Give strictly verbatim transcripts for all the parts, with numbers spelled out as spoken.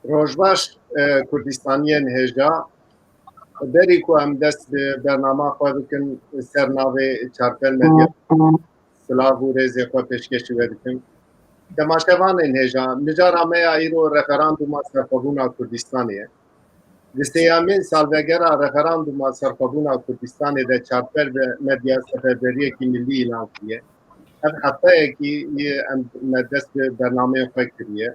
Rojbaş, e, Kurdistaniyên hêja. Berî ku em dest bi bernama xwe bikin, ser navê Çarpel Medya silav û rêzê xwe pêşkêşî we dikim. Temaşevanên hêja, mijara me ya îro referanduma serxwebûna Kurdistanê ye. Di sêyemîn salvegera referanduma serxwebûna Kurdistanê de Çarpel Medya seferberiyekî milî îlan kiriye. Ev hefteyekî ye em, me dest bi bernameyê xwe kiriye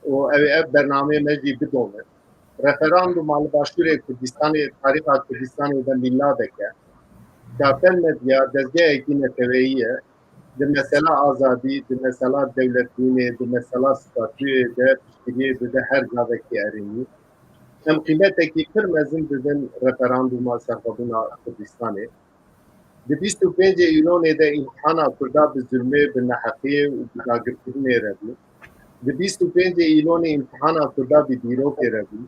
û ew ê ev bernameyê me jî bidome. Referanduma li Başûrê Kurdistanê tarîxa Kurdistanê de mîladek e. Çarpel Medya dezgehekî neteweyî ye. Di mesela azadî, di mesela dewletbûnê, di mesela statûyê de piştgiriyê dide her gavekî erênî. Em qîmetekî pir mezin didin referanduma serxwebûna Kurdistanê. Di bîst û pêncê Îlonê de îmtihana Kurda bi zulmê, bi neheqiyê û bi dagirkirinê re bû. Di bîst û pêncê Îlonê îmtihana Kurda bi dîrokê re bû.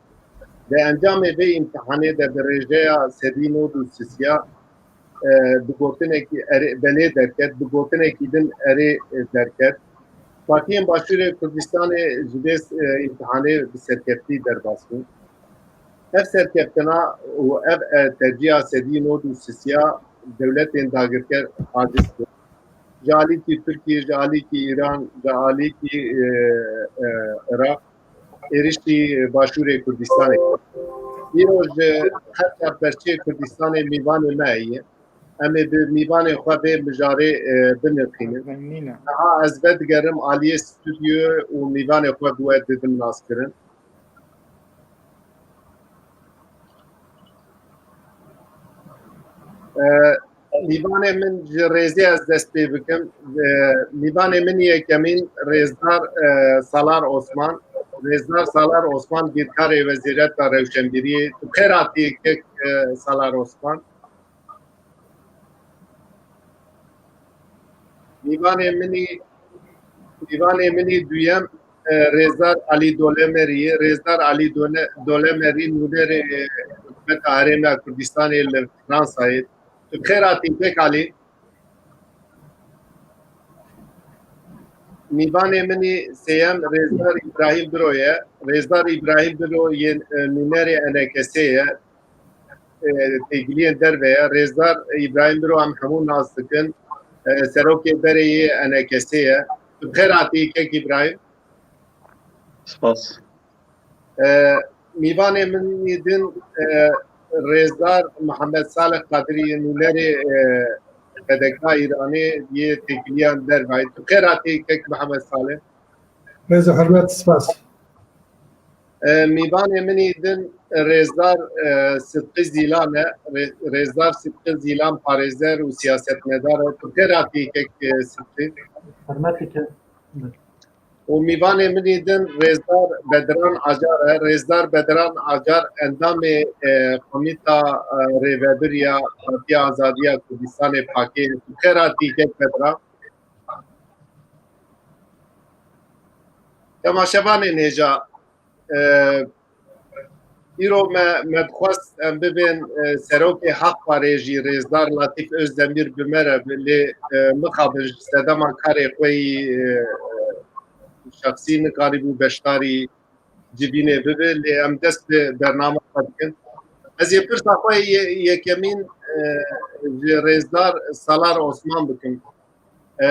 Di encamê vê îmtihanê de bi rêjeya sedî nod û sisiya, e, bi gotinekî erê, belê derket, bi gotinekî din erê, e, derket. Partiyên Başûrê Kurdistanê ji vê, e, îmtihanê bi serkeftî derbas bûn. Ev serkeftina û ev, e, tercîha sedî nod û sisiya dewletên dagirker aciz bû. Ji alîkî Tirkiyê, ji alîkî Îran, ji alîkî, e, e, Iraq êrişî Başûrê Kurdistanê kir. Îro ji her çar perçeyê Kurdistanê mîvanê me heye. Em ê bi mîvanê xwe vê mijarê, e, binirxînin. Niha ez vedigerim aliyê stûdyoyê û mîvanê xwe bi we didin naskirin. E, Mîvanê min ji rêzê ez dest pê bikim. E, mîvanê min yekemîn Rêzdar, e, Salar Osman. Rêzdar Salar Osman, bîrkarê Wezîreta Rewşenbîriyê. Tu xêr hatî kek, e, Salar Osman. Mîvanê min î, mîvanê min î duyem, e, Rêzdar Alî Dolemerî ye. Rêzdar Alî Dole-, Dolemerî nûnerê, e, Hikûmeta Herêma Kurdistanê li Fransayê. Tu bi xêr hatî kek Alî. Mîvanê min î sêyem Rêzdar Îbrahîm Biro ye. Rêzdar Îbrahîm Biro yên, e, nûnerê E N K S'ê ye. E, têkiliyên derve ye. Rêzdar Îbrahîm Biro em hemû nas dikin. E, serokê berê yê E N K S'ê ye. Tu bi xêr hatî kek Îbrahîm. Spas. E, mîvanê min î din, e, Rêzdar Mihemed Salih Qadirî, nûnerê, e, P D K Îranê yê têkiliyan dervayî. Tu xêr hatî kek Mihemed Salih. Rêz û hurmet, spas. E, mîvanê min î din Rêzdar, e, Sidqî Zîlan e. Rê-, Rêzdar Sidqî Zîlan parêzer û siyasetmedar e. Tu xêr hatî kek, e, Sidqî. Hurmetê ke. Û mîvanê min î din Rêzdar Bedran Acar e. Rêzdar Bedran Acar endamê, e, Komîta, e, Rêvebir ya Partiya Azadiya Kurdistanê, pakê. Tu xêr hatî kek Bedran. Temaşevanên hêja, e, îro me, me dixwest em bibên, e, serokê Haq Parê jî Rêzdar Latîf Özdemir bi me re bi, lê, e, mixabin ji sedema karê xwe yî, e, şexsî nikarîbû beşdarî civînê bibe, lê em dest bi bernama xwe dikin. Ez yê pirsa xwe ye-, yekemîn, e, ji Rêzdar Salar Osman bikim. E,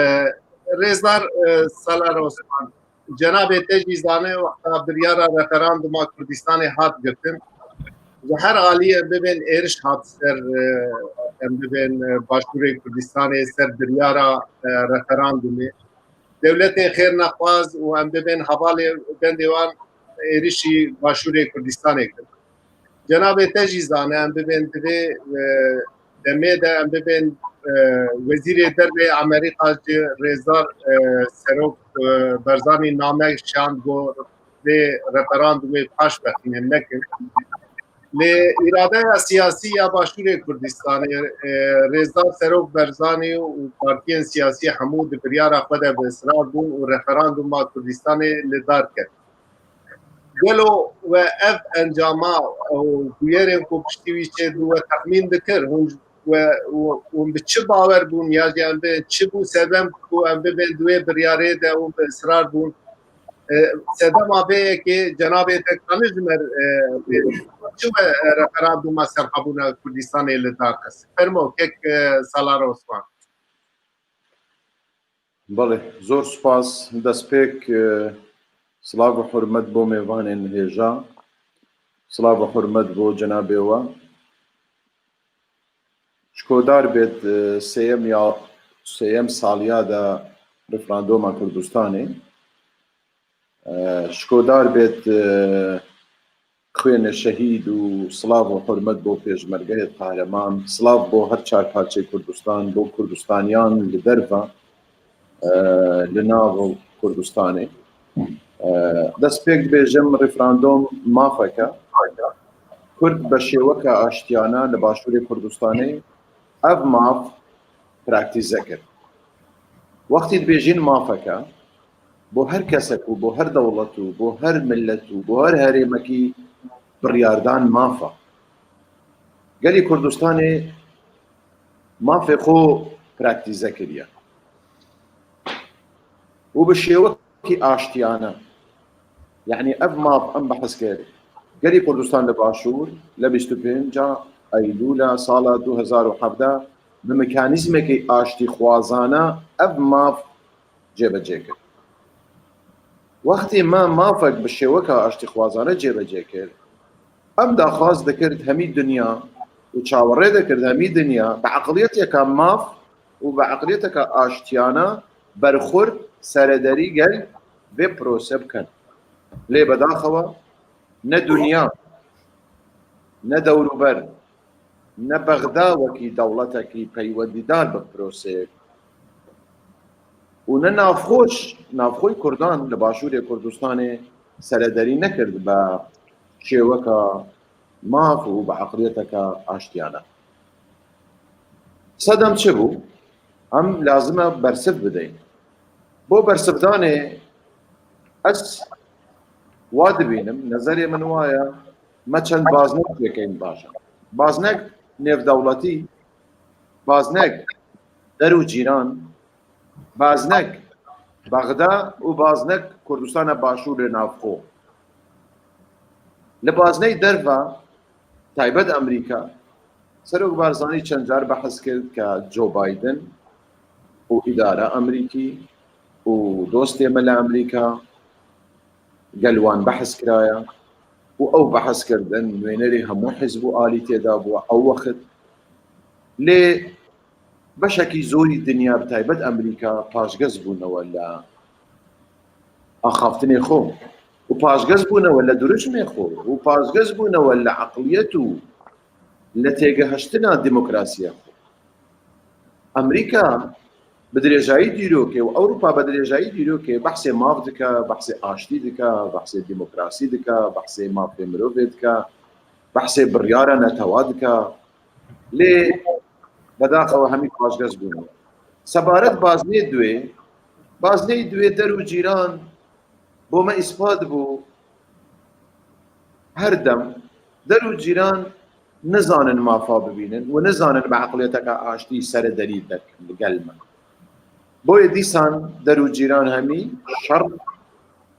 Rêzdar, e, Salar Osman, cenabê te jî zane wexta biryara referanduma Kurdistanê hat girtin, ji her aliyê em bibên êriş hat ser, e, em bibên, e, Başûrê Kurdistanê ser biryara, e, referandumê. Dewletên xêrnexwaz û em bibên hevalê bendê wan êrişî Başûrê Kurdistanê kir. Cenabê te jî zane, em bibên divê, e, demê de em bibên, e, Wezîrê Derve yê Amerîka ji Rêzdar, e, Serok, e, Barzanî name şand, got vê referandumê paş bexînin, nekin. Lê îradeya siyasî ya Başûrê Kurdistanê, e, Rêzdar Serok Barzanî û partiyên siyasî hemû di biryara xwe de bi israr bûn û referanduma Kurdistanê li dar ket. Gelo we ev encama û bûyerên ku piştî wî çêdibû we texmîn dikir? Hûn we, hûn bi çi bawer bûn ya jî em bi çi bû sebeb ku em bibên di wê biryarê de û bi israr bûn? E, sedema vê yekê cenabê te kanî ji me, e, pê-, çi we, e, referanduma serxwebûna Kurdistanê li dar xist? Fermo, kek, e, Salar Osman. Belê, zor spas. Destpêk, e, silav û hurmet bo mêvanên hêja. Silav û hurmet bo cenabê we. Şikodar bêt, e, sêyem ya, sêyem saliya de referanduma Kurdistanê. E, şikodar bêt, e, xwêne şehîd û silav û hurmet bo pêşmergehê qehreman, silav bo her çar parçeyê Kurdistan, bo Kurdistaniyan li derve, e, li nav Kurdistanê. E, destpêk dibêjim, referandum mafeke. Kurd be şêweke aştiyane li başûrê Kurdistanê ev maf praktîze kir. Wextî dibêjin mafeke, bo her kesek û bo her dewlet û bo her millet û bo her herêmekî biryardan maf e. Gelî Kurdistanê mafê xwe praktîze kiriye. Û bi şêwekî aştiyane. Yanî ev maf em behs kir. Gelî Kurdistan li Başûr, li bîst û pênc Eylûla sala du hezar û hevdeh bi mekanîzmekî aştîxwazane ev maf cêbecê kir. Wextê me mafek bi şêweka aştîxwazane cêbecê kir, em daxwaz dikir hemî dinya û çawerê dikir hemî dinya bi eqliyeteka maf û bi eqliyeteka aştiyane berxurt serederî gel vê prose bikin. Lê bedaxewa ne dinya, ne dewrûber, ne Bexda wekî dewletekî peywendîdar bi proseyê û ne navxweş, navxwey Kurdan li başûrê Kurdistanê serederî nekird be şêweka maf û bi eqliyeteke aştiyane. Sedem çi bû? Em lazim e bersiv bideyin. Bo bersivdanê ez wa dibînim, nezerê min wa ye, me çend baznek çêkeyin baş e. Baznek nêvdewletî, baznek der û cîran, baznek Bexda û baznek Kurdistana Başûrê navxwe. Li bazney derve, taybet Amerîka, Serok Barzanî çend car behs kir ke Joe Biden û îdara Amerîkî û dostê me li Amerîka gel wan behs kiraya û ew behs kirdin nûnerê hemû hizb û alî tê de bû ew wexit. Lê beşekî zorî dinya, bi taybet Amerîka, paşgez bûnewe li axaftinê xwe û paşgez bûnewe li dirûşmê xwe û paşgez bûnewe li eqliyet û li têgihiştina demokrasiya xwe. Amerîka bi dirêjayî dîrokê û Ewropa bi dirêjayî dîrokê behsê maf dike, behsê aştî dike, behsê demokrasî dike, behsê mafê mirovê dike, behsê biryara netewa dike. Lê bedaxewa hemî paşgez bûne. Sebaret baznê duê, bazneyî duê der û cîran bo me îspat bû. Her dem der û cîran nizanin mafa bibînin û nizanin bi eqliyeteke aştî serederî derkin li gel me. Boyê dîsan der û cîran hemî şer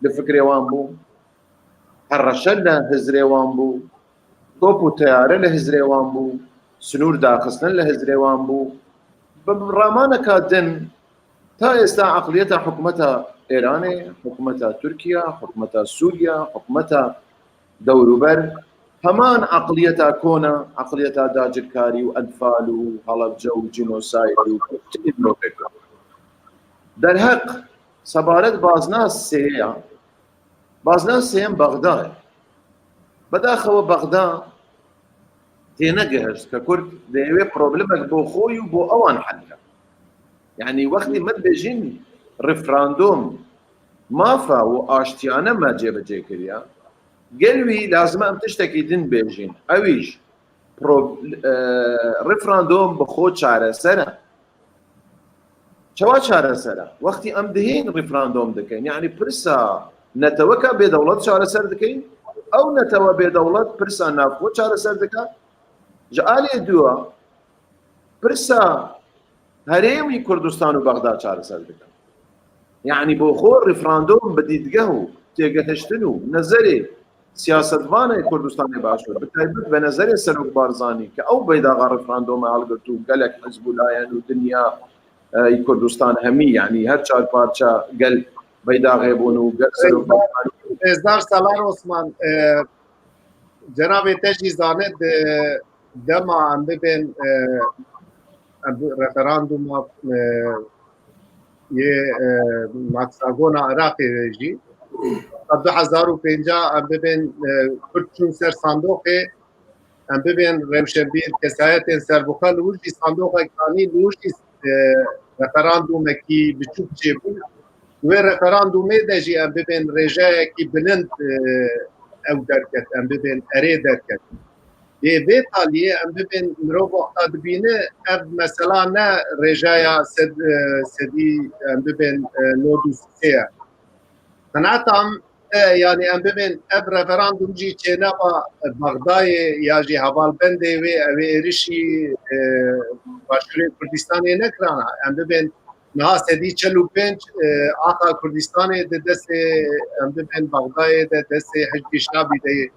li fikrê wan bû, hereşe li hizrê wan bû, top û teyare li hizrê wan bû, sinûr daxistin li hizrê wan bû. Bi ramaneka din ta êsta eqliyeta hikûmeta Êranê, hikûmeta Tirkiye, hikûmeta Sûriye, hikûmeta dewrûber heman eqliyeta kona, eqliyeta dagirkarî û enfal û Helebce û cînosayd û kuştinê mirovê kir. Derheq sebaret bazna sêya, bazna sêyem Bexda ye. Bedaxewa Bexda tênegihişt ke Kurd dê wê problemek bo xwe û bo ewan hel ke. Yanî wextê me dibêjin referandum mafa û aştiyane me cêbecê kiriye, gel wî lazim e em tiştekî din bêjin. Ewî jî pro-, e, referandum bi xwe çareser e. Çawa çareser e? Wextî em dihên referandum dikin, yanî pirsa neteweka bêdewlet çareser dikin, ew netewe bêdewlet pirsa navxwe çareser dike. Ji alê dua pirsa herêmî Kurdistan û Bexda çareser dikin. Yanî bo xwe referandûm bi dîtgeh û têgihiştin û nezerê siyasetvanê Kurdistanê Başûr, bi taybet bi nezerê Serok Barzanî ke ew beydaxa referandûmê hilgirt û gelek hizb û layen û dinya, e, yî Kurdistan hemî, yanî her çar parça gel beydaxê bûn û gel Serok Barzanî. Rêzdar Salar Osman, e, cenabê te jî zane di dema em bibên, e, em bi referandûma, e, yê, e, Maksagona Iraqê de jî, ta du hezar û pêncah em bibên, e, Kurd çûn ser sandoqê, em bibên rewşenbîr, kesayetên serbixwe, li wir jî sandoqek anî, li wir jî, e, referandûmekî biçûk çêbû. Wê referandûmê de jî em bibên rêjeyekî bilind, e, ew derket, em bibên erê derket. Lê vê taliyê em bibên mirov wexta dibîne, ev mesela ne rêjeya sed, e, sedî em bibên, e, nod û sê ye. Qenatam e, yanî em bibên ev referandûm jî çêneba Bexdayê ya jî hevalbendê wê, ew ê êrişî, e, Başûrê Kurdistanê nekirana. Em bibên niha sedî çel û pênc, e, axa Kurdistanê di destê, em bibên Bexdayê de, destê Hişdî Şabî de ye.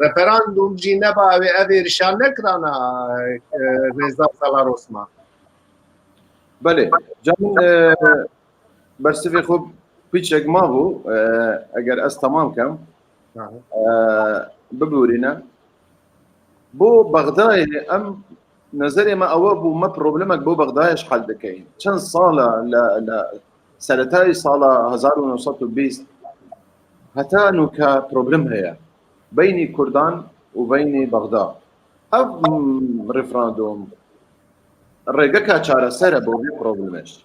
Referandûm jî neba ew ê ev êrişan nekirana, e, Rêzdar Salar Osman. Belê. Can, e, bersivê xwe piçek mabû, e, eger ez temam kem, Aha. e, bibûrîne. Bo Bexdayê em, nezerê me ewe bû, me problemek bo Bexdayê ji hel dikeyin. Çend sala le, le seretayê sala hezar û neh sed û bîst heta nûke problem heye beynî Kurdan û beynî Bexda. Ev, mm, referandûm rêgeka çareser e bo vê problemê jî.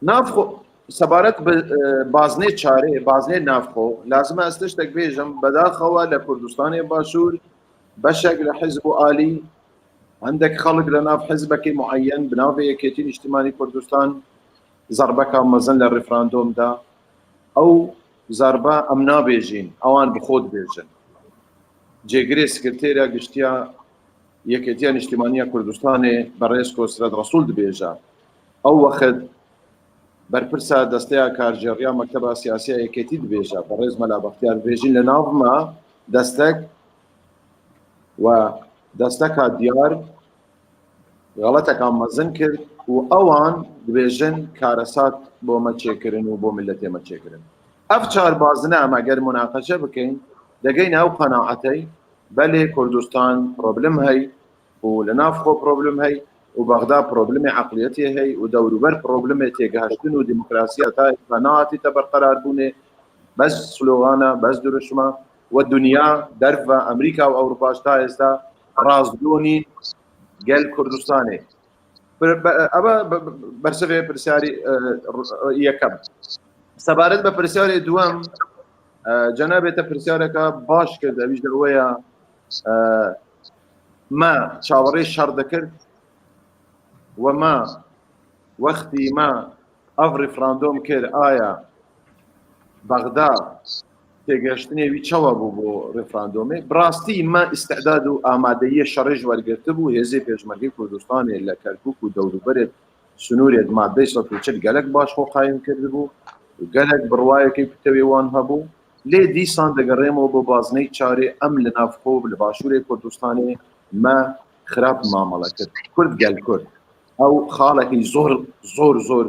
Navxwe, sebaret bi, e, baznê çarê, baznê navxwe, lazim e ez tiştek bêjim, bedaxewa li Kurdistanê Başûr, beşek li Hizb û Alî, hindek xelk li nav hizbekî mueyen, bi navê Yekêtî Niştimanî Kurdistan, zerbeka mezin li referandûm da. Ew zerbe em nabêjîn, ewan bi xwe dibêjin. Cêgirê Sekreterê Giştiya Yekêtiya Niştimaniya Kurdistanê, berêz Kosret Resûl dibêje. Ew wexit berpirsa desteya kargêriya Mekteba Siyasiya Yekêtî dibêje, berêz Mela Bextiyar dibêjin, li nav me destek we desteka diyar xeleteka mezin kir û ewan dibêjin karesat bo me çêkirin û bo miletê me çêkirin. Ev çar bazine em eger munaqeşe bikin, degeyne ew qenaetey, belê Kurdistan problem hey û li nav xwe problem hey û Bexda problemê eqliyetê hey û dewrûber problemê têgihiştin û demokrasiya ta êsta nehatîte berqerarbûnê, bes slogana, bes dirûşma, we dinya, derve, Amerîka û Ewropa ji ta êsta rastgo nîn gel Kurdistanê. Pir-, be-, eve be-, be-, bersivê pirsyarî, e, r-, yekem. Sebaret bi pirsyarê duwem, e, cenabê te pirsyareke baş kir, ew jî de ew ya, e, me çaverê şer dikir, we me wextî me ev referandûm kir, aya Bexda têgihiştinê wî çawa bû bo referandûmê? Bi rastî me îstidad û amadeyiyê şerê ji wergirtibû, hêzê Pêşmergê Kurdistanê li Kerkûk û dewrûberê sinûrê di madeyê sed û çil gelek baş xwe qayîm kirdibû û gelek birwayekê ku tevê wan hebû. Lê dîsan digerême bo bazneyê çarê, em li nav xwe li Başûrê Kurdistanê me xirab mamele kir. Kurd gel Kurd. Ew xalekî zor, zor, zor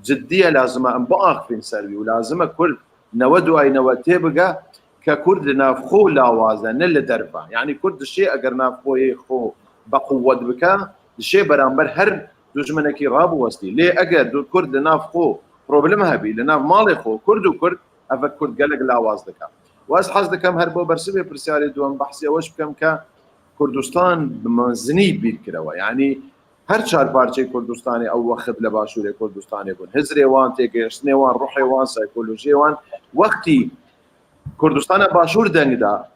cidî ye, lazim e em biaxivîn ser wî û lazim e Kurd newe duayî newe têbige ke Kurd li nav xwe lawaz e, ne li derve. Yanî Kurd dişê eger nav xwe yê xwe bequwet bike, dişê beramber her dijminekî rabiwestî. Lê eger du Kurd li nav xwe problem hebî, li nav malê xwe, Kurd û Kurd, ev Kurd gelek lawaz dike. Û ez hez dikem her bo bersivê pirsyarê duwem behsê ew bikim ke Kurdistan bi mezinî bîr kiriwe. Yanî her çar parçeyê Kurdistanê ew wexit li Başûrê Kurdistanê bûn. Hizrê wan, têgihiştinê wan, ruhê wan, saykolojiyê wan, wextî Kurdistana Başûr deng da,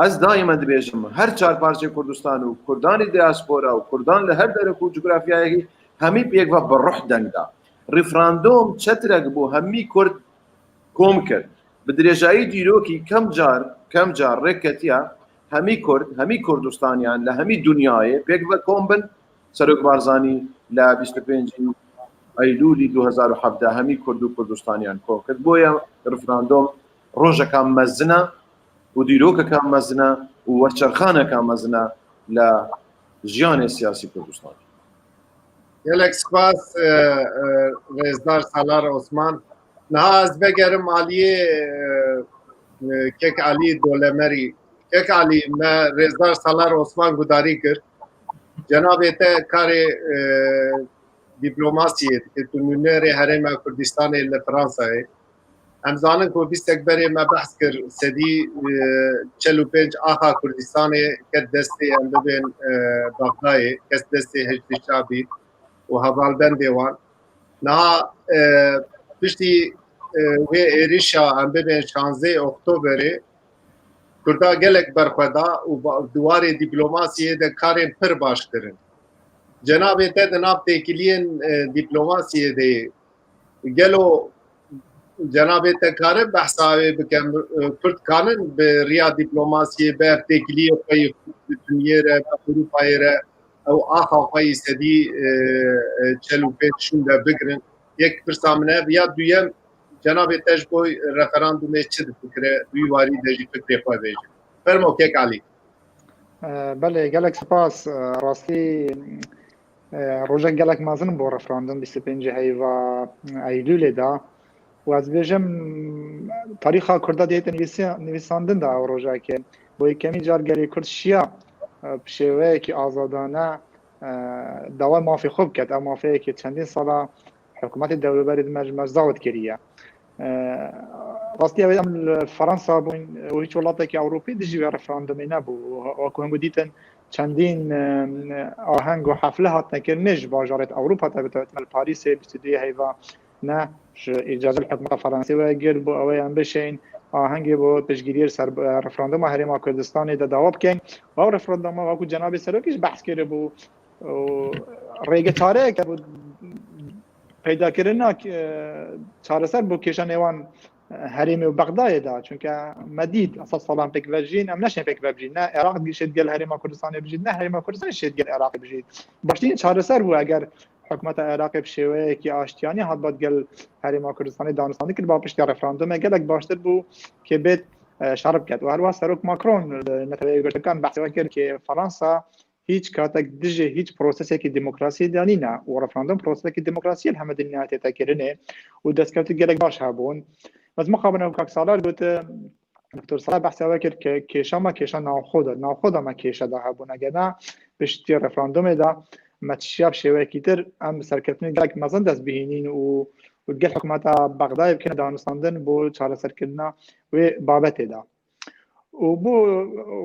ez daîmen dibêjim, her çar parçeyê Kurdistan û Kurdanê diaspora û Kurdan li her derek û cografyayekî hemî pêk ve bi ruh deng da. Referandûm çetrek bû, hemî Kurd kom kir. Bi dirêjayî dîrokî kemcar, kemcar rêk ketiya hemî Kurd, hemî Kurdistaniyan li hemî dinyayê pêk ve kom bin. Serok Barzanî li bîst û pêncî Eylûlî du hezar û hevdeh hemî Kurd û Kurdistaniyan kom kir. Boye referandûm rojeka mezin e û dîrokeka mezin e û werçerxaneka mezin e li jiyanê siyasî Kurdistanê. Gelek spas, e, e, Rêzdar Salar Osman. Niha ez vegerim aliyê, e, e, Kek Alî Dolemerî. Kek Alî, me Rêzdar Salar Osman gudarî kir. Cenabê te karê, e, dîplomasiyê dike. Tu nûnerê Herêma Kurdistanê li Fransayê. Em zanin ku bîstek berê me behs kir, sedî, e, çel û pênc axa Kurdistanê ket destê, em bibên, e, Bexdayê, ket destê Hişdî Şabî û hevalbendê wan. Niha, e, piştî, e, wê êrişa, em bibên şanzdeh Oktoberê, Kurda gelek berxwe da û ba-, di warê dîplomasiyê de karên pir baş kirin. Cenabê te di nav têkiliyên, e, dîplomasiyê de ye. Gelo cenabê te karin behsa wê bikin, e, Kurd kanin bi riya dîplomasiyê bi ev têkiliyê xwe yê xwe di dinyê re, bi Ewropayê re ew axa xwe yî sedî, e, e, çel û pênc şûnde bigirin? Yek pirsa min ev. Ya duyem, cenabê te ji bo referandumê çi difikire? Wî warî de jî fikrê xwe bêje. Fermo Kek Alî. E, belê, gelek spas. E, rastî, e, rojek gelek mezin bo referandum bîst û pêncê heyva Eylûlê de. Û ez bêjim, tarîxa Kurda dihête nivîsi-, nivîsandin de ew rojekê. Bo yekemîn car gelê Kurd şiya, e, bi şêweyekî azadane, e, dawa mafê xwe biket. Ev mafeyekê çendîn sala hikûmetê dewleberê di me ji me zawet kiriye. E, rastî ew ê em li Fransa bûn û hiç welatekî Ewropî dijî vê referandumê nebû. Wek ku hingû dîtin çendîn, e, aheng û hefle hatine kirinê ji bajarêt Ewropa, taybet me li Parîsê bîst û duyê heyva ne ji îcazê li hikûmeta Fransê were girt bo ew ê em bişên ahengê bo piştgiriyê li ser, e, referanduma Herêma Kurdistanê de dawa bikeyn. Ew referanduma wek ku cenabê serokî jî behs kiribû, û rêge çareyeke bo peydakirina, e, çareser bo kêşanê wan, e, herêmê û Bexdayê de. Çunke me dît, sed salan pêk ve dijîn, em neşên pêk ve bijîn. Ne Iraq şêt gel Herêma Kurdistanê bijît, ne Herêma Kurdistanê şêt gel Iraqê bijît. Baştirîn çareser bû eger hikûmeta Iraqê bi şêweyekî aştiyanî hatbat gel Herêma Kurdistanê danûstandin kiribû piştî referandumê, gelek baştir bû kê bêt, e, şer biket. Û herwiha Serok Macron li Neteweyê Yekgirtûkan behsê wê kir kê Fransa hîç katek dijî hîç prosesekî demokrasiyê de nîne û referandum prosesekî demokrasiyê li heme dinyayê tête kirinê û destkeftî gelek baş hebûn. Ez mixabin ew kak Salar got, Doktor Salar behsa wê kir ke kêşa me kêşa navxwe de, navxwe de me kêşe de hebûn. Eger ne piştî referandumê de me tişiya bi şêweyekî tir em bi serkeftinê gelek mezin dest bihînîn û, û gel hikûmeta Bexdayê bikine danûstandin bo çareserkirina wê babetê de. Û bo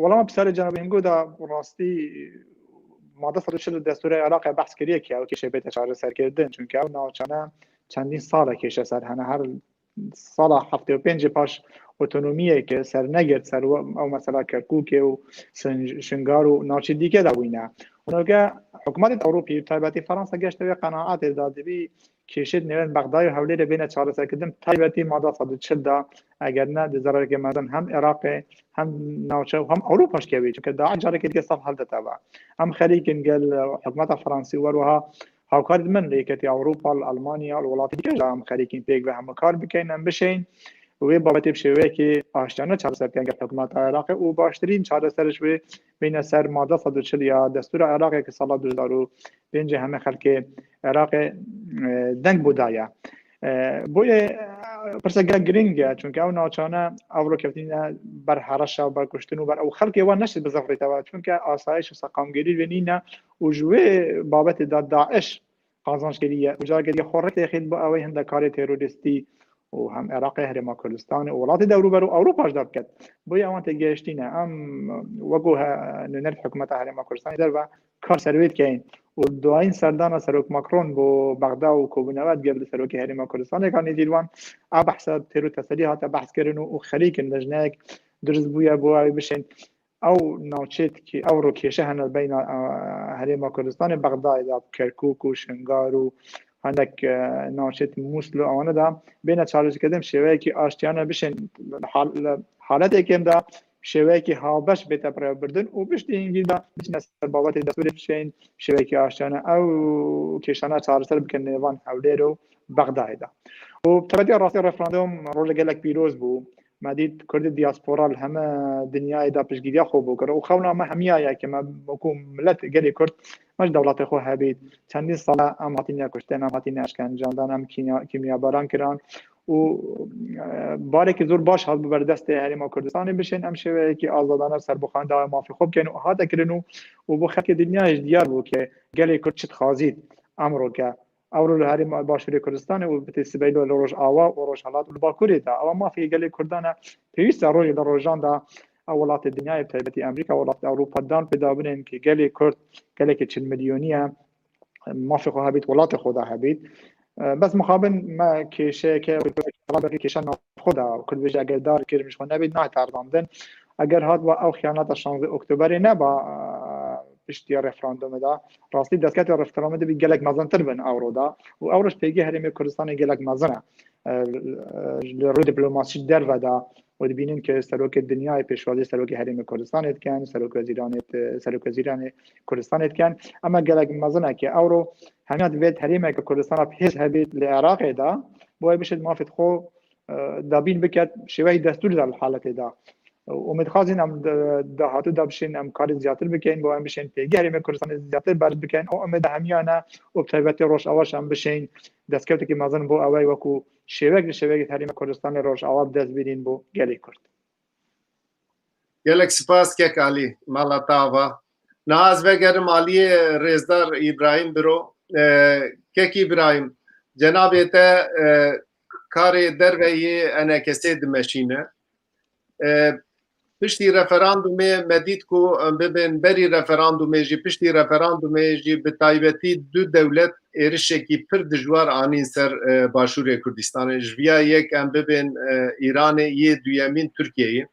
welama pirsiyarê cenabê Hingo de rastî made sed û çil li destûra Iraqê behs kiriye ke ew kêşe bête çareserkirdin. Çunke ew navçane çendîn sal e kêşe ser hene. Her sala heftê û pêncê paş otonomiyeke sernegirt ser we-, ew mesela Kerkûkê û Sin-, Şingar û navçeyên dîke de bûyne. Û navke hikûmetê Ewropî, taybetî Fransa geşte wê qenaetê de dibî kêşê di nêvên Bexdayê û Hewlêrê bêne çareserkirdin, taybetî mada sed û çil de, eger ne di zerareke mezin hem Iraqê, hem navçe û hem Ewropa jî kevî. Çunke DAIŞ carekê dike saf heldete ve. Em xerîkin gel hikûmeta Fransî û herwiha hawkarî di min li Yeketî Ewropa, li Elmanya, li welatê dike jî em xerîkîn pêk ve hemû kar bikeyn, em bişeyn wê babetê bi şêweyekê aştiyane çareser bikin gel hikûmeta Iraqê û baştirîn çareser ji wê bêne ser mada sed û çil ya destûra Iraqê ke sala du hezar û pêncê heme xelkê Iraqê, e, deng bo daye. E, boye, e, pirse gelek giring e, çunke ew navçane ev rokevtîne ber hereşa, ber kuştin û ber ew xelkê wan neşt bizivirîte ve, çunke asayiş û seqamgirî wê nîne û ji wê babetê de DAIŞ qazanc kiriye û careke dî xwe rek têxîn bo ew ê hinde karê terorîstî û hem Iraqê, Herêma Kurdistanê û welatê dewrûber û Ewropa jî de biket. Boye ewan têgihiştî ne. Em wekû he-, nûnerê hikûmeta Herêma Kurdistanê derve kar ser wê dikeyn û duayîn serdana Serok Macron bo Bexda û kobûna we digel serokê Herêma Kurdistanê ka nêzîr wan a behsa têr û teselî hate behs kirin û, û xerîkin lijneyek dirust bûye bo ew bişên ew navçeyê dikî-, ew ro kêşe hene beyna, e, Herêma Kurdistanê, Bexdayê de, Kerkûk û Şingar û hinek, e, navçeyê Mûsl û ewane de bêne çareserkirdin şêweyekî aştiyane bişên hal-, haletê kêm de şêweyekî habeş bête birêvebirdin û piştî hingî de biçine ser babetê destûrê bişên şêweyekî aştiyane ew kêşana çareser bikin nêvan Hewlêr û Bexdayê de. Û bi taybetî rastî referandum roja gelek pîroz bû. Me dît Kurdê diaspora li heme dinyayê de piştgiriya xwe bû kir û xewna me hemiya ye ke me wekû milet gelê Kurd me ji dewletê xwe hebît. Çendîn sal e em hatine kuştin, em hatine eşkencandan, em kînya-, kîmyabaran kiran û, e, barekî zor baş hat bi ber destê Herêma Kurdistanê bişên, em şêweyekî azadane serbixwe dawa mafê xwe bikin û hate kirin û, û bo xelkê dinyayê jî diyar bû ke gelê Kurd çi dixwazît. Emroke ewro li Herêma Başûrê Kurdistanê û bi têsibeylo li Rojava û Rojhelat û li Bakurê de ewa mafê gelê Kurdan e. Pêwîst e rojê li rojan de ew welatê dinyayê, bi taybetî Amerîka, welatê Ewropa dan pêda binin ke gelê Kurd, gelekê çil milyonî ye, mafê xwe hebît, welatê xwe de hebît. E, bes mixabin me kêşeyeke, belkî kêşa navxwe de, Kurd bêje eger dar kirim ji xwe nebît, nahête erzandin. Eger hat ba ew xiyaneta şanzdeh Oktoberê neba, e, piştî referandumê de, rastî destkeftê referandumê dibî gelek mezintir bin ewro de û ewro ji pêgê Herêmê Kurdistanê gelek mezin e. E, li rû diplomasî derve de û dibînin ke serokê dinyayê pêşwazî serokê Herêmê Kurdistanê dikin, serok wezîranê, serok wezîranê Kurdistanê dikin. Ema gelek mezin e ke ewro hemiya divêt herêmeke Kurdistana bi hêz hebît li Iraqê de, bo wê bişêt mafê xwe, e, dabîn biket, şêweyê destûrî de li haletê de. Û em dixwazin em di dahatû de bişên em karê ziyadtir bikin, bo em bişên pêgê Herêmê Kurdistanê ziyadtir berz bikin. Ew umêda hemiyan e û bi taybetî Rojava jî em bişên destkeftekî mezin bo ew ê wekû şêwek li şêwekê Herêma Kurdistanê Rojava bi dest bînin bo gelê Kurd. Gelek spas kek Alî, mala te ava. Niha ez vegerim aliyê rêzdar Îbrahîm Biro. E, kek Îbrahîm, cenabê te, e, karê derve yê enekesê dimeşîne. E, piştî referandumê me dît ku em bibên berî referandumê jî, piştî referandumê jî bi taybetî du dewlet êrişekî pir dijwar anîn ser, e, Başûrê Kurdistanê. Ji viya yek em bibên, e, Îranê, yê duyemîn Tirkiyeyê.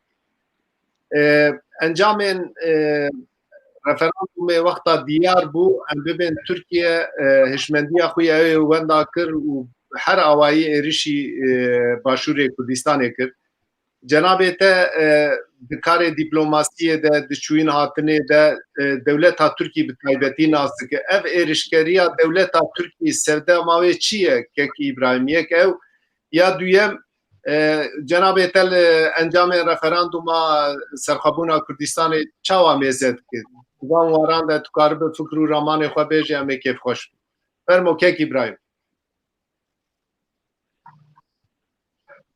E, encamên, e, referandumê wexta diyar bû, em bibên Tirkiye, e, hişmendiya xwe ya wê wenda kir û her awayî êrişî, e, Başûrê Kurdistanê kir. Cenabê te, e, di karê dîplomasiyê de, di çûyîn hatinê de, e, dewleta Tirkî bi taybetî nas dike. Ev êrişkeriya dewleta Tirkî serdema wê çi ye, kek Îbrahîm? Yek ew, ya duyem, e, cenabê te li encamên referanduma serxwebûna Kurdistanê çawa mêze dike? Di van waran de tu karibe fikr û ramanê xwe bêje, em ê kêfxweş bin. Fermo kek Îbrahîm.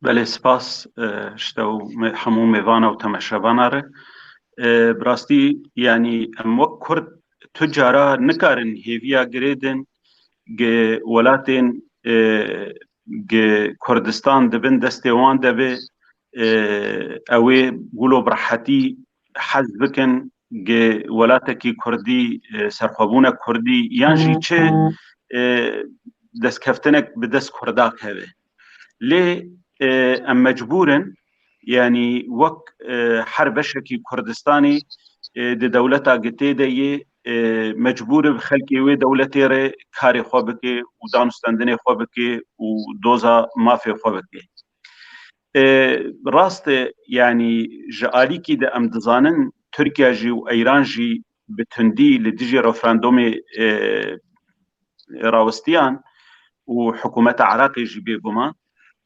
Belê, spas, e, ji te û me-, hemû mêvana û temeşevana re. E, bi rastî, yanî em wek Kurd tu cara nikarin hêviya girêdin gi welatên, e, gi Kurdistan di bin destê wan de be, e, ew ê wilo bi rehetî hez bikin gi welatekî Kurdî, e, serxwebûnek Kurdî yan jî çi, e, destkeftinek bi dest Kurda keve. Lê, e, em mecbûr in, yanî wek, e, her beşekî Kurdistanê, e, di dewleta gi tê de yê, e, mecbûr e bi xelkê wê dewletê re karê xwe bike û danûstendinê xwe bike û doza mafê xwe bike. E, rast e, yanî ji alîkî de em dizanin Tirkiye jî û Îran jî bi tundî li dijî referandumê, e, rawistiyan û hikûmeta Iraqê jî bêguman,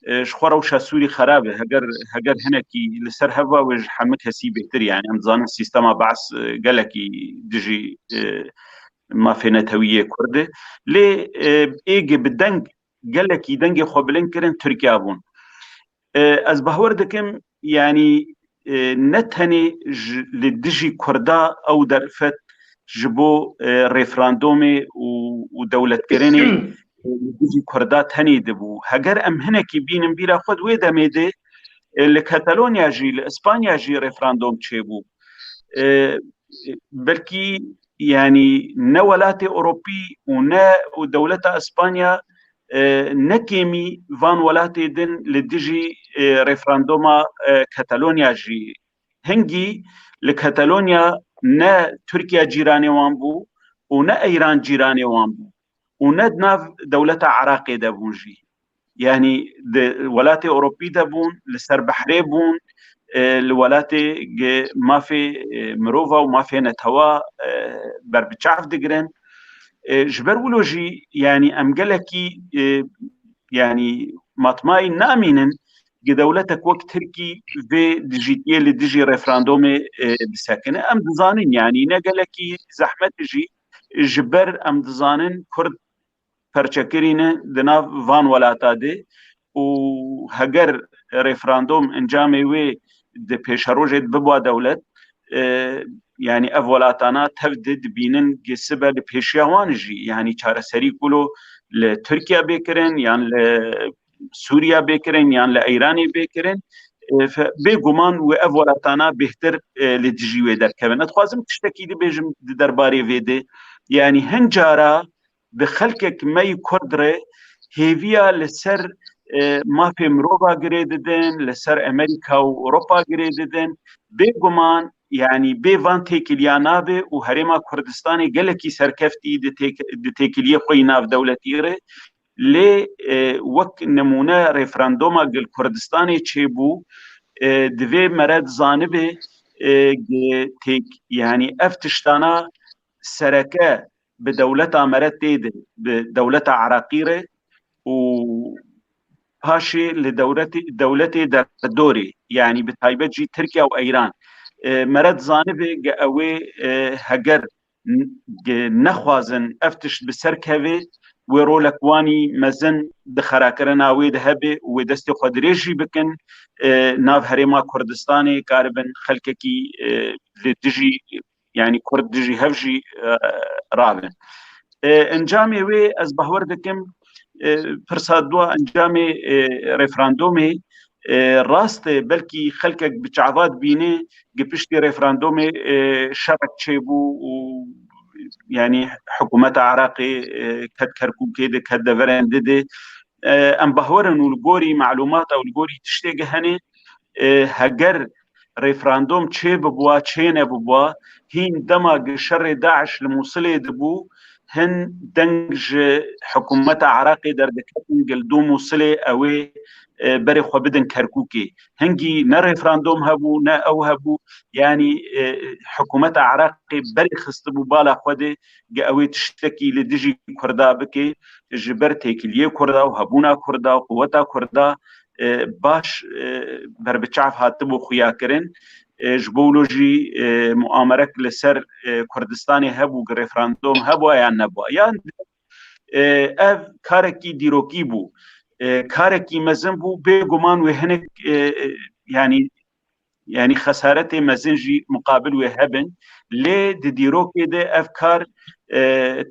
e, ji xwe rewşa Sûrî xerab e. Heger, heger hinekî li ser hev ba wê ji hemû kesî bêhtir, yanî em dizanin sîstema Be's, e, gelekî dijî, e, mafê netewî yê Kurd e. Lê, e, êgê bi deng gelekî dengê xwe bilind kirin Tirkiye bûn. E, ez bawer dikim, yanî, e, ne tenê ji, li dijî Kurda ew derfet ji bo, e, referandomê û, û dewletkirinê, e, li dijî Kurda tenê dibû. Heger em hinekî bînin bîra xwe di wê demê de, e, li Katalonya jî, li Îspanya jî referandom çêbû. E, belkî, yanî ne welatê Ewropî û ne û dewleta Îspanya, e, ne kêmî van welatê din li dijî, e, referanduma, e, Katalonya jî. Hingî li Katalonya ne Tirkiye cîranê wan bû û ne Îran cîranê wan bû û ne di nav dewleta Iraqê de bûn jî. Yanî di welatê Ewropî de bûn, li ser behrê bûn, e, li welatê gi mafê, e, mirova û mafê netewa, e, berbiçav digirin. E, ji ber wilo jî, yanî em gelekî, e, yanî matmayî namînin gi dewletek wek Tirkî vê dijîtiyê li dijî referandomê, e, bisekine. Em dizanin, yanî ne gelekî zehmet jî, ji ber em dizanin Kurd perçekirî ne di nav van welata de û heger referandom encamê wê di pêşerojê de bibûa dewlet, e, yanî ev welatana tev de dibînin gi sibe li pêşiya wan jî, yanî çareserî kulo li Tirkiye bê kirin yan li Sûriye bê kirin yan li Îranê bê kirin, e, fe-, bêguman wê ev welatana bêhtir, e, li dijî wê derkevin. Ez dixwazim tiştekî dibêjim di derbarê vê de. Yanî hin cara bi xelkek me yî Kurd re hêviya li ser, e, mafê mirova girê didin, li ser Amerîka û Ewropa girê didin. Bêguman, yanî bê van têkiliya nabe û Herêma Kurdistanê gelekî serkeftî di têk-, di têkiliyê xwe yî navdewletî re. Lê, e, wek nimûne referandoma gil Kurdistanê çêbû, e, divê mere dizanibe, e, gi têk-, yanî ev tiştana sereke bi dewleta mere tê de, bi dewleta Iraqî re û paşê li dewletê, dewletê derdorê, yanî bi taybet jî Tirkiye û Îran. E, mere dizanibe ge ew ê, e, heger n-, ge nexwazin ev tişt bi ser keve, wê rolek wanî mezin di xerakirina wê de hebe û wê destê xwe dirêj jî bikin, e, nav Herêma Kurdistanê karibin xelkekî, e, li dijî, yanî Kurd dijî hev jî, e, rabin. E, encamê wê ez bahwer dikim, e, pirsa dua encamê, e, referandomê, e, rast e, belkî xelkek bi çava dibîne, gi piştî referandomê, e, şerek çêbû û, yanî hikûmeta Iraqê, e, ket Kerkûkê de, ket deverên di de. E, em bahwer in û li gorî malûmata û li gorî tiştê ge hene, e, heger referandom çê bibûa, çê nebibûa, hîn dema gi şerê DAIŞ li Mûsilê dibû, hin deng ji hikûmeta Iraqê derdiketin, gel dû Mûsilê ew ê, e, berê xwe bidin Kerkûkê. Hingî ne referandom hebû, ne ew hebû, yanî, e, hikûmeta Iraqê berê xistibû bala xwe de, ge ew ê tiştekî li dijî Kurda bike, ji ber têkiliyê Kurda û hebûna Kurda û quweta Kurda, e, baş, e, berbiçav hatibû xuyakirin. E, ji bo wilo jî, e, muamerek li ser, e, Kurdistanê hebû, gi referandom hebû yan nebû. Yan, e, ev karekî dîrokî bû. E, karekî mezin bû, bêguman wê hinek, e, e, yanî, yanî xesaretê mezin jî muqabil wê hebin. Lê di dîrokê de ev kar, e,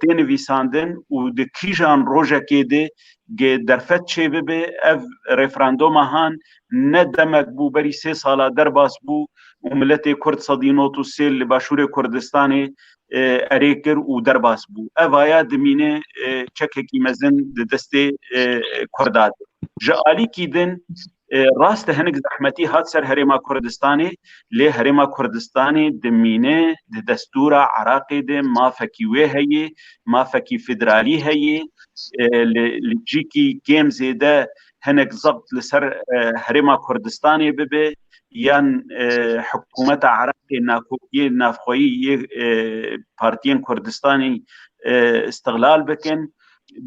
tê nivîsandin û di kîjan rojekê de ge derfet çêbibe, ev referandoma han ne demek bû, berî sê sala derbas bû û miletê Kurd sedî nod û sê li Başûrê Kurdistanê, e, erê kir û derbas bû. Ev aya dimîne, e, çekekî mezin di destê, e, Kurda de. Ji alîkî din, e, rast e, hinek zehmetî hat ser Herêma Kurdistanê, lê Herêma Kurdistanê dimîne di destûra Iraqê de mafekî wê heye, mafekî federalî heye, e, li, li cîkî kêm zêde hinek zebt li ser, e, Herêma Kurdistanê bibe, yan, e, hikûmeta Iraqê nakokiyê navxweyî yê, e, partiyên Kurdistanê, e, îstiqlal bikin,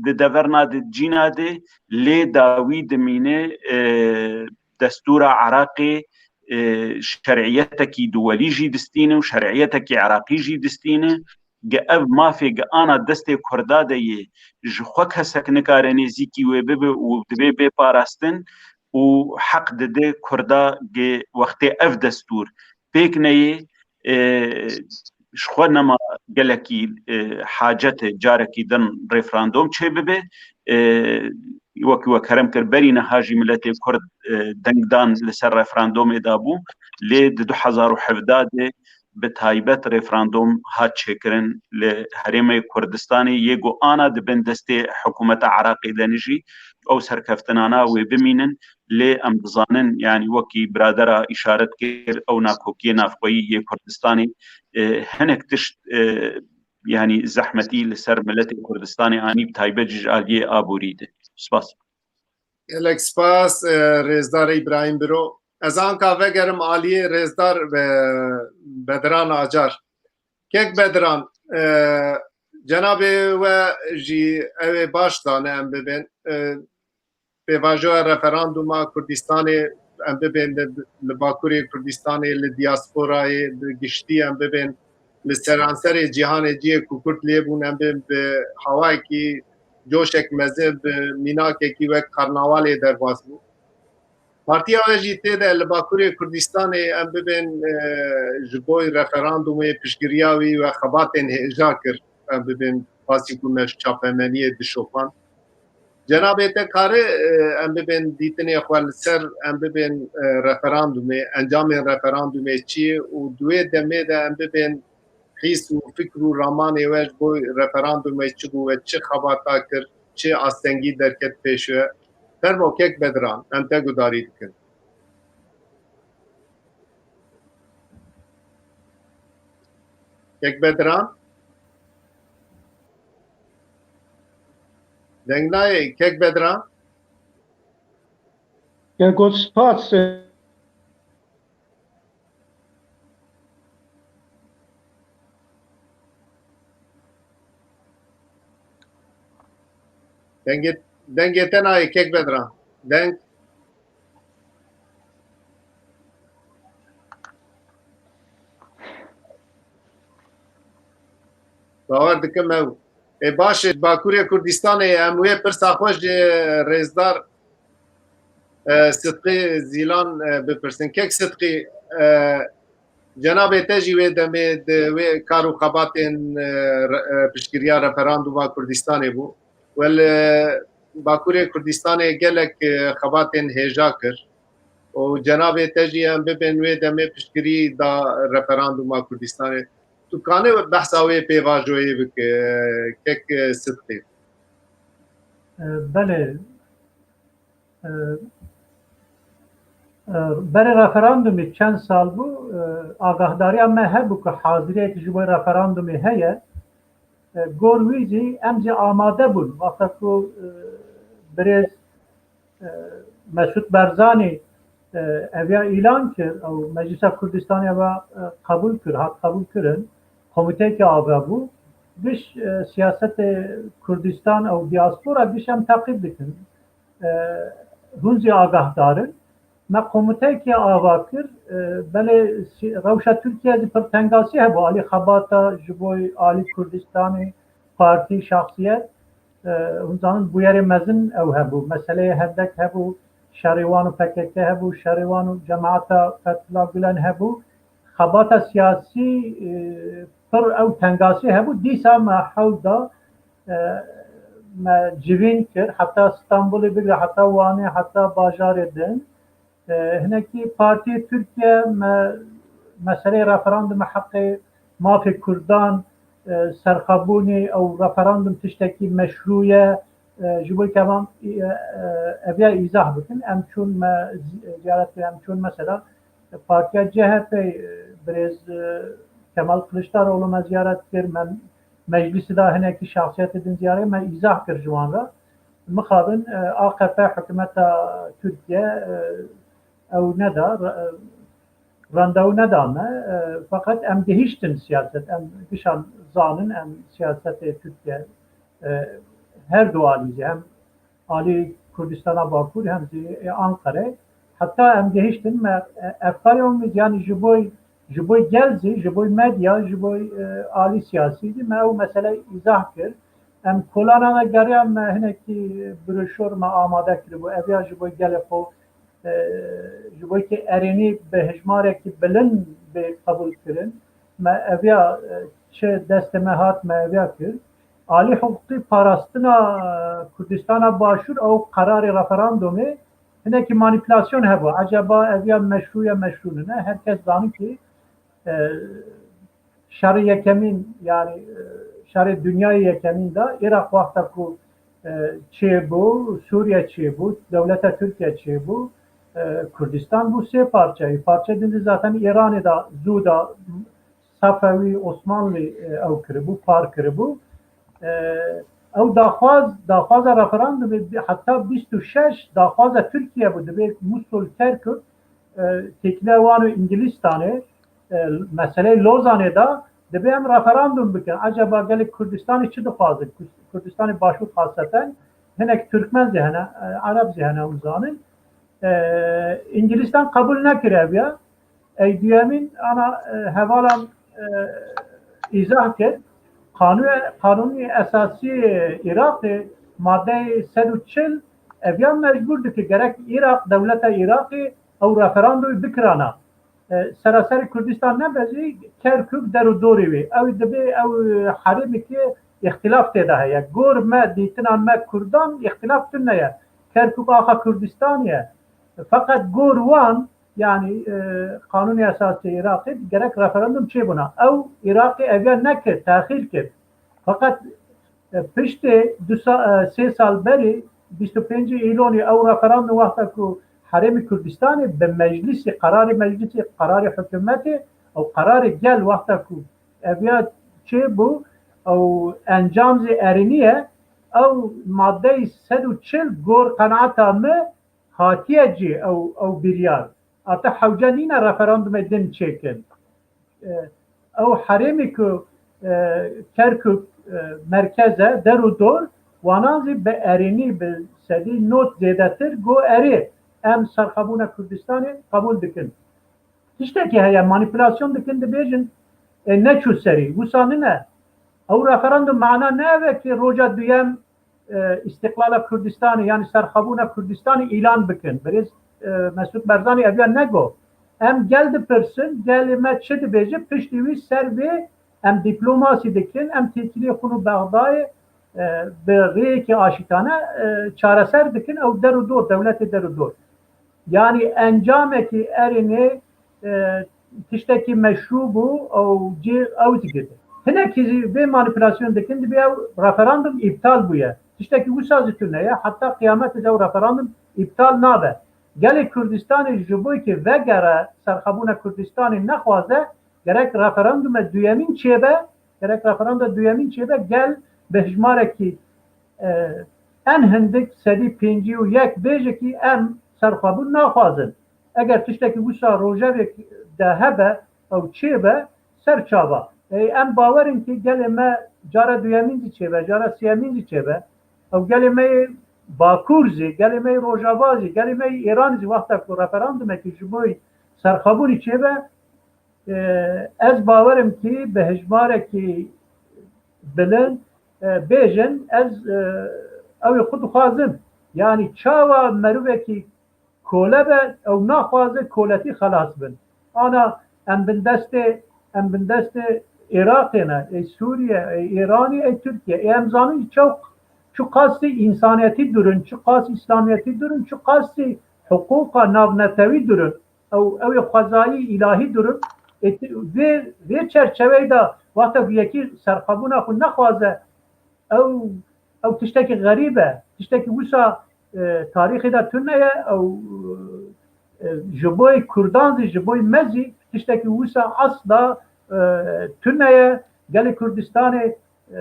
di deverna di cîna de, lê dawî dimîne, e, destûra Iraqê, e, şer'iyetekî duwelî jî distîne û şer'iyetekî Iraqî jî distîne. Ge ev mafê ge ana destê Kurda de yê, ji xwe kesek nikare nêzîkî wê bibe û divê bê parastin û heq dide Kurda ge wextê ev destûr pêk neyê, e, ji xwe nema gelekî, e, hacet e carekî din referandom çêbibe. E, wekî we kerem kir, berî niha jî miletê Kurd, e, dengdan li ser referandomê dabû, lê di du hezar û hevdeh de bi taybet referandom hat çêkirin li Herêmê Kurdistanê, yê ku ana di bin destê hikûmeta Iraqê de ne jî, ew serkeftinana wê bimînin. Lê em dizanin, yanî wekî biradera îşaret kir, ew nakokiyê navxweyî yê Kurdistanê, e, hinek tişt, e, yanî zehmetî li ser miletê Kurdistanê anî, bi taybet jî ji aliyê aborî de. Spas. Gelek spas, e, rêzdar Îbrahîm Biro. Ez anka vegerim aliyê rêzdar Be-, Bedran Acar. Kek Bedran, e, cenabê we jî ew ê baş zane em bibên. E, pêvajoya referanduma Kurdistanê em bibên li, li Bakurê Kurdistanê, li diasporayê bi giştî em bibên li seranserê cîhanê cihê ku Kurd lê bûn em bibên bi hawayekî coşek mezin bi mînakekî wek karnavalê derbas bû. Partiya we jî tê de li Bakurê Kurdistanê em bibên, e, ji bo referandumê piştgiriya wî we xebatên hêja kir. Em bibên basî ku me ji çapemeniyê dişopand. Cenabê te kare, e, em bibên dîtinê xwe li ser, em bibên, e, referandumê, encamên referandumê çi ye û di wê demê de em bibên hîs û fikr û ramanê we ji bo referandumê çi bû, we çi xebata kir, çi astengî derket pêş we? Fermo kek Bedran, em te gudarî dikin. Kek Bedran? Deng nayê, kek Bedran? Ya got spas. Dengê, dengê te nayê kek Bedran. Deng. Bawer dikim ew. Ê baş e, Bakurê Kurdistanê em wê pirsa xwe ji rêzdar, e, Sidqî Zîlan, e, bipirsin. Kek Sidqî, e, cenabê te jî wê demê di wê kar û xebatên, e, re-, e, piştgiriya referanduma Kurdistanê bû. We li Bakurê Kurdistanê gelek, e, xebatên hêja kir. Û cenabê te jî em bibên wê demê piştgirî da referanduma Kurdistanê. Tu kanê behsa wê pêvajoyê bike, kek Sidqî? E, belê. E, e, berê referandumê çend sal bû, e, agahdariya me hebû ku haziriyek ji bo referandumê heye. E, gor wî jî em jî amade bûn. Wexta ku, e, birêz e, Mesûd Barzanî, e, eviya îlan kir, ew Meclisa Kurdistanê ev, e, qebûl kir, hat qebûlkirin, komîteyeke ava bû. Giş, e, siyasetê Kurdistan ew diaspora giş em teqîb dikin. E, hûn jî agahdar in. Me komîteyeke ava kir, e, belê si-, rewşa Tirkiye jî pir tengasî hebû, alî xebata ji bo alî Kurdistanê, partî, şexsiyet. E, hûn zanin bûyerê mezin ew hebû. Meseleyê Hendek hebû, şerê wan û P K K hebû, şerê wan û cemaeta Fethullah Gulen hebû. Xebata siyasî, e, pir ew tengasî hebû. Dîsa me hewl da, e, me civîn kir. Heta Stenbolê bigre, heta Wanê, heta bajarê din. E, hinekî partiyê Tirkiye me, meseleyê referandumê heqê mafê Kurdan, e, serxwebûnê ew referandum tiştekî meşrû ye, e, ji bo ke em, e, e, eviya îzah bikin. Em çûn me zi-, ziyaret em çûn mesela partiya C H P, e, birêz, e, Kemal Kiliçdaroglu me ziyaret kir, me meclisê de hinekî şexsiyetê din ziyaret me îzah kir ji wan re. Mixabin, e, A K P hikûmeta Tirkiye, e, ew neda, re-, e, randewu neda me, e, feqet em gihîştin siyaset, em gişan zanin, em siyasetê Tirkiye, e, her du alî jî, hem alî Kurdistana Bakur hem jî ê Anqerê. Heta em gihiştin me, e, efkarê wan, yanî ji bo, ji bo gel jî, ji bo medya, ji bo, e, alî siyasî jî me ew mesele îzah kir. Em kolana me geriya me hinekî broşor me amade kiribû. Ev ya ji bo gelê xwe, e, ji bo ke erênî bi hejmarekî bilind bê qebûlkirin. Me ev ya, e, çi destê me hat me ev ya kir. Alî hiqûqî parastina, e, Kurdistana Başûr ew qerarê referandumê hinekî manîpulasyon hebû. Eceba ev ya meşrû ye, meşrû nine? Her kes zanin ki, e, şerê yekemîn, yani, e, şerê dinyayê yekemîn de Iraq wexta ku, e, çêbû, Sûriye çêbû, dewleta Tirkiye çêbû, e, Kurdistan bû sê parçeyî. Parçe din de zaten Îranê de zû de Sefewî, Osmanlî, e, ew kiribû, par kiribû. E, ew daxwaz, daxwaza referandumê bi-, heta bîst û şeş daxwaza Tirkiye bû, divê Musul, Kerkuk, e, têkiliya wan û Îngilîstanê, e, meseleyê Lozanê de dibê em referandum bikin. Eceba gelê Kurdistanê çi dixwazin? Kur-, Kurdistanê Başûr xaseten, hinek Tirkmen zî hene, e, Ereb zî hene, hûn zanin. E, Îngilîstan qebûl nekiriye viya. Ey duyemîn ana, e, hevalan, e, îzah kir. Qanû-, Qanûnê Esasî Iraqê madeyê sed û çil eviya mecbûr dike gerek Iraq, dewleta Iraqê ew referandumê bikirana. E, seraserê Kurdistan nebe jî Kerkûk der û dorê wê. Ew dibê ew herêmekê îxtilaf tê de heye. Gor me, dîtina me Kurdan îxtilaf tune ye. Kerkûk axa Kurdistanê ye. Feqet gor wan, yanî, e, Qanûnê Esasî Iraqê gerek referandum çêbûna. Ew Iraqê eviya nekir, texîr kir. Feqet, e, piştê du sa-, e, sê sal berî, bîst û pêncî Îlonê ew referandum wexta ku Herêmê Kurdistanê bi meclisê, qerarê meclisê, qerarê hikûmetê û qerarê gel wexta ku eviya çêbû û encam zî erênî ye, ew madeyê sed û çil gor qenaeta me hatiye cî ew, ew biryar. Ata hewce nîne referandumê din çêkin. E, ew herêmê ku, e, Kerkûk, e, merkez e, der û dor, wanan zî bi erênî, bi sedî nod zêdetir got erê, em serxwebûna Kurdistanê qebûl dikin. Tiştekî heye, manîpulasyon dikin, dibêjin, e, neçû serî. Wisa nine. Ew referandum mana ne ev e ki roja duyem, e, îstîqlala Kurdistanê, yanî serxwebûna Kurdistanê îlan bikin. Birêz, e, Mesûd Barzanî eviya nego. Em gel dipirsin, gelê me çi dibêje, piştî wî ser vê em dîplomasî dikin, em têkiliyê xwe û Bexdayê, e, bi rêyekê aşîtane, e, çareser dikin, ew der û dor, dewletê der û dor. Yanî encamekî erênê, e, tiştekî meşrû bû û cê ew digirt. Hinekî zî vê manîpulasyon dikin, dibê ew referandum îptal bûye. Tiştekî wisa zî tune ye, heta qiyametê de ew referandum îptal nabe. Gelê Kurdistanê ji bo ki vegere serxwebûna Kurdistanê nexwaze, gerek referandume duyemîn çêbe, gerek referanda duyemîn çêbe, gel bi hejmarekî, e, en hindik sedî pêncî û yek bêje ki em serxwebûn naxwazin. Eger tiştekî wisa rojevek de hebe ew çêbe, ser çava. Ey em bawer in ki gelê me cara duyemîn zî çêbe, cara siyemîn zî çêbe. Ew gelê me yê Bakur zî, gelê me yê Rojava zî, gelê me yê Îran zî wexta ku referandumekî ji bo serxwebûnî çêbe, e, ez bawer im ki bi hejmarekî bilind, e, bêjin, ez, e, ew ê xwe dixwazim. Yanî çawa merivekî kole be, ew naxwaze koletî xelas bin. Ana em bindestê, em bindestê Iraqê ne, ê Sûriye, ê Îranî, ê Tirkiye. Ê em zanin çew, çi qasî însaniyetî durin, çi qasî îslamiyetî durin, çi qasî hiqûqa navnetewî durin. Ew, ew ê xwezayî îlahî durin. Ê ti-, vê, vê çerçeveyê de wexta ku yekî serxwebûna xwe nexwaze, ew, ew tiştekî xerîb e. Tiştekî wisa, e, tarîxê de tune ye. Ew, e, ji bo yê Kurdan zî, ji bo yê me zî tiştekî wisa asla, e, tune ye. Gelê Kurdistanê, e,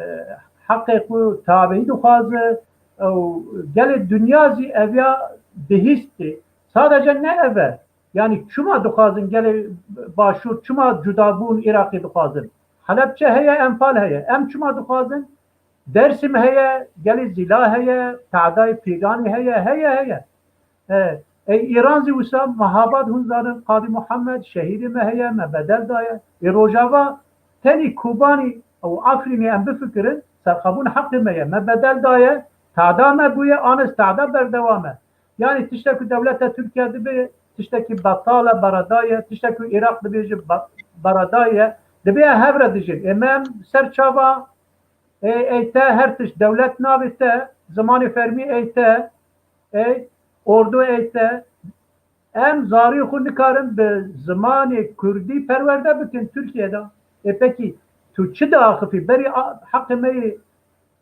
heqê xwe tabî dixwaze. Ew, gelê dinya zî eviya bihîstê. Sadece ne ev e. Yanî çima dixwazin gelê Başûr, çima cudabûn Iraqê dixwazin? Helebçe heye, Enfal heye. Em çima dixwazin? Dersim heye, gelê Zîla heye, Tehdayê Pîranî heye, heye, heye. E, ey Îran zî wisa Mehabad hûn zanin, Qadî Muhammed, şehîdê me heye, me bedel daye. Ê Rojava tenî Kobanî û Efrînê em bifikirin, serxwebûn heqê me ye. Me bedel daye, tehda me bûye, an ez tehda berdewam e. Yanî tiştek ku dewleta Tirkiye dibe, tiştekî betal e, bereda ye, tiştek ku Iraq dibêje be-, bereda ye, dibê hev re dijîn. Ê me em ser çava, ê, ê te her tişt, dewlet navê te, zimanê fermî ê te, ê, ordu ê te. Em zarî xwe nikarin bi zimanê kurdî perwerde bikin Tirkiye de. Ê pekî tu çi diaxifî? Berî a-, heqê me yê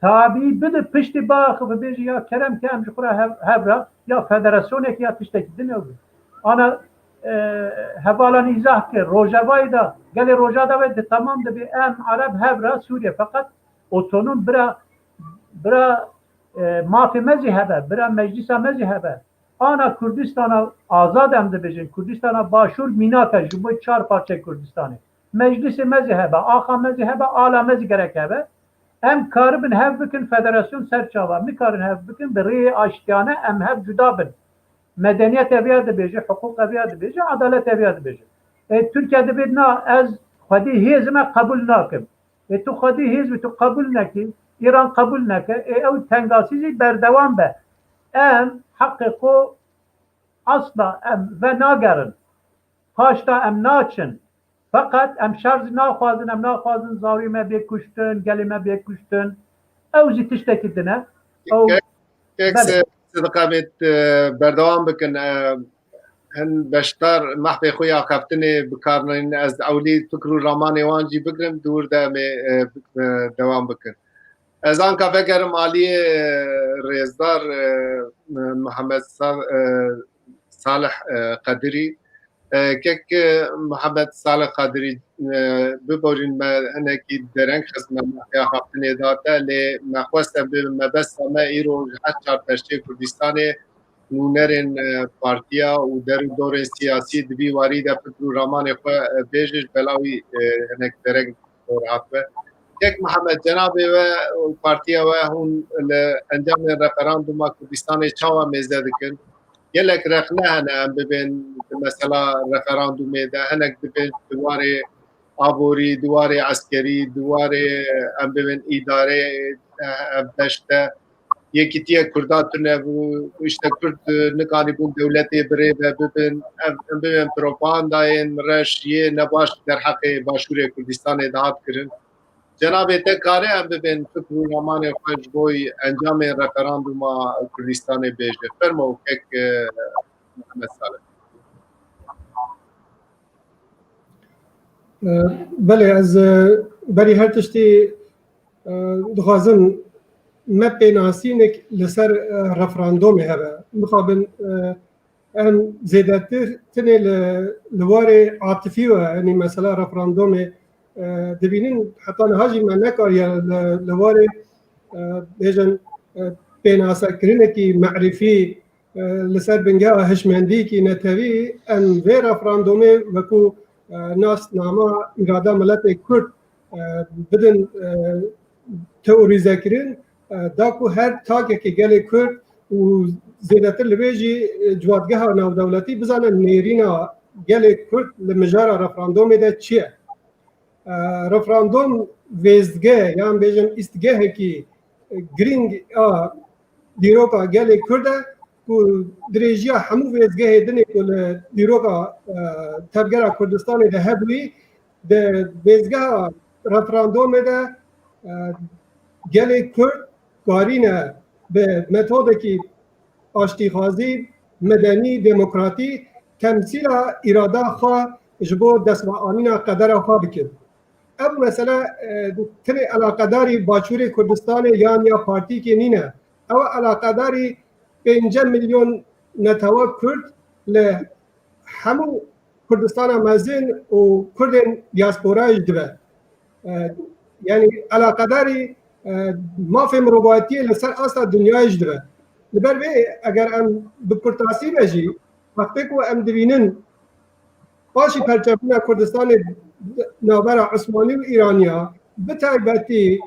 tabî bide, piştî biaxife, bêje ya kerem ke em ji xwe re hev-, hev re ya federasyonek ya tiştekî din ew be. Ana, e, hevalan îzah kir, Rojavayê de, gelê Rojava de tamam dibê em Ereb hev re Sûriye, feqet otonom bira, bira, e, mafê me zî hebe, bira meclisa me zî hebe. Ana Kurdistana azad em dibêjin, Kurdistana Başûr mînak e ji bo çar parçeyê Kurdistanê. Meclisê me zî hebe, axa me zî hebe, ala me zî gerek hebe. Em karibin hev bikin, federasyon ser çava. Nikarin hev bikin, bi rêyê aştiyane em hev cuda bin. Medeniyet eviya dibêje, hiqûq eviya dibêje, adalet eviya dibêje. E, Tirkiye dibê na, ez xwedî hêz me qebûl nakim. E, tu xwedî hêz bi tu qebûl nekî, Îran qebûl neke, e, ew tengasî zî berdewam be. Em heqê xwe asla em venagerin. Paşta em naçin. Feqet em şer zî naxwazin, em naxwazin zarûyê me bê kuştin, gelê me bê kuştin. Ew zî tiştekî din e. Ew Kek, kek Belê. Se-, Sediqa Mê, e, berdewam bikin. E, hin beşdar mehbê xwe ya xeftinê bikarnayîn. Ez ewlî fikr û ramanê wan jî bigrim, di wir de em ê, e, bi-, e, dewam bikin. Ez anka vegerim aliyê, e, rêzdar, e, Mihemed Sa-, e, Salih, e, Qedirî. E, kek, e, Mihemed Salih Qedirî, e, biborîn me hinekî dereng xist me mehbê ya xeftinê da te, lê me xwest em bibin mebesta me îro ji her çar perçeyê Kurdistanê nûnerên, e, partiya û der û dorên siyasî di vî warî de fikr û ramanê xwe, e, bêjin, ji bela wî, e, hinek dereng dor hatbe. Kek Mihemed, cenabê we û partiya we hûn li encamên referanduma Kurdistanê çawa mêze dikin? Gelek rexne hene em bibên di mesela referandumê de, hinek dibên di warê aborî, di warê eskerî, di warê em bibên îdarê, e, ev deşt de. Yekîtiye Kurda tune bû, işte Kurd, e, nikanîbûn dewletê bi rê ve bibin, ev, em bibên propagandayên reş yê nebaş derheqê Başûrê Kurdistanê dihat kirin. Cenabê te kare em bibên fikr û ramanê xwe ji bo encamê referanduma Kurdistanê bêje. Fermo kek, e, Mihemed Salih. E, belê, ez, e, berî her tiştî, e, dixwazim me pênasînek li ser, e, referandumê hebe. Mixabin, e, em zêdetir tinê li, li warê atifî we, yanî mesela referandumê, e, dibînin, heta niha jî me nekariye li, li warê, e, bêjin, e, pênasekirinekî merîfî, e, li ser bingeha hişmendiyekî netewî em vê referandumê wekû, e, nasnama îrada miletê Kurd, e, bidin, e, teorîzekirin, e, da ku her takekê gelê Kurd û zêdetir li vê jî, e, civatgeha navdewletî bizane nêrîna gelê Kurd li mijara referandumê de çi ye. E, referandum vêzdgeh yan bêjin îstgehekî, e, girîng a dîroka gelê Kurd e ku dirêjiya hemû vêzdgehê dinê ku li dîroka, e, tevgera Kurdistanê de hebûyî, di vêzgeha referandumê de, e, gelê Kurd karîne bi metodekî aştîxwazî, medenî, demokratî temsîla îrada xwe ji bo destveanîna qedera xwe bikin. Ev mesele, e, tenê eleqedarî Başûrê Kurdistanê yan ya partîkê nîne. Ew eleqedarî pênce milyon netewa Kurd li hemû Kurdistana mezin û Kurdên diasporayê jî dibe. E, yanî eleqedarî, e, mafê mirovatiyê li ser asta dinyayê jî dibe. Li ber vê eger em bi kurtasî ve jî, wextê ku em dibînin paşî perçebûna Kurdistanê navbera Osmanî û Îraniya, bi taybetî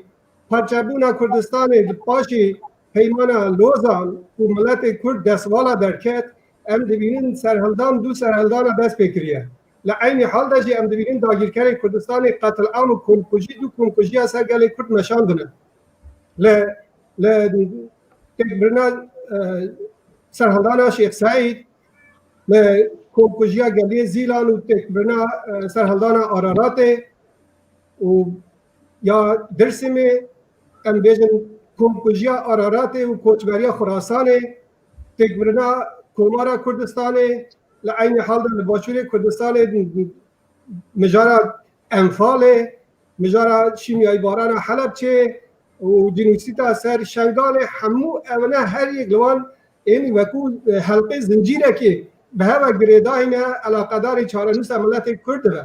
perçebûna Kurdistanê di paşî Peymana Lozan ku miletê Kurd destvala derket, em dibînin serhildan, du serhildana dest pê kiriye. Li eynî hal de jî em dibînin dagîrkerên Kurdistanê qetilam û komkujî, du komkujiya ser gelê Kurd meşandine. Li, li têkbirina, e, serhildana Şêx Seîd, li komkujiya Geliyê Zîlan û têkbirina, e, serhildana Araratê û ya Dêrsimê, em bêjin komkujiya Araratê û koçberiya Xurasanê, têkbirina Komara Kurdistanê, li eynî hal de li Başûrê Kurdistanê mijara Enfalê, mijara şîmyayîbarana Helebçê û cînosîda ser Şengalê, hemû evine her yek li wan ênî wekû, e, helqê zincîrekê bi hev ve girêdayî ne eleqedarê çarenûsa miletê Kurd dibe.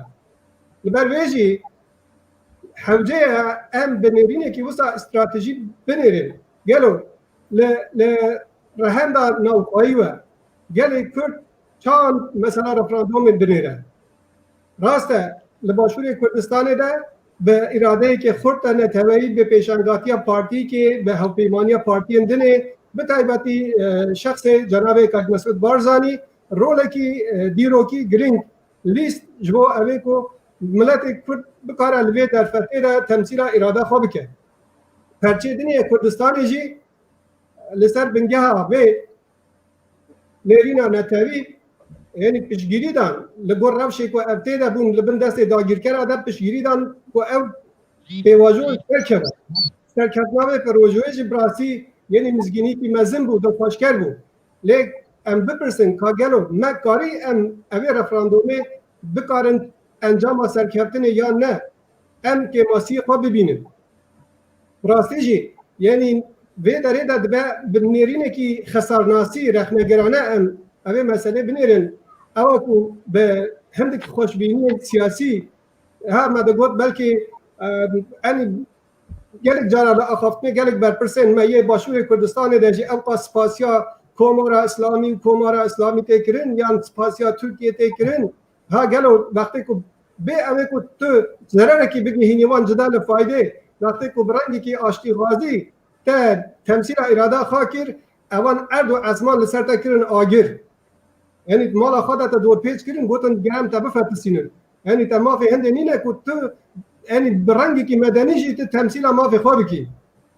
Li ber vê jî hewce ye em bi nêrînekî wisa stratejî binêrin. Gelo li, li rehenda navxweyî we Gelê Kurd çawan mesela referandumên binêre? Rast e, li Başûrê Kurdistanê de bi îradeyeke xurt e neteweyî, bi pêşangatiya partiyekê, bi hevpeymaniya partiyên dinê, bi taybetî, e, şexsê cenabê Kak Mesûd Barzanî rolekî, e, dîrokî girîng lîst ji bo evê ku miletê Kurd bikare li vê derfetê de temsîla îrada xwe bike. Perçê dinê Kurdistanê jî li ser bingeha vê nêrîna netewî, yanî piştgirî dan, li gor rewşê ku ev tê de bûn, li bin destê dagîrkera de piştgirî dan ku ev pêvajo derkeve. Serkeftina vê projeya jî bi rastî, yanî mizgînîkî mezin bû, dilxweşker bû. Lê em bipirsin ka gelo me karî em evê referandumê bikarin encama serkeftinê yan ne? Em kêmasiyê xwe bibînin. Rastî jî, yanî vê derê de dibe bi nêrînekî xesarnasî, rexnegerane em evê meselê binêrin. Ewa ku bi hindik xweşbîniyên siyasî, ha me digot belkî, e, yanî gelek cara li axaftinê gelek berpirsên me yê Başûrê Kurdistanê de jî ewqas spasiya Komara Îslamî û Komara Îslamî tê kirin yan spasiya Tirkiyê tê kirin. Ha gelo wextê ku bê ew ê ku tu zererekî bigihînî wan cida li faydê, wextê ku bi rengekî aştîxwazî te temsîla îrada xwe kir, ewan erd û esman li ser te kirin agir. Yanî mala xwe de te dorpêç kirin, gotin gerem te bifetisînin. Yanî te mafê hindê nîne ku tu, yanî bi rengekî medenî jî tu temsîla mafê xwe bikî.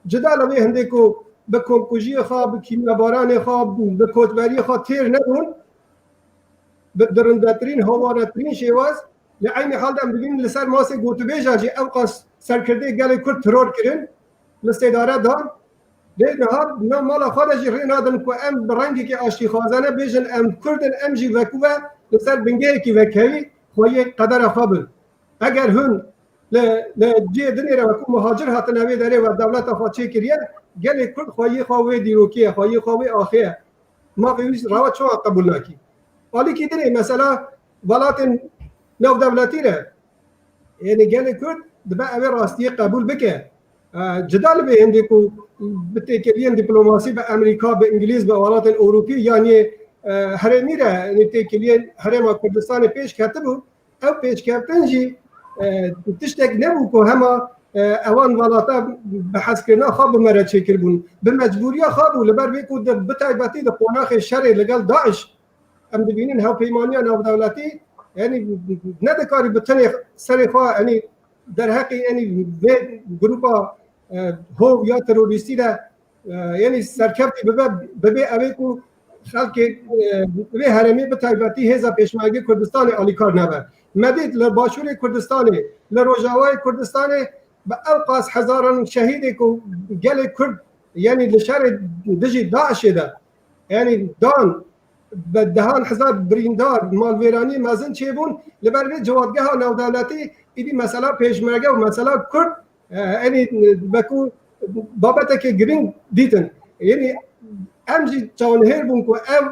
Cida li vê hindê ku bi komkujiyê xwe, bi kîmyabaranê xwe, bi koçberiyê xwe têr nebûn, bi dirindetirîn, hovaretirîn şêwaz, li eynî hal de em dibînin li ser masê gotûbêjan jî ewqas serkirdeyê gelê Kurd teror kirin, li sêdare dan. Lê niha nav mala xwe de jî rê nadin ku em bi rengekî aştîxwazane bêjin, em Kurd in, em jî wekû ve li ser bingehekî vekevî xweyê qedera xwe bin. Eger hûn li, li cihê dinê re wekû muhacir hatine vê derê ve dewleta xwe çêkiriye, gelê Kurd xweyê xwe wê dîrokê ye, xweyê xwe wê axê ye. Ma vê wî rewa çawa qebûl nakî? Alîkî dinê mesela welatên navdewletî re, yanî gelê Kurd dibe ev ê rastiyê qebûl bike. E, cida li vê hindê ku bi têkiliyên dîplomasî bi Amerîka, bi Îngilîz, bi welatên Ewropî yan yê, e, herêmî re, yanî têkiliyên Herêma Kurdistanê pêş ketibû, ew pêşkeftin jî, e, tiştek nebû ku hema, e, ewan welata bi hezkirina xwe bi me re çêkiribûn. Bi mecbûriya xwe bû, li ber vê ku di, bi taybetî di qonaxê şerê li gel DAIŞ, em dibînin hevpeymaniya navdewletî, yanî nedikarî bi tenê serê xwe, yanî derheqê, yanî vê grupa, e, hov ya terorîstî de, e, yanî serkeftî bibe, bibê ev ê ku xelkê, e, vê herêmê bi taybetî hêza pêşmergê Kurdistanê alîkar nebe. Me dît li Başûrê Kurdistanê, li Rojavayê Kurdistanê bi ewqas hezaran şehîdê ku gelê Kurd, yanî li şerê dijî DAIŞê de, yanî dan, bi dehan hezar birîndar, malvêranî mezin çêbûn, li ber vê civatgeha navdewletî êdî mesela pêşmerge û mesela Kurd, e, yanî, e, wekû babeteke girîng dîtin. Yanî em jî çawanihêr bûn ku ev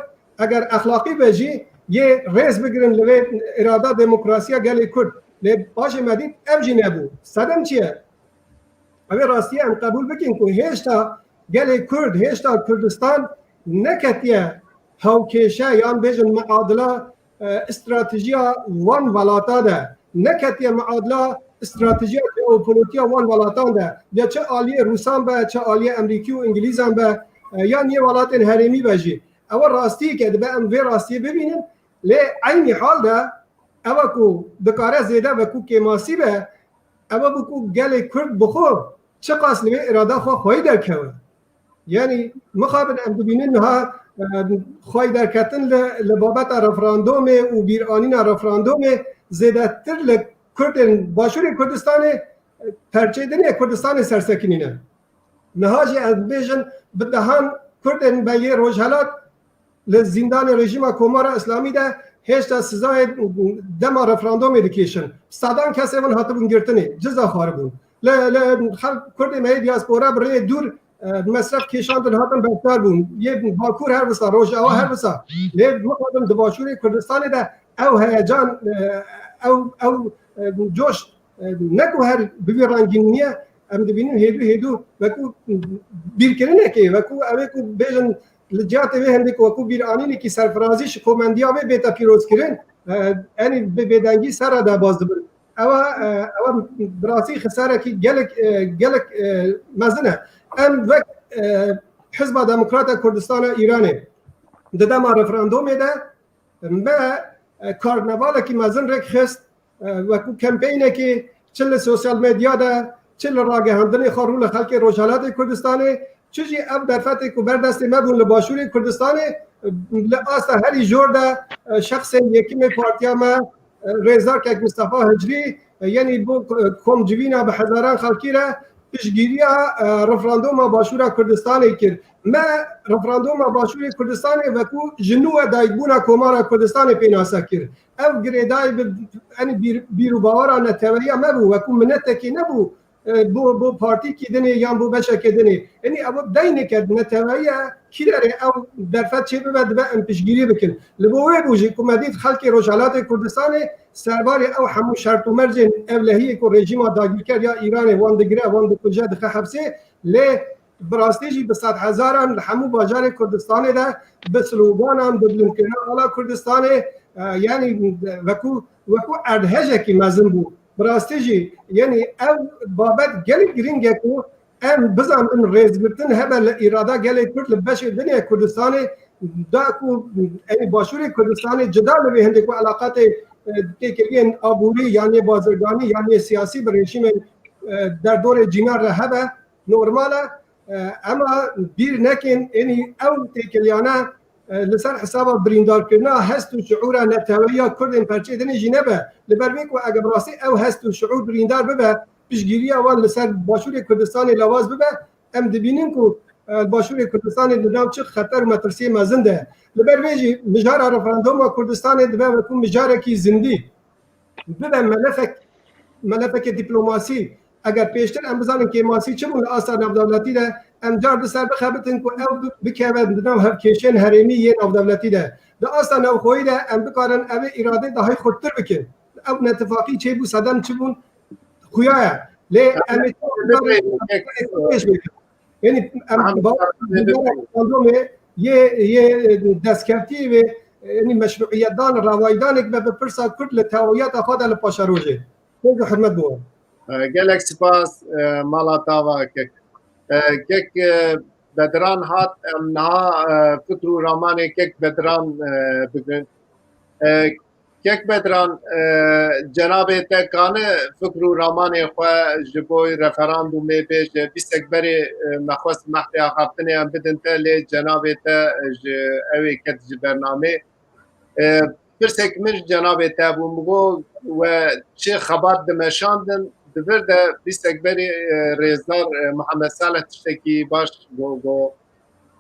eger exlaqî be jî yê rêz bigirin li vê îrada demokrasiya gelê Kurd. Lê paşê me dît ev jî nebû. Sedem çi ye? Ev ê rastiyê em qebûl bikin ku hêşta gelê Kurd, hêşta Kurdistan neketiye hewkêşe yan bêjin muadila, e, stratejiya wan welata de, neketiye muadila stratejiya jeopolitiya wan welatan de, ya çi aliyê Rûsan be, çi aliyê Emerîkî û Îngilîzan be, e, yan yê welatên herêmî be jî. Ew rastiyeke dibe em vê rastiyê bibînin, lê eynî hal de ew ku dikare zêde wekû kêmasî be, ew bû ku gelê Kurd bi xwe çiqas li vê îrada xwe xweyî derkeve. Yanî mixabin em dibînin niha, e, xweyî derketin li, li babeta referandumê û bîranîna referandumê zêdetir li Kurdên Başûrê Kurdistanê, e, perçê din ê Kurdistanê sersekinîne. Niha jî ez dibêjin bi dehan Kurdên me yê Rojhelat li zîndanê rejîma Komara Îslamî de hêşta sizayê dema referandumê dikêşin. Sedan kesê van hatibûn girtinê, ciza xwaribûn. Li, li xelk Kurdê me yê diaspora bi rêyê dûr, e, mesref kêşandin hatin beşdar bûn. Yê Bakur her wisa, Rojava her wisa. Lê mixabin di Başûrê Kurdistanê de ew heyecan, e, ew, ew, e, coş, e, ne ku her bi vî rengîn niye, em dibînin hêdû hêdû wekû bîrkirinekê, wekû ew ê ku bêjin li cihatê wê hindê ku wekû bîranînekî serfirazî ji komendiya wê bête pîrozkirin, e, enî bi bêdengî ser re debaz dibin. Ewa, e, ewa bi rastî xisarekî gelek, e, gelek, e, mezin e. Em wek, e, Hizba Demokrat a Kurdistana Îranê di dema referandumê de me, e, karnevalekî mezin rêk xist, e, wekû kempeynekê çi li sosyal medya de, çi li ragihandinê xwe rû li xelkê Rojhelatê Kurdistanê, çi jî ev derfetê ku ber destê me bûn li Başûrê Kurdistanê, e, li asta herî jor de, e, şexsên yekimê partiya me, e, Rêzdar Kek Mistefa Hicrî, e, yenî bo, e, komcivîna bi hezaran xelkî re piştgiriya, e, referanduma Başûra Kurdistanê kir. Me referanduma Başûrê Kurdistanê wekû ji nû ve dayikbûna Komara Kurdistanê pênase kir. Ev girêdayî bi, enî bîr, bîr û bawera neteweya me bû, wekû minetekê nebû, e, bo, bo partîkî dinê yan bo beşekê dinê. Enî ev deyneke neteweya kî re ev derfet çê bibe, dibe em piştgirî bikin. Li bo wê bû jî ku me dît xelkê Rojhelatê Kurdistanê serbarê ew hemû şert û mercên ewlehiyê ku rejîma dagirker ya Îranê wan digire, wan dikuje, dixe hepsê, lê bi rastî jî bi sedhezaran li hemû bajarê Kurdistanê de bi sloganan, bi bilindkirina ala Kurdistanê, e, yanî wekû, wekû erdhejekî mezin bû. Bi rastî jî, yanî ev babet gelek girîng e ku em bizanbin rêzgirtin hebe li îrada gelê Kurd li beşê din yê Kurdistanê, da ku, ey, Başûrê Kurdistanê cida li vê hindê ku eleqatê, e, têkiliyên aborî yan yê bazirganî yan yê siyasî bi rejîmên, e, derdorê cînan re hebe, normal e. E, ema bîr nekin, enî ew têkiliyane, e, li ser hesaba birîndarkirina hest û şiûra neteweya Kurdên perçeyê dinê jî nebe. Li ber vê ku eger bi rastî ew hest û şiûr birîndar bibe, piştgiriya wan li ser Başûrê Kurdistanê lawaz bibe, em dibînin ku, e, Başûrê Kurdistanê di nav çi xeter û metirsiyê mezin de ye. Li ber vê jî mijara referanduma Kurdistanê dibe wekû mijarekî zindî. Bibe melefek, melefekê dîplomasî. Eger pêştir em bizanin kêmasî çi bûn li asta navdewletî de, em car di ser bixebitin ku ew bi-, bikeve di nav hevkêşên herêmî yê navdewletî de. Di asta navxweyî de em bikarin ev ê îradê dahî xurttir bikin. Ew netifaqî çêbû sedem çi bûn? Xuya ye. Lê em ê pêş bikin. Yanî em referandumê yê, yê destkeftî wê, yanî meşruiyetdan, rewaydanek be bi pirsa Kurd li tewayeta xwe de li paşerojê. Hêz û hurmet bo wan. E, gelek spas, e, mala tava kek. E, kek, e, Bedran hat, em niha, e, fikr û ramanê kek Bedran, e, bigrin. E, Kek Bedran, e, cenabê te kane fikr û ramanê xwe ji bo referandumê bêje, bîstek berê, e, me xwest mehtê axaftinê em bidin te, lê cenabê te, e, ji ew ê ket ji bernamê. E, pirsek min ji cenabê te bû, min got, we çi xebat dimeşandin, di vir de bîstek berê, e, rêzdar, e, Mihemed Salih tiştekî baş got, got,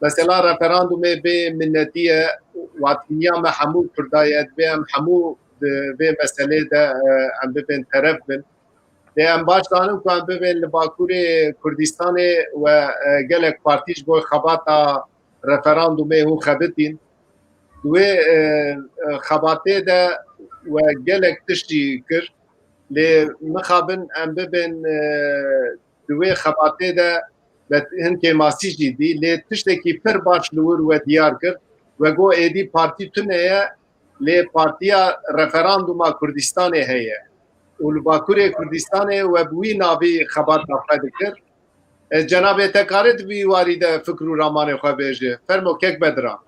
mesela referandumê bê minnetî ye, watîniya me hemû Kurda ye, divê em hemû di vê meselê de, e, em bibên teref bin. Lê em baş zanin ku em bibên li Bakurê Kurdistanê we, e, gelek partî ji bo xebata referandumê hûn xebitîn. Di wê, e, e, xebatê de we gelek tiştî kir. Lê mixabin em bibên, e, di wê xebatê de me hin kêmasî jî dî, lê tiştekî pir baş li wir we diyar kir. We got êdî partî tune ye, lê partiya referanduma Kurdistanê heye. Û li Bakurê Kurdistanê we bi wî navî xebata xwe dikir. E, cenabê te kare di vî warî de fikr û ramanê xwe bêje. Fermo kek Bedran.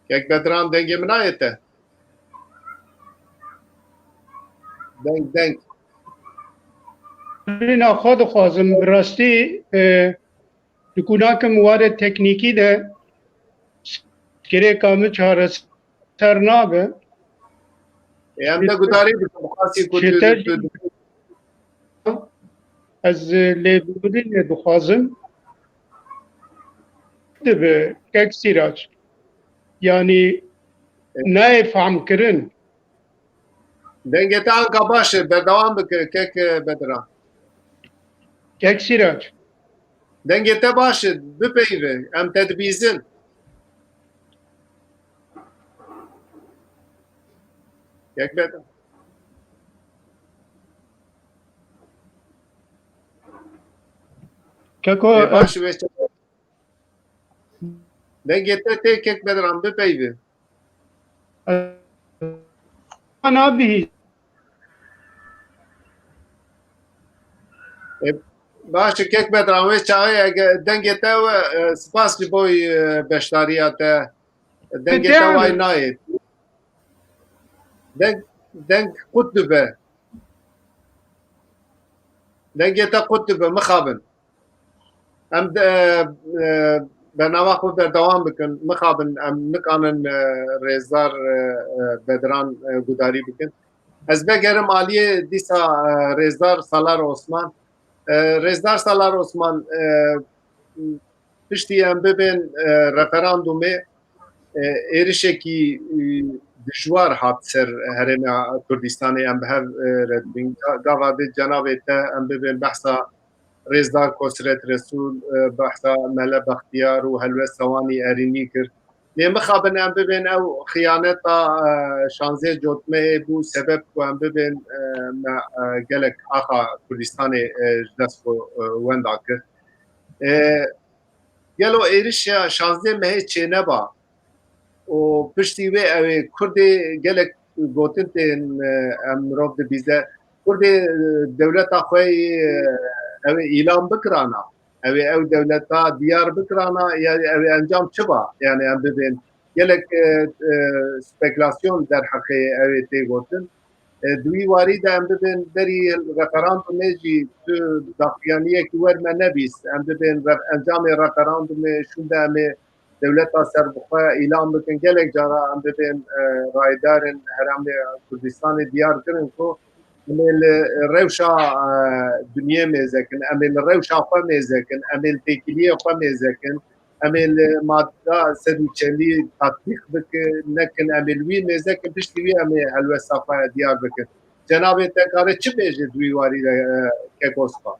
Kek Bedran, dengê min nayê te? Deng, deng. Birîna xwe dixwazim, bi rastî, e, li ku nakim warê teknîkî de, skrêka min çareser nabe. E, em te gudarî bikin, bi xasî ku tu, tu, Ez, e, lêborînê dixwazim. Dibe kek Sîrac. Yanî nayê fehmkirin. Dengê te anka baş e, berdewam bike kek, e, Bedran. Kek Sîrac. Dengê te baş e, bipeyive, em te dibîzin. Kek Bedran. Keko, e, baş e, wê çawa. Dengê te tê kek Bedran, bipeyvî. E, nabihî. E, baş e, kek Bedran, wê çaxê ege dengê te we, e, spas ji bo, e, beşdariya te. Dengê te way nayê. Deng, deng qut dibe. Dengê te qut dibe, mixabin. Em de, e, e, bernama xwe berdewam bikin. Mixabin, em nikanin, e, rêzdar, e, e, Bedran, e, gudarî bikin. Ez vegerim aliyê dîsa, e, rêzdar Salar Osman. E, rêzdar Salar Osman, e, piştî em bibên, e, referandumê, e, êrişekî, e, dijwar hat ser Herêma Kurdistanê, em bi hev, e, re dibin. Ga-, gava dê cenabê te em bibên behsa Rêzdar Kosret Resûl, e, behsa Mele Bextiyar û Helwesta Wanî Erînî kir. Lê mixabin em bibên ew xiyaneta, e, şanzê cotmeyê bû sebeb ku em bibên, e, me, e, gelek axa Kurdistanê, e, ji dest xwe, e, wenda kir. E, gelo êrişa şanzê mehê çêneba û piştî wê ew ê Kurdê gelek gotin tên, e, em mirov dibîze. Kurdê, e, dewleta xwe yê, e, ew ê îlan bikirana. Ew ê ew dewleta diyar bikirana, ya ew ê encam çi ba? Yani em bibên. Gelek, e, e, spekulasyon derheqê ew ê tê gotin. E, di wî warî de em bibên berî referandumê jî tu daxuyaniyekî wer me nebîst. Em bibên re-, encamê referandumê şûnde em ê dewleta serbixwe îlan bikin. Gelek cara em bibên, e, raydarin Herêmê Kurdistanê diyar kirin ku em ê li rewşa, e, dinyê mêze kin, em ê li rewşa xwe mêze kin, em ê li têkiliyê xwe mêze kin, em ê li madda sed û çelî tatbîq bikin, nekin, em ê li wî mêze kin, piştî wî em ê helwesta xwe diyar bikin. Cenabê te kare çi bêje di wî warî de, e, Keko Spa?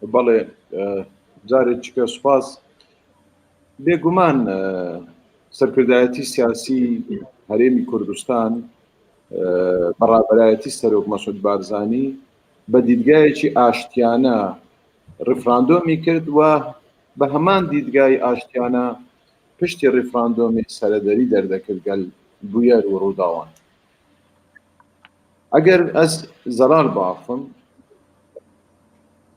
Belê, e, carê çike spas. Bêguman, e, serkirdayetî siyasî Herêmî Kurdistan, e, bi raberayetî Serok Mesûd Barzanî bi dîdgayekî aştiyane referandumî kir we bi heman dîdgayî aştiyane piştî referandumê serederî derdekir gel bûyer û rûdawan. Eger ez zelal biaxivim,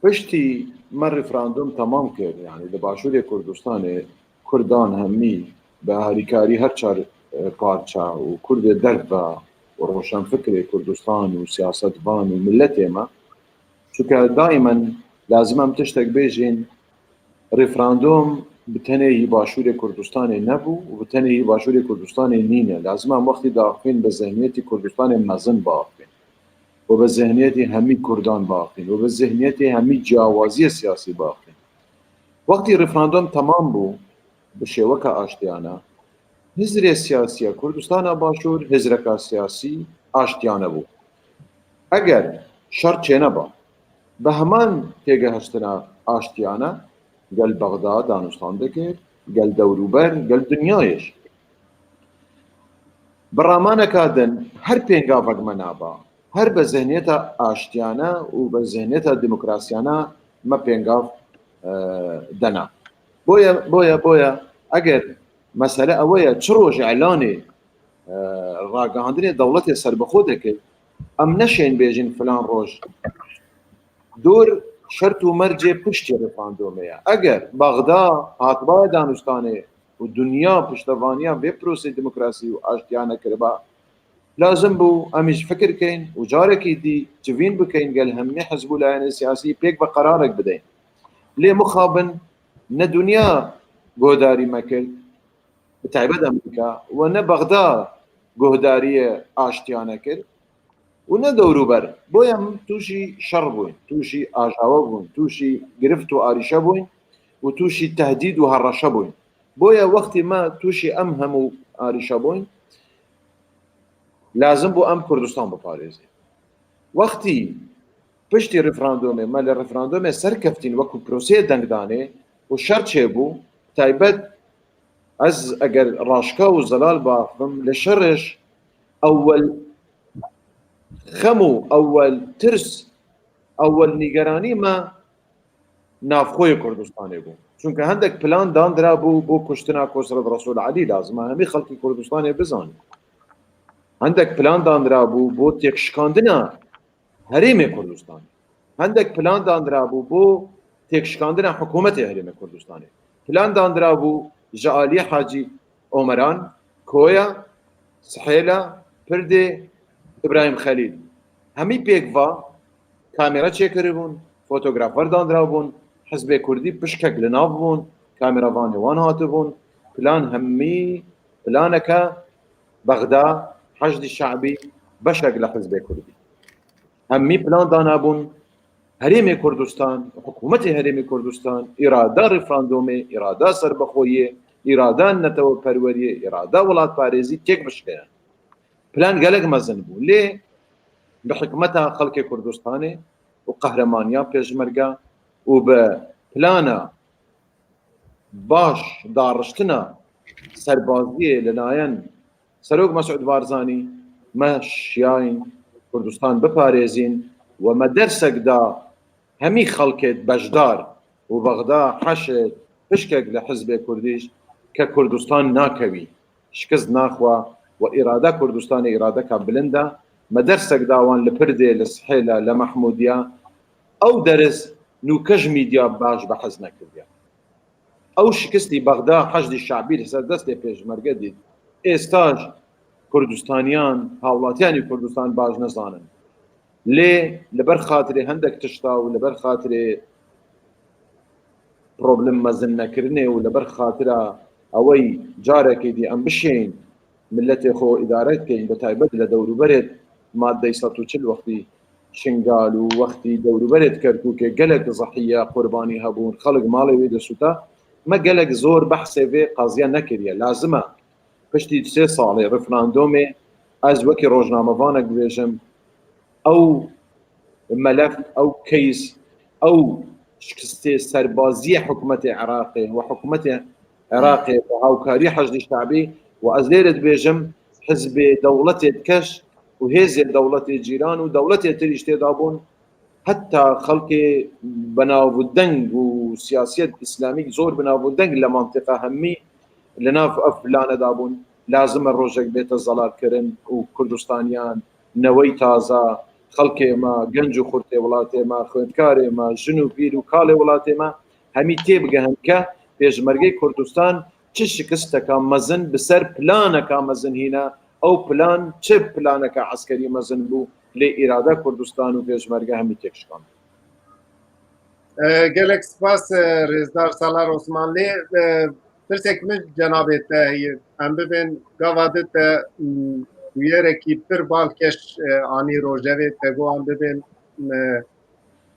piştî me referandum temam kir, yani li Başûrê Kurdistanê Kurdan hemî bi harîkarî her çar, e, parça û Kurdê derve û roşenfikrê Kurdistan û siyasetvan û miletê me, çunke daimen lazim em tiştek bêjin, referandum bi tenê yî Başûrê Kurdistanê nebû û bi tenê yî Başûrê Kurdistanê nîne. Lazim em wextî diaxivîn bi zihniyetî Kurdistanê mezin biaxivîn û bi zihniyetî hemî Kurdan biaxivîn û bi zihniyetê hemî ciyawaziyê siyasî biaxivîn. Wextî referandum temam bû bi şêweka aştiyane, hizrê siyasî ya Kurdistana Başûr hizreka siyasî aştiyane bû. Eger şer çêneba, bi heman têgihiştina aştiyane gel Bexda danûstan dikir, gel dewrûber, gel dinyayê jî. Bi ramaneka din her pêngavek me naba, her bi zihniyeta aştiyane û bi zihniyeta demokrasiyane me pêngav, e, dena. Boye, boye, boye, eger mesele ew e, çi roj îlanê, e, ragihandinê dewletê serbixwe dikir, em neşên bêjin filan roj. Dor şert û mercê piştî referandumê ye. Eger Bexda hatibaya danûstanê û dinya piştevaniya vê prosê demokrasî û aştiyane kiriba, lazim bû em jî fikir keyn û carekî dî civîn bikeyn gel hemî hizb û layenê siyasî pêk ve qerarek bideyn. Lê mixabin ne dinya guhdarî me kir, bi taybet Amerîka, we ne Bexda guhdariyê aştiyane kir û ne dewrûber. Boye em tûşî şer bûn, tûşî ajawe bûn, tûşî girift û arîşe bûn û tûşî tehdîd û hereşe bûn. Boye wextî me tûşî em hemû arîşe bûn, lazim bû em Kurdistan biparêzin. Wextî piştî referandumê, me li referandumê serkeftîn wekû proseyê dengdanê û şer çêbû, taybet ez eger raşka û zelal biaxivim, li şerê ewel xem û ewel tirs ewel nîgeranî me navxweyê Kurdistanê bû. Çunke hendek plan dan dirabû bo kuştina Kosret Resûl Elî, lazim e hemî xelkê Kurdistanê bizanin. Hendek plan dan dirabû bo têkşikandina Herêmê Kurdistanê. Hendek plan dan dirabû bo têkşikandina hikûmetê Herêmê Kurdistanê. Plan dan dirabû ji aliyê Hacî Omeran, Koya, Sihêla, Pirdê, Îbrahîm Xelîl. Hemî pêk va kamera çêkiribûn, fotografer dan dirabûn, Hizbê Kurdî pişkek li nav bûn, kameravanê wan hatibûn. Plan hemî planeke Bexda, Heşdî Şe'bî, beşek li Hizbê Kurdî. Hemî plan danabûn, Herêmê Kurdistan, hikûmetê Herêmê Kurdistan, îrada referandumê, îrada serbixweyiyê, îrada neteweperweriyê, îrada welatparêzî têk bişkeye. Plan gelek mezin bû. Lê bi hikmeta xelkê Kurdistanê û qehremaniya Pêşmerge û bi plana baş dariştina serbaziyê li layen Serok Mesûd Barzanî, me şiyayîn Kurdistan biparêzîn û me dersek da hemî xelkê beşdar û Bexda, Heşd, pişkek li Hizbê Kurdî ke Kurdistan nakewî, şikist naxwe û îrada Kurdistanê îradeka bilind e. Me dersek da wan li Pirdê, li Sihêla, li Mehmûdiya. Ew deris nûke ji mîdya baş behs nekiriye. Ew şikistî Bexda, Heşdî Şe'bî li ser destê Pêşmerge dît. Êsta ji Kurdistaniyan, hawlatiyanî Kurdistan baş nezanin. Lê li ber xatirê hendek tişta û li ber xatirê problem mezin nekirinê û li ber xatira ewey carekê dî em bişên miletê xwe îdare dikeyin, bi taybet li dewrûberê madeyê sed û çil wextî Şingal û wextî dewrûberê Kerkûkê gelek zehiye, qurbanî hebûn, xelk malê wê de sûta. Me gelek zor behsê vê qaziya nekiriye. Lazim e piştî sê salê referandumê ez wekî rojnamevanek bibêjim, ew melef, ew case, ew şikistê serbaziyê hikûmetê Iraqê û hikûmetê Iraqê bi hawkarî Heşdî Şe'bî û ez lêre dibêjim, hizbê dewletê dikeş û hêzê dewletê cîran û dewletê tirî ji tê de bûn, heta xelkê benavûdeng û siyasiyet îslamî zor benavûdeng li mantiqa hemî li nav ev plane de bûn. Lazim e rojek bête zelalkirin û Kurdistaniyan, newey taza, xelkê me, genc û xurtê welatê me, xwendkarê me, jin û pîr û kalê welatê me hemî têbigehin ke Pêşmergeyê Kurdistan çi şikisteka mezin bi ser planeka mezin hîne, ew plan çi planeka eskerî mezin bû, lê îrada Kurdistan û Pêşmerge hemî têk şikand. E, gelek spas, e, Rêzdar Salar Osmanlî. E, pirsek min cenabê te heye. Em bibên gava di te, m, bûyerekî pir balkêş, e, anî rojevê, te got em bibên, e,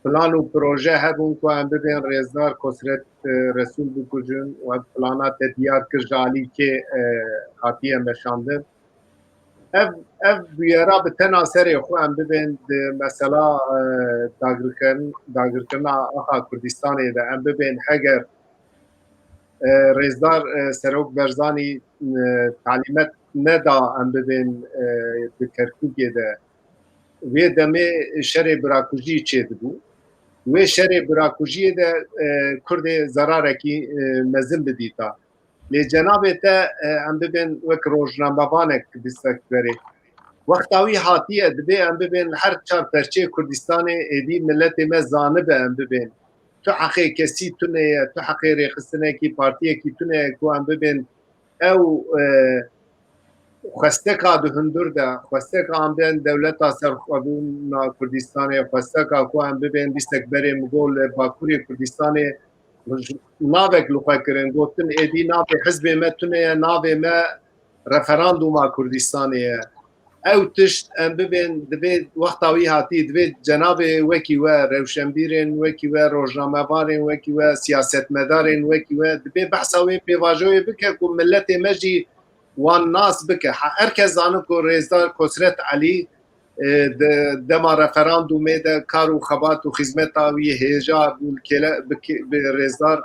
plan û proje hebûn ku em bibên Rêzdar Kosret, e, Resûl bikujin û ev plana te diyar kir ji alî kê, e, hatiye meşandin. Ev, ev bûyera bi tena serê xwe em bibên di mesela, e, dagirkirin-, dagirkirina axa Kurdistanê de em bibên heger, e, Rêzdar, e, Serok Barzanî, e, talîmet neda em bibên, e, di Kerkûkê de. Wê demê şerê birakujî çêdibû. Wê şerê birakujiyê de, e, Kurdê zerarekî, e, mezin bidîta. Lê cenabê te, e, em bibên wek rojnamevanek bîstek berê. Wexta wî hatiye, dibê em bibên li her çar perçeyê Kurdistanê êdî miletê me zanibe em bibên. Tu heqê kesî tune ye, tu heqê rêxistinekî, partiyekî tune ye ku em bibên ew, e, xwesteka di hundir de, xwesteka em bên dewleta serxwebûna Kurdistanê, xwesteka ku em bibên bîstek berê min got li Bakurê Kurdistanê navek li xwe kirin, gotin êdî navê hizbê me tune ye, navê me referanduma Kurdistanê ye. Ew tişt em bibên, divê wexta wî hatî, divê cenabê wekî we, rewşenbîrên wekî we, rojnamevanên wekî we, siyasetmedarên wekî we, divê behsa wê pêvajoyê bike ku miletê me jî wan nas bike. He-, her kes zanin ku Rêzdar Kosret Elî, e, de, dema referandumê de kar û xebat û xizmeta wî hêja bû li kêle-, bi kê-, bi Rêzdar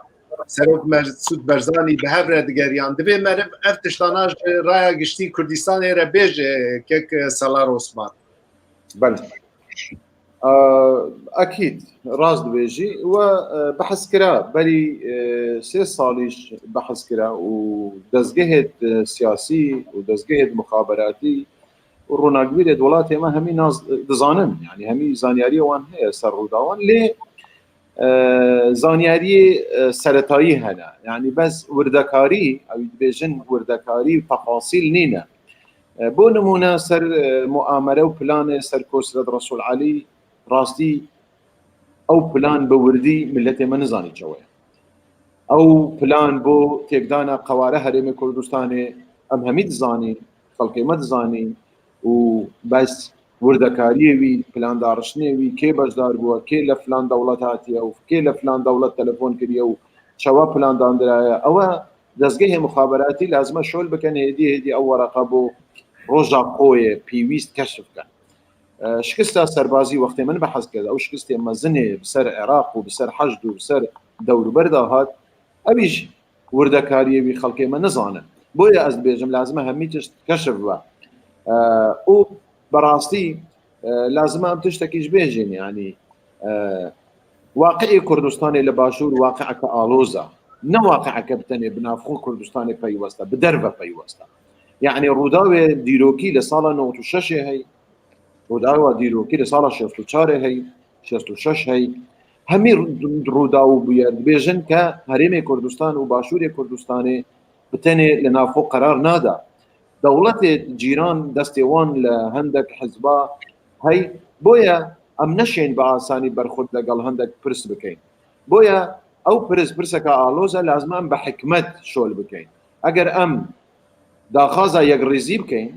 Serok Mesûd Barzanî bi hev re digeriyan. Divê meriv ev tiştana ji raya giştî Kurdistanê re bêje, kek Salar Osman. Belê. Ekîd, rast dibêjî. We, e, behs kira, berî, e, sê salî jî behs kira û dezgehê, e, siyasî û dezgehê muxaberatî û ronakbîrê di welatê me hemî nas, dizanin. Yanî hemî zanyariyê wan heye ser Rûdawan. Lê, e, zanyariyê, e, seretayî hene. Yanî bes wirdekarî, ew dibêjin wirdekarî û tefasîl nîne. E, bo nimûne ser, e, muamere û planê ser Kosret Resul Elî, rastî ew plan bi wirdî miletê me nizanî çawa ye. Ew plan bo têkdana qeware Herêmê Kurdistanê em hemî dizanî, xelkê me dizanî û bes wirdekariyê wî, plan dariştinê wî, kê beşdar bûye, kê li filan dewlet hatiye û kê li filan dewlet telefon kiriye û çawa plan dandiraye. Ew e dezgehê muxaberatî lazim e şol bikin, hêdî hêdî ew wereqa bo roja xwe yê pêwîst keşf bikin. E, şikista serbazî wextê min behs kir, ew şikistê mezin ê bi ser Iraq û bi ser Heşd û bi ser dewrûber de hat, ew î ji wirdekariyê wî xelkê me nizanin. Boye ez dibêjim, lazim e hemî tişt keşf be. E, û berastî, e, lazim e em tiştekî ji bêjin, yanî, e, waqi'ê Kurdistanê li Başûr waqi'eke aloz e. Ne waqi'eke bi tenê bi navxwe Kurdistanê peywest e, bi derve peywest e. Yanî Rûdawê dîrokî li sala nod û şeş ê heye, Rûdawa dîrokî li sala şêst û çar ê hey, şêst û şeş hey. Hemî rû-, rûdaw û bûyer dibêjin ke Herêmê Kurdistan û Başûrê Kurdistanê bi tenê li nav xwe qerar nada. Dewletê cîran destê wan li hendek hizba hey. Boye em neşên bi asanî berxwed legel hendek pirs bikeyn. Boye ew pirs, pirseke aloz e, lazim e em bi hikmet şol bikeyn. Eger em daxwaza yekrêzî bikeyn,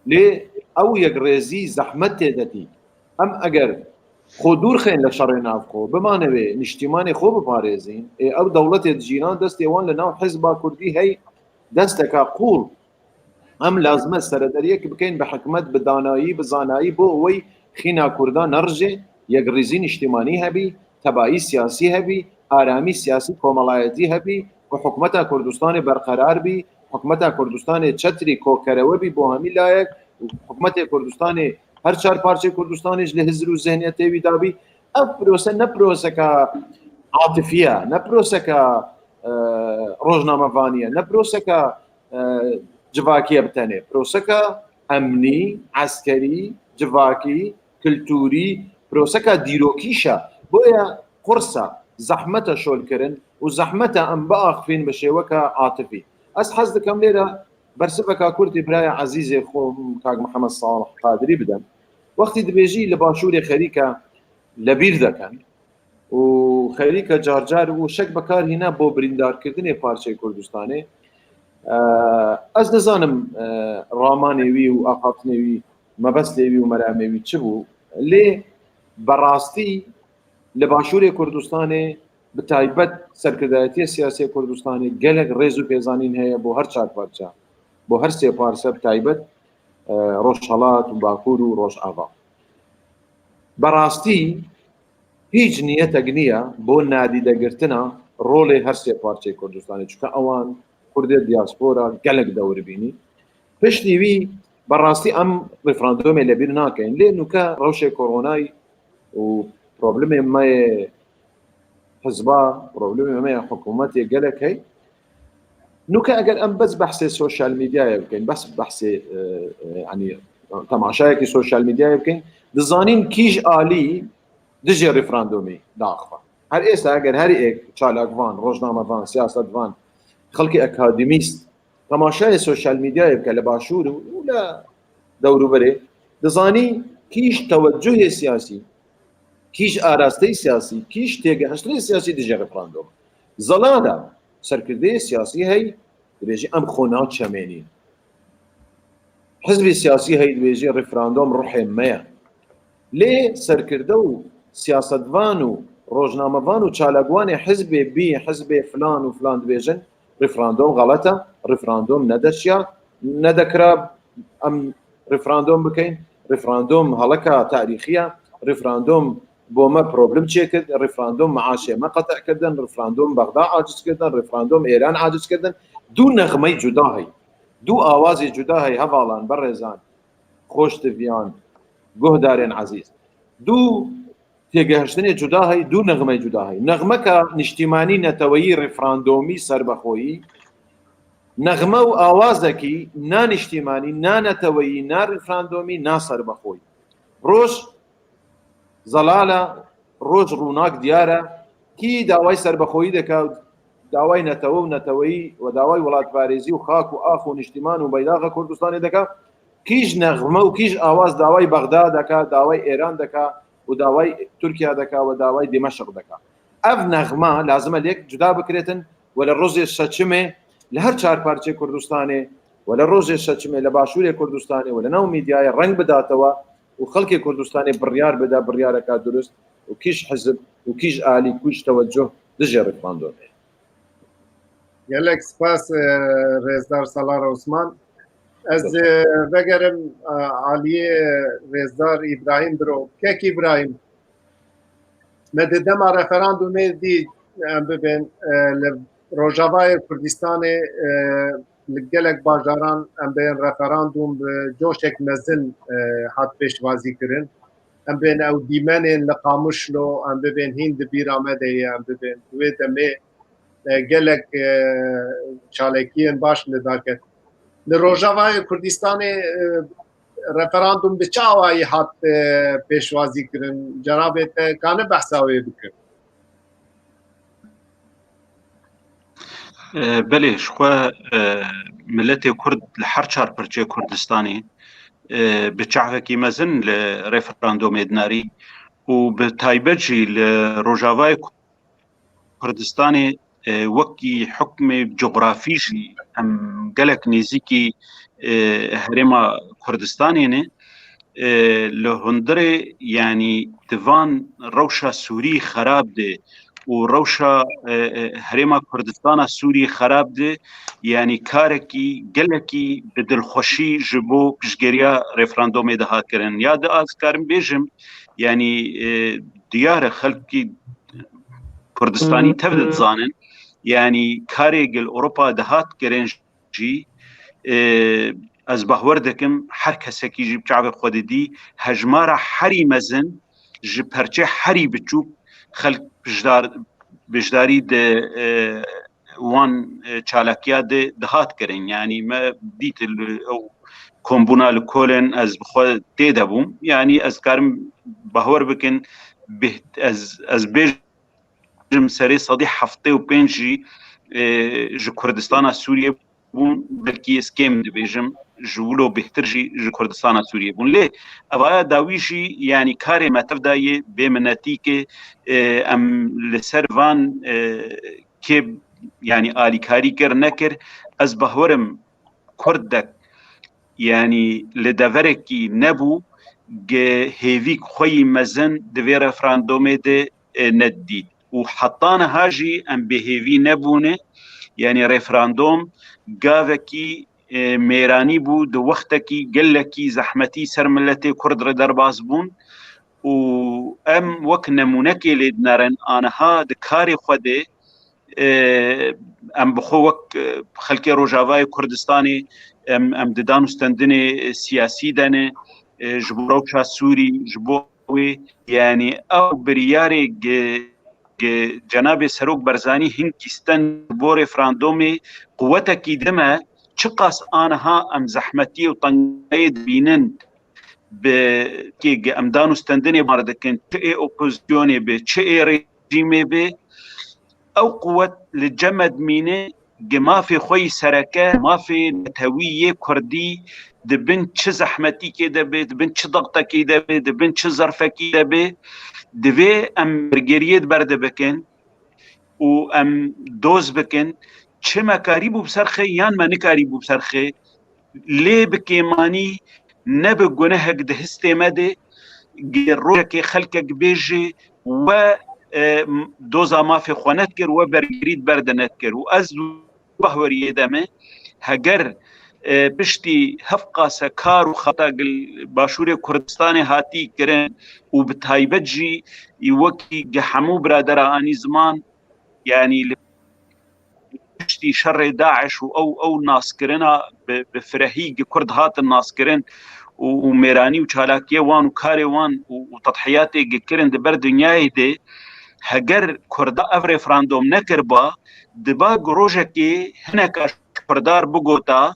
lê ew yekrêzî zehmet tê de tî. Em eger xwe dûr xên li şerê navxwe, bimane wê niştîmanê xwe biparêzîn, ê ew dewletê di cîran destê wan li nav hizba kurdî hey, desteka qûl. Em lazim e serederiyek bikeyn bi hikmet, bi danayî, bi zanayî, bo wey xîna kurda nerije, yekrêzî niştîmanî hebî, tebayî siyasî hebî, aramî siyasî komelayetî hebî û hikûmeta Kurdistanê berqerar bî, hikûmeta Kurdistanê çetrî kokerewe bî bo hemî layek û hikûmetê Kurdistanê her çar parçeyê Kurdistanê ji li hizir û zihniyetê wî dabî. Ev pirose ne piroseka atifî ye, ne piroseka, e, rojnamevanî ye, ne piroseka, e, civakî ye bi tenê. Piroseka emnî, eskerî, civakî, kulturî, piroseka dîrokîş e. Boye qurs e, zehmet e şolkirin û zehmet e em biaxifîn bi şêweke atifî. Ez hez dikim lêre bersiveka kurtî biraya ezîzê xwe, kak Mihemed Salih Qadirî bidim. Wextî dibêjî li Başûrê xerîke lebîr dekin û xerîke carcar û şek bikar hîne bo birîndarkirdinê parçeyê Kurdistanê. E, ez nizanim, e, ramanê wî û axaftinê wî, mebestê wî û meramê wî çi bû, lê berastî li Başûrê Kurdistanê, bi taybet serkirdayetiya siyasî ya Kurdistanê gelek rêz û pêzanîn heye bo her çar parça, bo her sê parçe, bi taybet, e, Rojhelat û Bakur û Rojava. Berastî hîç niyetek niye bo nadîdegirtina rolê her sê parçeyê Kurdistanê, çunke ewan Kurdê diaspora gelek dewr bînî. Piştî wî berastî em referandumê lebîr nakeyn. Lê nûke rewşê koronayî û problemê me yê hizba, problemê me yê hikûmetê gelek hey. Nûke eger em bes behsê sosyal medyayê bikin, bes behsê, e, e, yanî temaşayekî sosyal medyayê bikin, dizanîn kîj alî dijî referandumî diaxife. Her êsta eger her êk çalakvan, rojnamevan, siyasetvan, xelkê akademîst temaşayê sosyal medyayê bike li Başûr û, û li dewrûberê, dizanî kîj tewecuhê siyasî, kîj arasteyê siyasî, kîj têgihiştinê siyasî dijî referandum. Zelal e, serkirdeyê siyasî hey, dibêjî em xwe naçemênîn. Hizbê siyasî hey dibêjî referandum ruhê me ye. Lê serkirde û siyasetvan û rojnamevan û çalakvanê hizbê bî, hizbê filan û filan dibêjin, referandum xelet e, referandum nedeşiya, nedekira em referandum bikeyn, referandum heleka tarîxî ye, referandum bo me problem çêkir, referandum meaşê me qetih kirdin, referandum Bexda aciz kirdin, referandum Êran aciz kirdin. Du nexmeyê cuda hey, du awazê cuda hey hevalan, berêzan, xoştiviyan, guhdarên ezîz. Du têgehiştinê cuda heye, du nexmeyê cuda heye. Nexmeka niştîmanî, neteweyî, referandomî, serbexoyî, nexme û awazekî na niştîmanî, na neteweyî, na referandomî, na serbexoyî. Roj zelal e, roj rûnak diyar e. Kî daway serbexoyî dike, daway netewe û neteweyî û daway welatparêzî û xak û ax û niştîman û beydaxa Kurdistanê dike, kîj nexme û kîj awaz daway Bexda dike, daway Êran dike û daway Tirkiye dike û daway Dimeşq dike. Ev nexme lazim e lêk cuda bikirêtin û li rojê seçimê li her çar parçeyê Kurdistanê û li rojê seçimê li başûrê Kurdistanê û li nav medyayê reng bidatewe û xelkê Kurdistanê biryar bide, biryareka durust û kîj hizb û kîj alî, kîj tewecuh dijî referandomê. Gelek spas, e, Rêzdar Salar Osman. Ez, e, vegerim, e, aliyê Rêzdar Îbrahîm Biro. Kek Îbrahîm, me di dema referandumê dî, em bibên, e, li Rojavayê Kurdistanê, e, li gelek bajaran em bibên referandum bi coşek mezin, e, hat pêşwazî kirin. Em bibên ew dîmenên li Qamişlo, em bibên hîn di bîra me de ye, em bibên di wê demê, e, gelek, e, çalakiyên baş li dar ket. Li Rojavayê Kurdistanê, e, referandum bi çi awayî hat, e, pêşwazî kirin? Cenabê te kane behsa wê bikin? E, belê, ji xwe, e, miletê Kurd li her çar parçeyê Kurdistanê, e, bi çavekî mezin li referandumê dinarî û bi taybet jî li Rojavayê Kurdistanê, e, wekî hukmê cografî jî em gelek nêzîkî, e, herêma Kurdistanê ne. E, li hundirê, yanî di van rewşa Sûrî xerab de û rewşa, e, e, herêma Kurdistana Sûrî xerab de, yanî karekî gelekî bi dilxweşî ji bo piştgiriya referandumê dihat kirin. Ya di, ez karim bêjim, yanî, e, diyar e, xelkî Kurdistanî tev dizanin, yanî karê gil Ewropa dihat kirin jî, e, ez bahwer dikim her kesekî jî bi çavê xwe didî, hejmara herî mezin ji perçê herî biçûk xelk bijdar, bijdarî di, e, wan, e, çalakiya de dihat kirin. Yanî me dît li ew kombûna li Kolên, ez bi xwe tê de bûm. Yanî ez karim bahwer bikin, bih-, ez, ez bêjim serê sedî heftê û pênc jî, e, ji Kurdistana Sûriyê bûn, belkî ez kêm dibêjim, ji wilo bêhtir jî ji Kurdistana Sûriyê bûn. Lê evaya dawî jî, yanî karê me tev dayê bê minetî ke, e, em li ser van, e, kê, yanî alîkarî kir nekir, ez bahwerim Kurdek, yanî li deverekî nebû, ge hêvîk xwe yî mezin di vê referandumê de, e, nedît. Û heta niha jî em bêhêvî nebûne. Yanî referandum gavekî, e, mêranî bû, di wextekî gelekî zehmetî ser miletê Kurd re derbas bûn. Û em wek nemûnekê lê dinerin, aniha di karê xwe de, e, em bi xwe wek, e, xelkê Rojavayê Kurdistanê, em, em di dan û stendinê, e, siyasî de ne, e, ji bo rewşa Sûrî, ji bo wê, yanî ew biryarê ge, ge cenabê Serok Barzanî hinkî stend ji bo referandumê quwetekî dime, çiqas aniha em zehmetiyê û tengayê dibînin, bi kê ge em dan û stendinê bar dikin, çi ê opozisyonê be, çi ê rejîmê be, ew quwet li cem me dimîne, ge mafê xwe yî sereke, mafê netewî yê Kurdî di bin çi zehmetîkê de be, di bin çi dextekî de be, di bin çi zerfekî de be, divê em bergeriyê di ber de bikin û em doz bikin. Çi me karîbû bi ser xê yan me nikarîbû bi ser xê, lê bi kêmanî ne bi gunehek di histê me de, ge rojekê xelkek bêje we, e, doza mafê xwe nedikir, we bergirî di ber de nedikir. Û ez bahweriyê de me, heger, e, piştî hevqase kar û xeta gil Başûrê Kurdistanê hatî kirin û bi taybet jî wekî ge hemû biradera anî ziman, yanî li piştî şerê DAIŞ û ew, ew naskirina bi, bi firehî gi Kurd hatin naskirin û, û mêranî û çalakiyê wan û karê wan û, û tedhiyatê kirin di ber dinyayê de, heger Kurda ev referandum nekirba, diba ku rojekê hineka Kurdar bigota,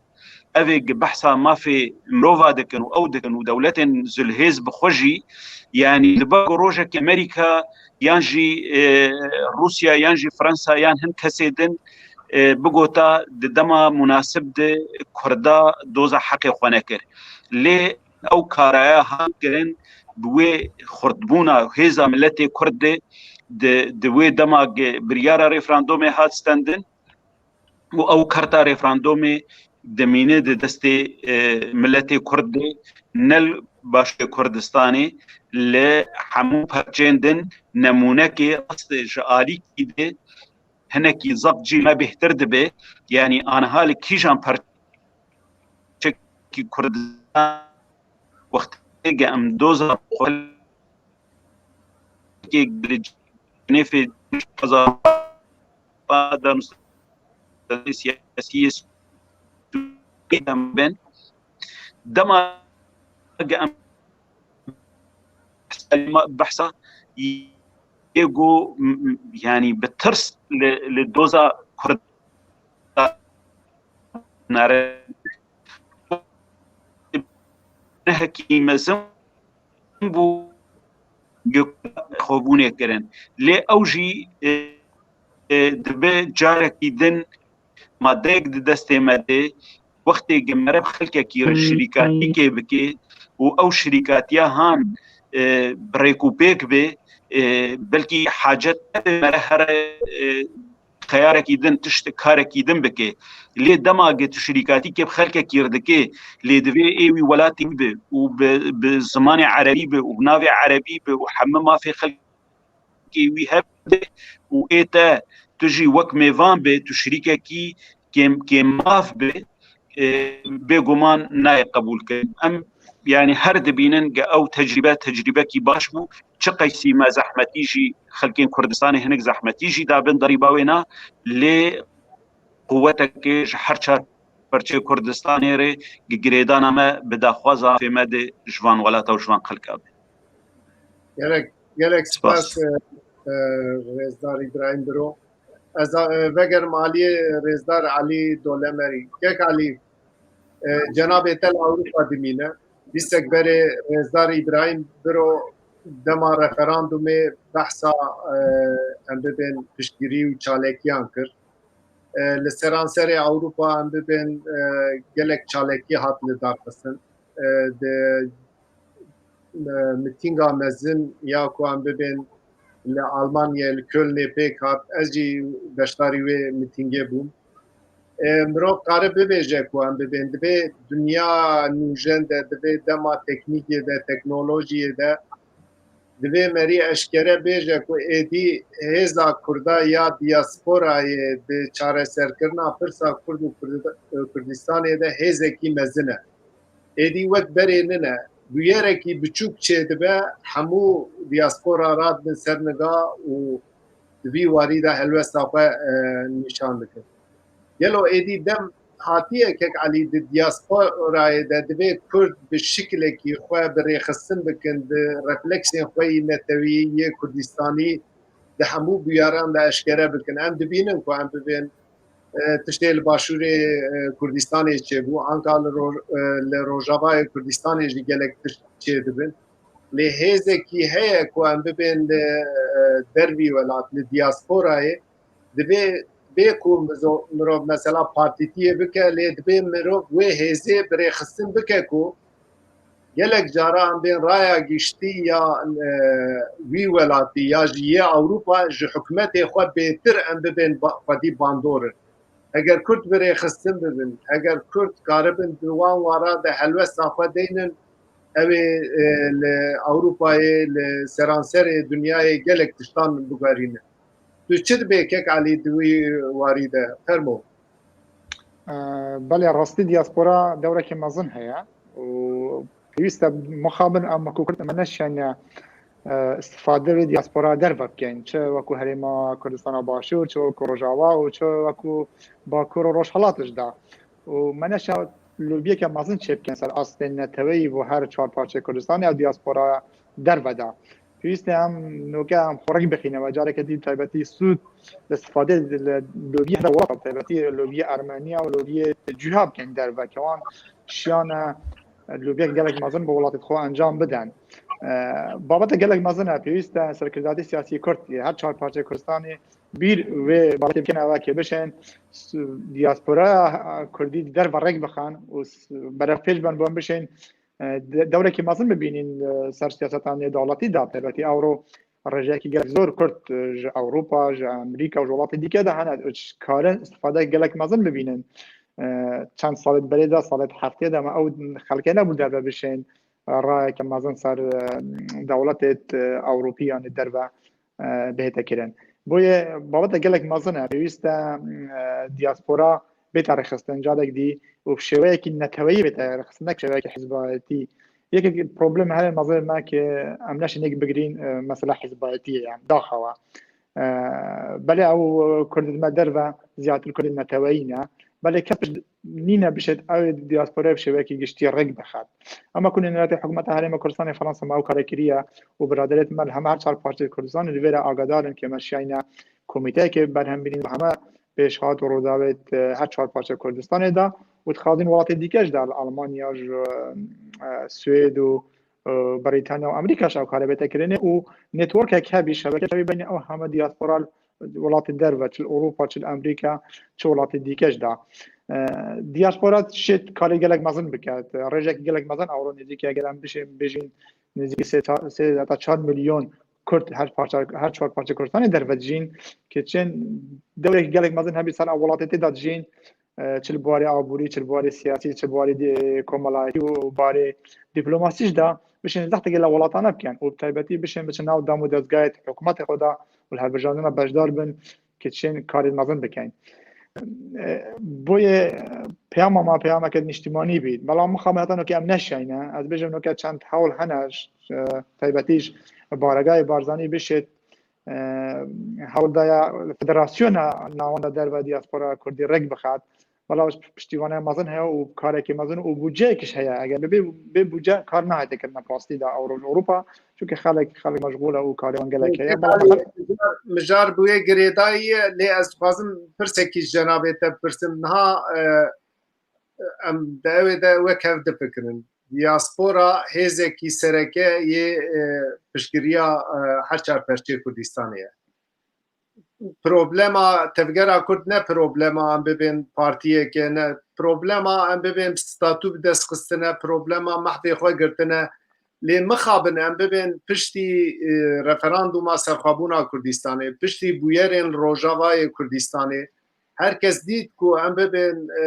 ev ê behsa mafê mirova dikin û ew dikin û dewletên zilhêz bi xwe jî, yanî diba ku rojekê Amerîka yan jî, e, Rûsya yan jî Fransa yan hin kesê din, e, bigota di dema munasib de Kurda doza heqê xwe nekir. Lê ew karaya hat kirin bi wê xurtbûna hêza miletê Kurd de di, di wê dema ge-, biryara referandumê hat stendin û ew karta referandumê dimîne di destê, e, miletê Kurd de, ne li Başûrê Kurdistanê, li hemû perçên din nemûnekê rast e ji alîkî de hinekî zaf cî me bêhtir dibe. Yanî aniha li kîjan perçekî Kurdistan wextê ge em doza xwe li Cenêfê siyasî yê Sûriyê em bên. Dema ge em behsa yê ku, m-, m-, yanî bi tirs li, li doza Kurd nare nehekî mezin bû, xwebûnê kirin. Lê ew jî, e, e, dibe carekî din madeyek di destê me de, wextê ku mere bi xelkekî re şirîkatîkê bike û ew şirîkatiya han, e, bi rêk û pêk be, e, belkî hacet nebe mere here, e, xeyarekî din, tişt karekî din bike. Lê dema ge tu şirîkatîkê bi xelkekî re dike, lê divê ê wî welatî be û bi, bi zimanê erebî be û bi navê erebî be û hemî mafê xelkê wî hebe û ê te tu jî wek mêvan be, tu şirîkekî kêm, kêm maf be, e, bêguman nayê qebûl kirin. Em, yanî her dibînin ge ew tecrîbe, tecrîbekî baş bû. Çi qeysî me zehmetî jî, xelkên Kurdistanê hinek zehmetî jî dabin derîba wê na, lê quwetekê ji her çar perçê Kurdistanê re gi-, girêdana me bi daxwaza mafê me de ji van welata û ji van xelka be. Gelek, gelek spas, e, e, Rêzdar Îbrahîm Biro. Ez, e, vegerim aliyê Rêzdar Elî Dolemerî. Kek Elî, e, cenabê te li Ewropa dimîne. Dîsek berê Rêzdar Îbrahîm Biro dema referandumê behsa, e, em bibên piştgirî û çalekiyan kir. E, li seranserê Ewropa em bibên, e, gelek çalekî hat lidarxistin. E, di, e, mitînga mezin ya ku em bibên li Almanyayê, li Kölnê pêk hat, ez jî beşdarî wê mitîngê bûm. E, mirov kare bibêje ku em bibên, divê dinya nûjen de, divê dema teknîkê de, teknolojiyê de, divê merî eşkere bêje ku êdî hêza Kurda ya diasporayê di çareserkirina pirsa Kurd û Kurd-, Kurdistanê de hêzekî mezin e. Êdî wek berê nine. Bûyerekî biçûk çêdibe, hemû diaspora radibin ser niga û di vî warî de helwesta xwe, e, nîşan didin. Gelo êdî dem hatiye kek Elî di diasporayê de divê Kurd bi şikilekî xwe bi rêxistin bikin, di refleksên xwe yî netewî yê Kurdistanî di hemû bûyaran de eşkere bikin. Em dibînin ku em bibên, e, tiştê li Başûrê, e, Kurdistanê çêbû, anka li Roj-, e, li Rojavayê Kurdistanê jî gelek tişt çêdibin. Lê hêzekî heye ku em bibên li, e, dervî welat, li diasporayê, divê bê ku mizo-, mirov mesela partîtiyê bike, lê divê mirov wê hêzê bi rêxistin bike ku gelek cara em bên raya giştî ya, e, wî welatî ya jî yê Ewropa ji hikûmetê xwe bêtir em bibên ba-, xwedî bandorin. Heger Kurd bi rêxistin bibin, heger Kurd karibin di wan wara de helwesta xwe deynin, ew ê, e, li Ewropayê, li seranserê dinyayê gelek tiştan biguherînin. Tu çi dibê kek Elî di wî warî de? Fermo. E, belê, rastî diaspora dewrekî mezin heye û pêwîst e mixabin em wekû Kurd me neşiyaniye, e, istifade wê diaspora derve bikin. Çi wekû Herêma Kurdistana Başûr, çi wekû Rojava û çi wekû Bakur û Rojhilat jî de. Û me neşa lobiyeke mezin çêbikin ser astên neteweyî bo her çar parçeyê Kurdistanê ya diaspora derve de. Pêwîst e em noke em xwe rek bixîne ve careke dî taybetî sûd li istifadê li lobiyê her welat, taybetî lobiyê Ermeniya û lobiyê cuha bikin derve, ke wan şiyane lobiyek gelek mezin bi welatê xwe encam bidin. E, babete gelek mezin e, pêwîst e serkirdayetê siyasî Kurd yê her çar parçeyê Kurdistanê bîr vê babetê bikene ve ke bişên s-, diaspora Kurdî derve rek bixin û s-, berevpêş bin bo em bişên, e, de-, dewrekî mezin bibînîn, e, ser siyaseta nêdewletî de. Taybetî ewro rêjeyekî gelek zor Kurd, e, ji Ewropa, ji Amerîka û ji welatê dîke de hene, û karin istifade gelek mezin bibînin. E, çend salê berê de, salê heftê de me ew xelkê nebû derve bişên, e, rayeke mezin ser, e, dewletê, e, Ewropî yanî derve, e, bihête kirin. Boye babete gelek mezin e, pêwîst e, e, diaspora bête rêxistin carek dî û bi şêweyekî neteweyî bête rêxistin, ne şêweyekî hizbayetî. Yekek problem herê mezin me ke em neşin yek bigirîn, e, mesela hizbayetiyê, yani daxawa. E, belê ew Kurd di me derve ziyadtir Kurd neteweyî ne. Belê kes nîne bişêt ew diasporayê bi şêweyekî giştî rek bixet. Ama ku nênînetê hikûmeta Herêma Kurdistanê Fransa me ew kare kiriye û biraderêt me li heme her çar parçeyê Kurdistanê li vê re agadar in ke me şiyayne komîteyekê berhem bînin bi heme pêşhat û rûdawêt, e, her çar parçeyê Kurdistanê de û dixwazin welatê dîke ji de li Almanya, ji, e, Swêd û, e, Brîtanya û Amerîka ji ew kare bête kirinê û networkek hebî, şebekek hebî beynê ew heme diaspora welatê derve, çi li Ewropa, çi li Amerîka, çi welatê dîke jî da. E, diaspora şêt karê gelek mezin bike. Rêjekî gelek mezin ewro nêzîkî, eger em bişên bêjin nêzîkî sê ça-, sê heta çar milyon Kurd her parça, her çar parçeyê Kurdistanê derve dijîn, ke çên dewrekî gelek mezin hebî ser ew welatê tê de dijîn, e, çi li buarê aborî, çi li buarê siyasî, çi li buarê di-, komelayetî û barê dîplomasî jî de bişên zehtekê li welatane bikin û bi taybetî bişên biçin nav dam û dezgahê hikûmetê xwe de û li hilbijartina beşdar bin ke çên karê mezin bikin. E, boye peyama me peyameke niştimanî bî. Bela mixabin heta noke em neşiyayne. Ez bêjim noke çend hewl hene, e, taybetî ji baregahê Barzanî bişêt, e, hewl daye federasyona navenda derve diaspora Kurdî rek bixat. Bela piştîvanê mezin heye û karekî mezin û budceyekî jî heye. Eger bê, bê budce kar nahête kirine rastî de ew roj Ewropa. Çunke xelek, xelek meşgûl e û karê wan gelek heye. Bela Mijar, mijar bi wê girêdayî ye, lê ez dixwazim pirsekî ji cenabê te bipirsim. Niha, e, em di ewê de wek hev difikirin. Diaspora hêzekî sereke yê, e, piştgiriya, e, her çar perçeyê Kurdistanê ye. Problema tevgera Kurd ne problema em bibên partiyeke, ne problema em bibên statû bi dest xistine, problema mehdê xwe girtine. Lê mixabin em bibên piştî, e, referandûma serxwebûna Kurdistanê, piştî bûyerên li Rojavayê Kurdistanê, her kes dît ku em bibên, e,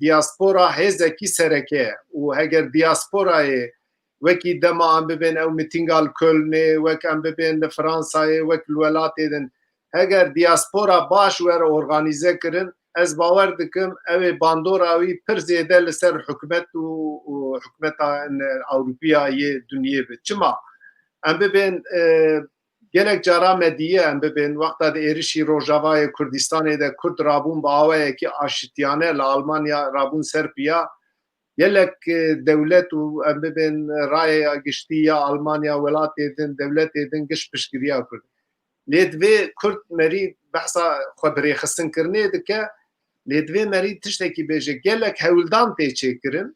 diaspora hêzekî sereke ye û heger diasporayê wekî dema em bibên ew mitînga li Kölnê, wek em bibên li Fransayê, wek li welatê din, heger diaspora baş were organîze kirin, ez bawer dikim ew ê bandora wî pir zêde li ser hikûmet û, û hikûmeta Ewropiya yê dinyê bi. Çima? Em bibên, e, gelek cara me diye, em bibên wexta di êrişî Rojavayê Kurdistanê de Kurd rabûn bi awayekî aşitiyane li Almanya rabûn ser piya. Gelek, e, dewlet û em bibên raya giştî ya Almanya, welatê din, dewletê din giş piştgiriya Kurd. Lê divê Kurd merî behsa xwe birêxistinkirinê dike, lê divê merî tiştekî bêje, gelek hewldan tê çêkirin.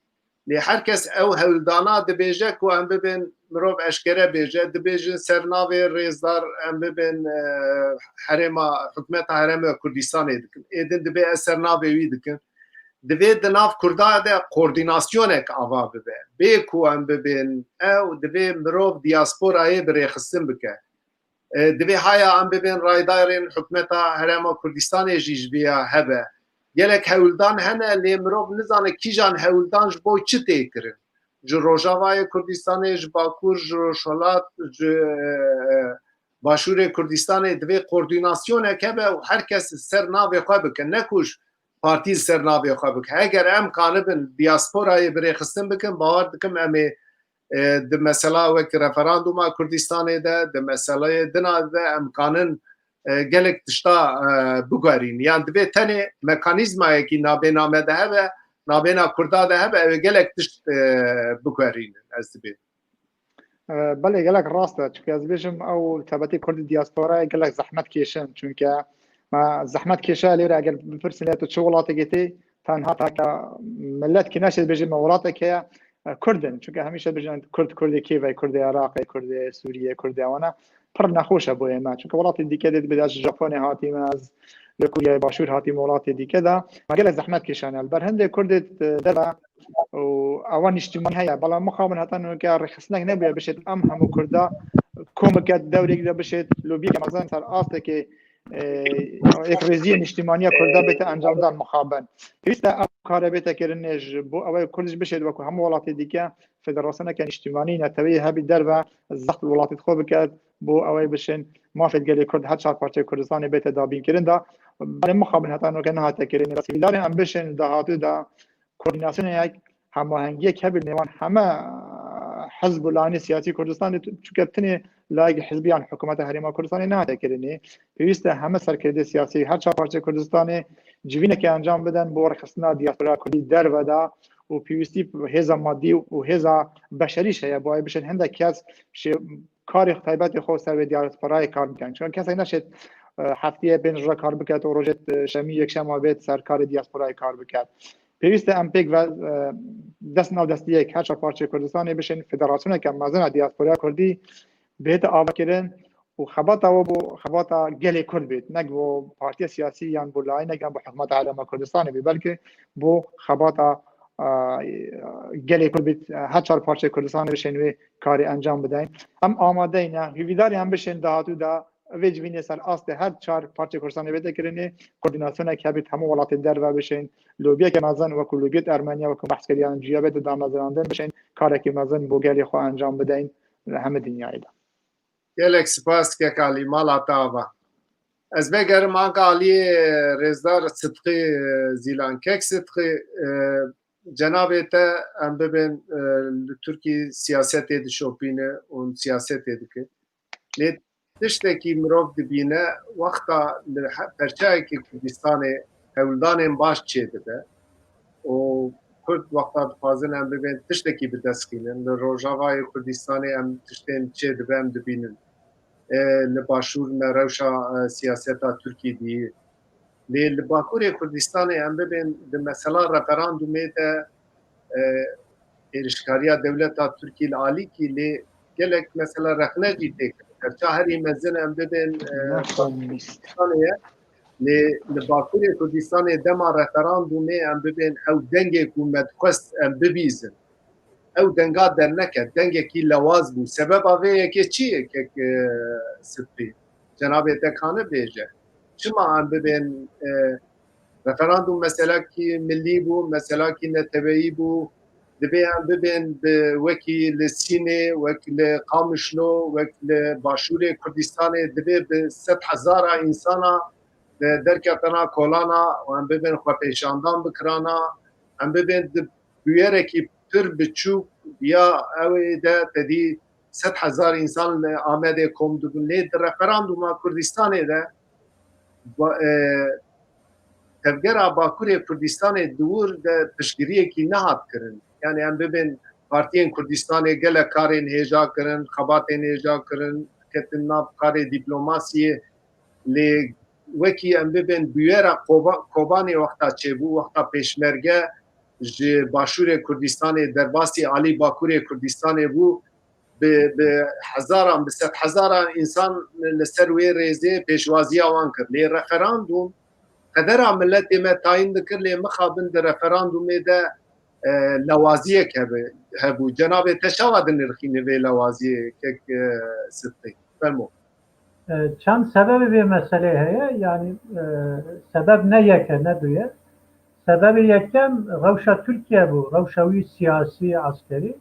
Lê her kes ew hewldana dibêje ku em bibên, mirov eşkere bêje, dibêjin ser navê rêzdar em bibên, e, herêma, hikûmeta Herêma Kurdistanê dikin. Ê din dibê ez ser navê wî dikim. Divê di nav Kurda de koordînasyonek ava bibe. Bê ku em bibên ew, divê mirov diasporayê birêxistin bike. E, divê haya em bibên raydarên hikûmeta Herêma Kurdistanê jî ji vêya hebe. Gelek hewldan hene, lê mirov nizane kîjan hewldan ji bo çi tê kirin. Ji Rojavayê Kurdistanê, ji Bakur, ji Rojhilat, ji, e, Başûrê Kurdistanê divê koordînasyonek hebe û her kes li ser navê xwe bike. Ne ku ji partî li ser navê xwe bike. Heger em kanibin diasporayê birêxistin bikin, bawer dikim em ê, e, di mesela wek referandûma Kurdistanê de, di meseleyê dina de em kanin, e, gelek tişta, e, biguherîn. Yan divê tenê mekanîzmayekî nabêna me de hebe, nabêna Kurda de hebe, ew ê gelek tişt, e, biguherînin, ez dibêjim. E, belê, gelek rast e. Çunke ez bêjim, ew tebetî Kurdî diasporayê gelek zehmet kêşin. Çunke me zehmet kêşe lê re eger bipirsîne tu çi welatekê tê, tenha taka millet ki neşê bêjî me welatek heye, e, Kurd in. Çunke hemîşe bêjin Kurd, Kurdê kê ve, Kurdê Iraqê, Kurdê Sûriyê, Kurdê wana. Pir nexweş e boyê me. Çunke welatê dîke dê dibê, ez ji Japonê hatîme, ez li Koryayê Başûr hatîme, welatê dîke de. Me gelek zehmet kêşane. Li ber hindê Kurdê, e, derve û ewa niştimanî heye. Bela mixabin heta nuke rêxistinek nebûye bişêt em hemû Kurda kom biket dewrêk de bişêt lobiyeke mezin ser astekê, e, yek rêziyê niştimaniya Kurda bête encamdan mixabin. Pêwîst e ev kare bête kirinê ji bo ew Kurd jî bişêt wekû hemû welatê dîke federasyoneke niştimanî neteweyê hebî derve zext welatê xwe biket bo ew bişên mafê gelê Kurd her çar parçeyê Kurdistanê bête dabînkirin da. Belê mixabin heta nuke nehate kirinê. Bes hîvîdarê em bişên dahatû da koordînasyonê yek hemahengiyek hebe nêwan heme hizb û layînê siyasî Kurdistanê, çunke tinê layek hizbiyan hikûmeta Herêma Kurdistanê nehate kirinê. Pêwîst e heme serkerdê siyasî her çar parçeyê Kurdistanê civîneke encam bidin bo rêxistina diaspora Kurdî derve de û pêwîstî hêza madî û hêza beşerî ji heye, bo ew bişên hindek kes şê karê taybetê xwe ser vê diasporayê kar bikin. Çunke kesek neşêt, e, heftiyê pênc roja kar biket û rojê, e, şemî yekşema bêt ser karê diasporayê kar biket. Pêwîst e em pêk ve, e, dest nav destiyek her çar parçeyê Kurdistanê bişên federasyoneke mezin a diaspora Kurdî bihête avakirin û xebata we bo xebata gelê Kurd bêt, ne bo partiya siyasî yan bo layînek yan bo hikûmeta Herêma Kurdistanê bê, belkî bo xebata, a, gelê Kurd bêt, her çar parçeyê Kurdistanê bişên wê karê encam bideyn. Em amadeyne, hîvîdarê em bişên dahatû de vê civînê ser astê her çar parçeyê Kurdistanê bête kirinê, koordînasyonek hebît hemû welatê derve bişên, lobiyeke mezin wekû lobiyê Ermeniya, wekû behs kiriyan ciya bête damezinandin, bişên karekî mezin bo gelê xwe encam bideyn li hemî dinyayê de. Gelek spas kek Alî, mala te ava. Ez vegerim anka Alî, e, rêzdar Sidqî, e, Zîlan. Kek Sidqî, e, cenabê te em bibên, e, li Tirkî siyasetê dişopîne û siyasetê dike. Lê tiştekî mirov dibîne, wexta li he-, perçeyekî Kurdistanê hewldanên baş çêdibe û Kurd wexta dixwazin em bibên tiştekî bi dest xînin. Li Rojavayê Kurdistanê em tiştên çêdibe em dibînin. E, li Başûr me rewşa, e, siyaseta Tirkî dî. Lê li Bakurê Kurdistanê em bibên di mesela referandumê de, e, êrişkariya dewleta Tirkî li alîkî, lê gelek mesela rexne jî tê kirin. Perça herî mezin em bibên, e, Kurdistanê ye. Lê li Bakurê Kurdistanê dema referandumê em bibên ew dengê ku me dixwest em bibîzin. Ew denga derneket, dengekî lewaz bû. Sebeba vê yekê çi ye kek, e, Sidqî? Cenabê te kane bêje. Çima em bibên, e, referandum meselekî millî bû, meselekî neteweyî bû, dibê em bibên bi wekî li Sînê, wek li Qamişlo, wek li Başûrê Kurdistanê, dibê bi sed hezara însana de-, derketena kolana û em bibên xwepêşandan bikirana, em bibên di bûyerekî pir biçûk ya ew ê de tedî sed hezar însan li Amedê kom dibûn. Lê di referanduma Kurdistanê de ba-, e, tevgera Bakurê Kurdistanê di wir de piştgiriyekî nehat kirin. Yani em bibên partiyên Kurdistanê gelek karên hêja kirin, xebatên hêja kirin, ketin nav karê dîplomasiyê. Lê wekî em bibên bûyera Koba-, Kobanê wexta çêbû, wexta pêşmerge ji Başûrê Kurdistanê derbasî alî Bakurê Kurdistanê bû, bi, bi hezaran, bi sed hezaran însan li ser wê rêzê pêşwaziya wan kir. Lê referandum qedera miletê me tayîn dikir, lê mixabin di referandumê de, e, lewaziyek hebe-, hebû. Cenabê te çawa dinirxîne vê lewaziyê kek, e, Sidqî? Fermo. E, çend sebebê vê meselê heye, yanî, e, sebeb ne yek e, ne du ye. Sebebê yekem rewşa Tirkiye bû, rewşa wî siyasî, eskerî.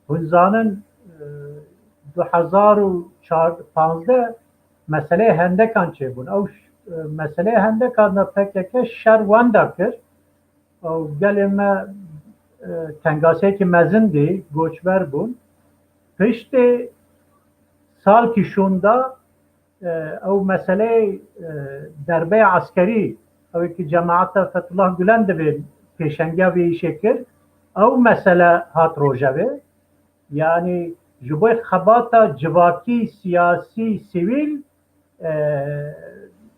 Hûn zanin, e, du hezar û çar, panzdeh meseleyê hendekan çêbûn. Ew ş-, e, meseleyê hendekan de P K K şer wenda kir. Ew gelê me, e, tengaseyekî mezin dî, koçber bûn. Piştê salkî şûnda, e, ew meseleyê, e, derbeya eskerî, ew ê ki cemaeta Fethullah Gulen divê pêşengiya vê îşê kir, ew mesele hat rojevê. Yanî ji bo xebata civakî, siyasî, sivîl, e,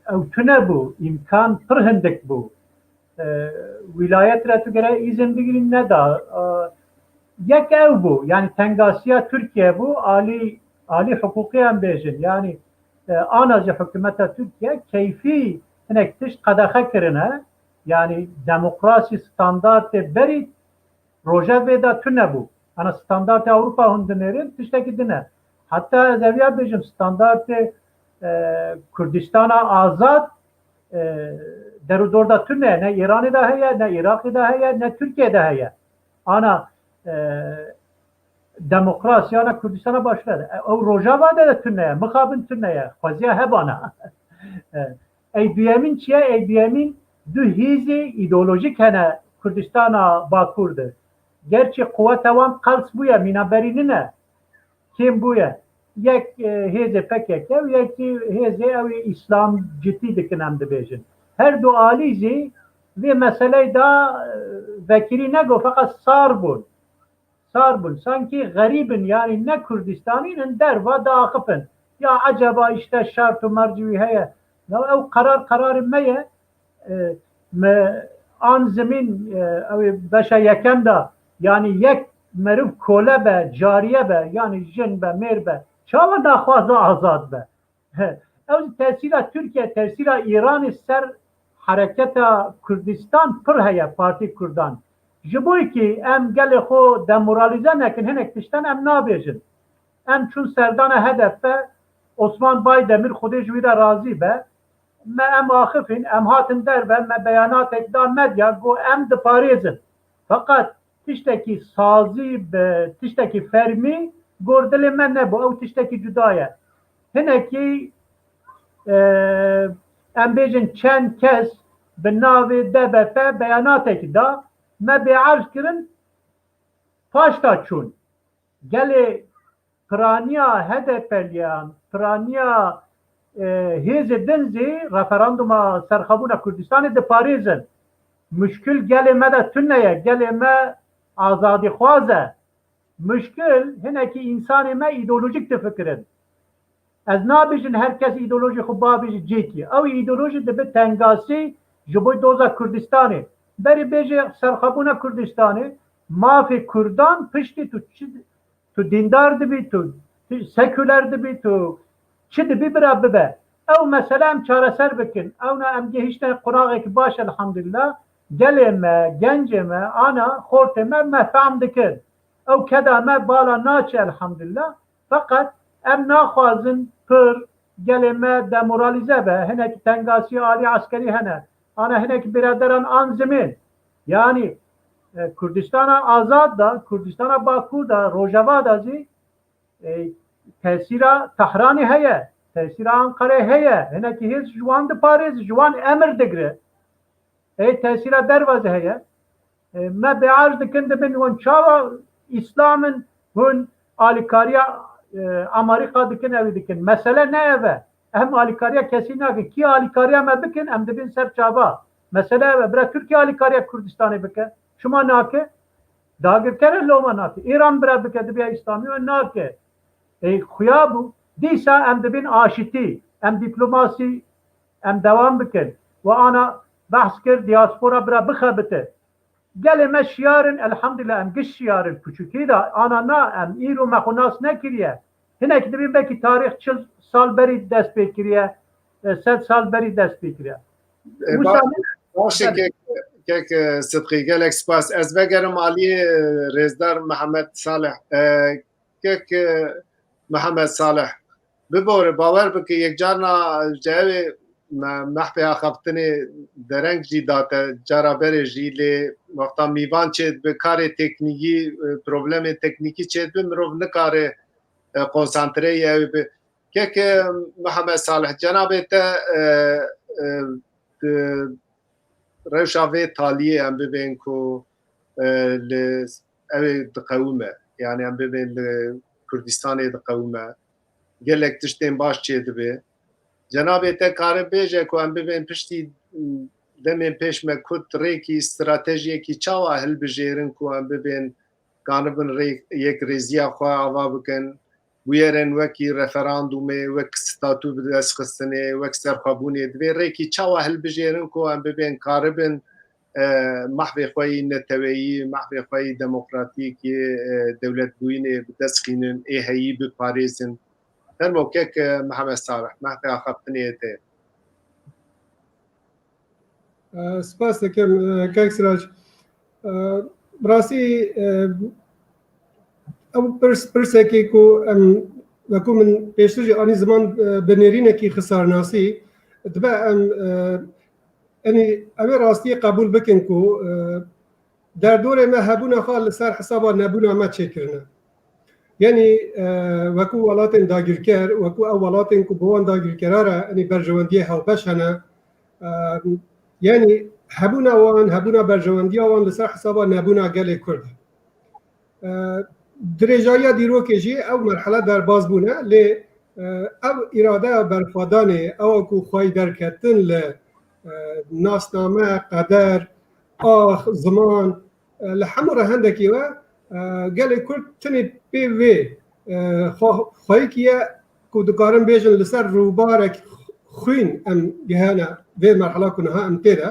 ew tune bû, îmkan pir hindik bû. E, wîlayet re tu gere îzin bigirî neda. E, yek ew bû, yanî tengasiya Tirkiye bû, alî, alî hiqûqî em bêjin. Yanî, e, ana jî hikûmeta Tirkiye keyfî hinek tişt qedexe kirine. Yanî demokrasî standartê berî rojevê de tune bû. Ana standartê Ewropa hûn dinêrin, tiştekî din e. Heta ez eviya bêjim standartê, e, Kurdistana azad, e, der û dor de tune, ne Îranê de heye, ne Iraqê de heye, ne Tirkiye de heye. Ana, e, demokrasiyana Kurdistana başûr de. E, ew Rojava de, de tune ye, mixabin tune ye, xweziya hebana. E, ey duyemîn çi ye? Ey duyemîn du hêzê îdeolojîk hene Kurdistana Bakur de. Gerçî quweta wan qels bûye, mîna berî nine. Kêm bûye. Yek, e, hêzê P K K û yekî hêzê ew ê îslamcitî dikin em dibêjin. Her du alî jî vê meseleyê de, e, vekirî negot, feqet sar bûn. Sar bûn. Sankî xerîb in, yanî ne Kurdistanî in, derva diaxifin. Ya eceba îşte şert û mercî wî heye. Ya ew qerar qerarê me ye. E, me an zimîn, e, ew ê beşa yekem de, yanî yek meriv kole be, cariye be, yanî jin be, mêr be, çawa naxwaze azad be? He, ew tesîra Tirkiye, tesîra Îranê ser hereketa Kurdistan pir heye, Partî Kurdan. Ji bo kî em gelê xwe demoralize nekin, hinek tiştan em nabêjin. Em çûn serdana H D P, Osman Baydemir, Xwedê ji wî re razî be, me em axifîn, em hatin derve, me beyanatek da medya, got em diparêzin. Feqet tiştekî sazî bi tiştekî fermî gor dilê me nebû. Ew tiştekî cuda ye. Hinekî, e, em bêjin çend kes bi navê D B P beyanatekî da, me bêerz kirin, paşta çûn. Gelê piraniya H D P'liyan, piraniya, e, hêzê din zî referanduma serxwebûna Kurdistanê diparêzin. Muşkil gelê me de tune ye, gelê me azadîxwaz e. Muşkil hinekî însanê me îdeolojîk difikirin. Ez nabêjin her kes îdeolojî xwe babêje cêkî. Ew îdeolojî dibe tengasî ji bo doza Kurdistanê. Berê bêje serxwebûna Kurdistanê, mafê Kurdan piştî tu çi, tu dîndar dibî, tu, tu seküler dibî, tu çi dibî bira bibe. Ew mesele em çareser bikin. Ewna em gihiştine qonaxekî baş elhamdulillah. Gelê me, gencê me, ana, xortê me, me fehm dikin. Ew keda me bala naçe elhamdulillah. Feqet em naxwazin pir gelê me demoralize be. Hinek tengasî alî eskerî hene. Ana hinek biraderan an zimên. Yanî, e, Kurdistana Azad da, Kurdistana Bakur da, Rojava da zî, e, tesîra Tehranê heye, tesîra Anqarê heye. Hinekî hêz ji wan diparêz, ji wan emir digre. Ê tesîra derva zî heye. E, me bêerz dikin, dibin hûn çawa îslam in, hûn alîkariya, e, Amerîka dikin, ew ê dikin. Mesele ne ev e. Em alîkariya kesî nakin. Kî alîkariya me bikin, em dibin ser çava. Mesele ev e. Bira Tirkiye alîkariya Kurdistanê bike. Şima nake. Dagirker e loma nake. Îran bira bike, dibiya îslamî we nake. Ê, xuya bû. Dîsa em dibin aşitî. Em dîplomasî, em dewam bikin. We ana behs kir, diaspora bira bixebite. Gelê me şiyar in, elhamdulillah, em giş şiyar in, piçûkî de, ana na, em îro me xwe nas nekiriye. Hinek dibî belkî tarîx çil sal berî dest pê kiriye, e, sed sal berî dest pê kiriye. E, Wisa ba-, ne? Baş e, Gelek. Kek, kek, e, Sidqî, gelek spas. Ez vegerim aliyê, e, rêzdar Mihemed Salih. E, kek, e, Mihemed Salih. Bibore, bawer bike, yekcarna ji ew ê me-, mehpê axaftinê dereng jî date, cara berê jî, lê wexta mîvan çêdibe, karê teknîkî, e, problemê teknîkî çêdibe, mirov nikare, e, konsantreyê ew bi. Keke Mihemed Salih, cenabê te, e, e, di rewşa vê taliyê em bibên ku, e, li ew ê diqewime, yani em bibên li Kurdistanê diqewime, gelek tiştên baş çêdibe. Cenabê te kare bêje ku em bibên piştî, m, demên pêş me kut rêkî, stratejiyekî çawa hilbijêrin ku em bibên, kanibin rê-, yekrêziya xwe ava bikin, bûyerên wekî referandûmê, wek statû bi dest xistinê, wek serxwebûnê, divê rêkî çawa hilbijêrin ku em bibên karibin, e, mahvê xwe yî neteweyî, mahvê xwe yî demokratîk, yê, e, dewletbûyînê bi dest xînin, ê heyî biparêzin. Fermo kek, e, Mihemed Salih, mahvê axaftinê te. E, spas dikim, e, kek Sirac. E, bi rastî, e, ew pirs, pirsekê ku em, wekû min pêştir jî anî ziman, e, bi nêrînekî xisarnasî, dibe em, e, enî, ew ê rastiyê qebûl bikin ku, e, derdorê me hebûna xwe li ser hesaba nebûna me çêkirine. Yanî, e, wekû welatên dagirker, wekû ew welatên ku bi wan dagirkera re, yanî berjewendiyê hevbeş hene, e, yanî hebûna wan, hebûna berjewendiya wan li ser hesaba nebûna gelê Kurd e. E, dirêjayiya dîrokê jî ew merhele derbas bûne, lê, e, ew îradeya berxwedanê, ewa ku xwey derketin li, e, nasname, qeder, ax, ziman, e, li hemû rehendekî we, e, gelê Kurd tenê pê vê, e, xwe-, xweyîkî ye ku dikarin bêjin li ser rûbarek xwîn em gihane vê merhela ku niha em tê de.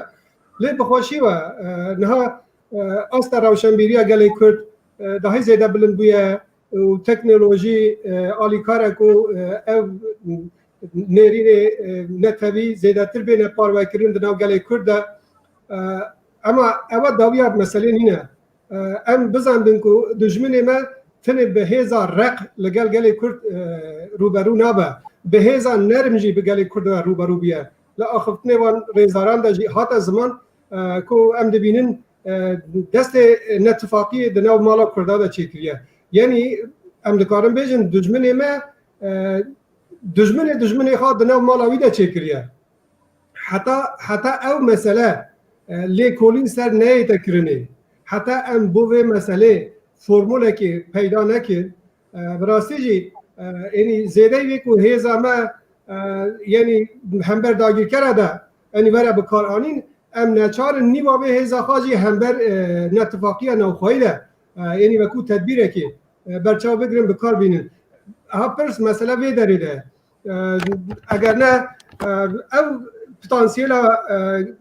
Lê bi xweşî we, e, niha, e, asta rewşenbîriya gelê Kurd, e, dahî zêde bilind bûye û teknolojî, e, alîkar e ku, e, ev nêrînê, e, netewî zêdetir bêne parvekirin di nav gelê Kurd de. E, ema ewa dawiya meselê nîne. E, em bizandin ku dijminê me tenê bi hêza req li gel gelê Kurd, e, rûberû nabe. Bi hêza nerm jî bi gelê Kurd re rûberû bûye. Li axiftinê wan rêzdaran de jî hate ziman, e, ku em dibînin, e, destê netifaqiyê di nav mala Kurda de çêkiriye. Yanî em dikarin bêjin dijminê me, e, dijminê dijminê xwe di nav mala wî de çêkiriye. Heta, heta ew mesele, e, lêkolîn ser neyête kirinê, heta em bo vê meselê formulekê peyda nekin, e, bi rastî jî, e, yanî zêdeyî wê ku hêza me, e, yanî hember dagirkera de, yanî were bi kar anîn, em neçar in nîva vê hêza xwe jî hember, e, netifaqiya navxweyî de, e, yanî wekû tedbîrekê, e, berçav bigirin, bi kar bînin. Aha pirs mesele vê derê de ye. E, eger ne, e, ev potansiyela, e,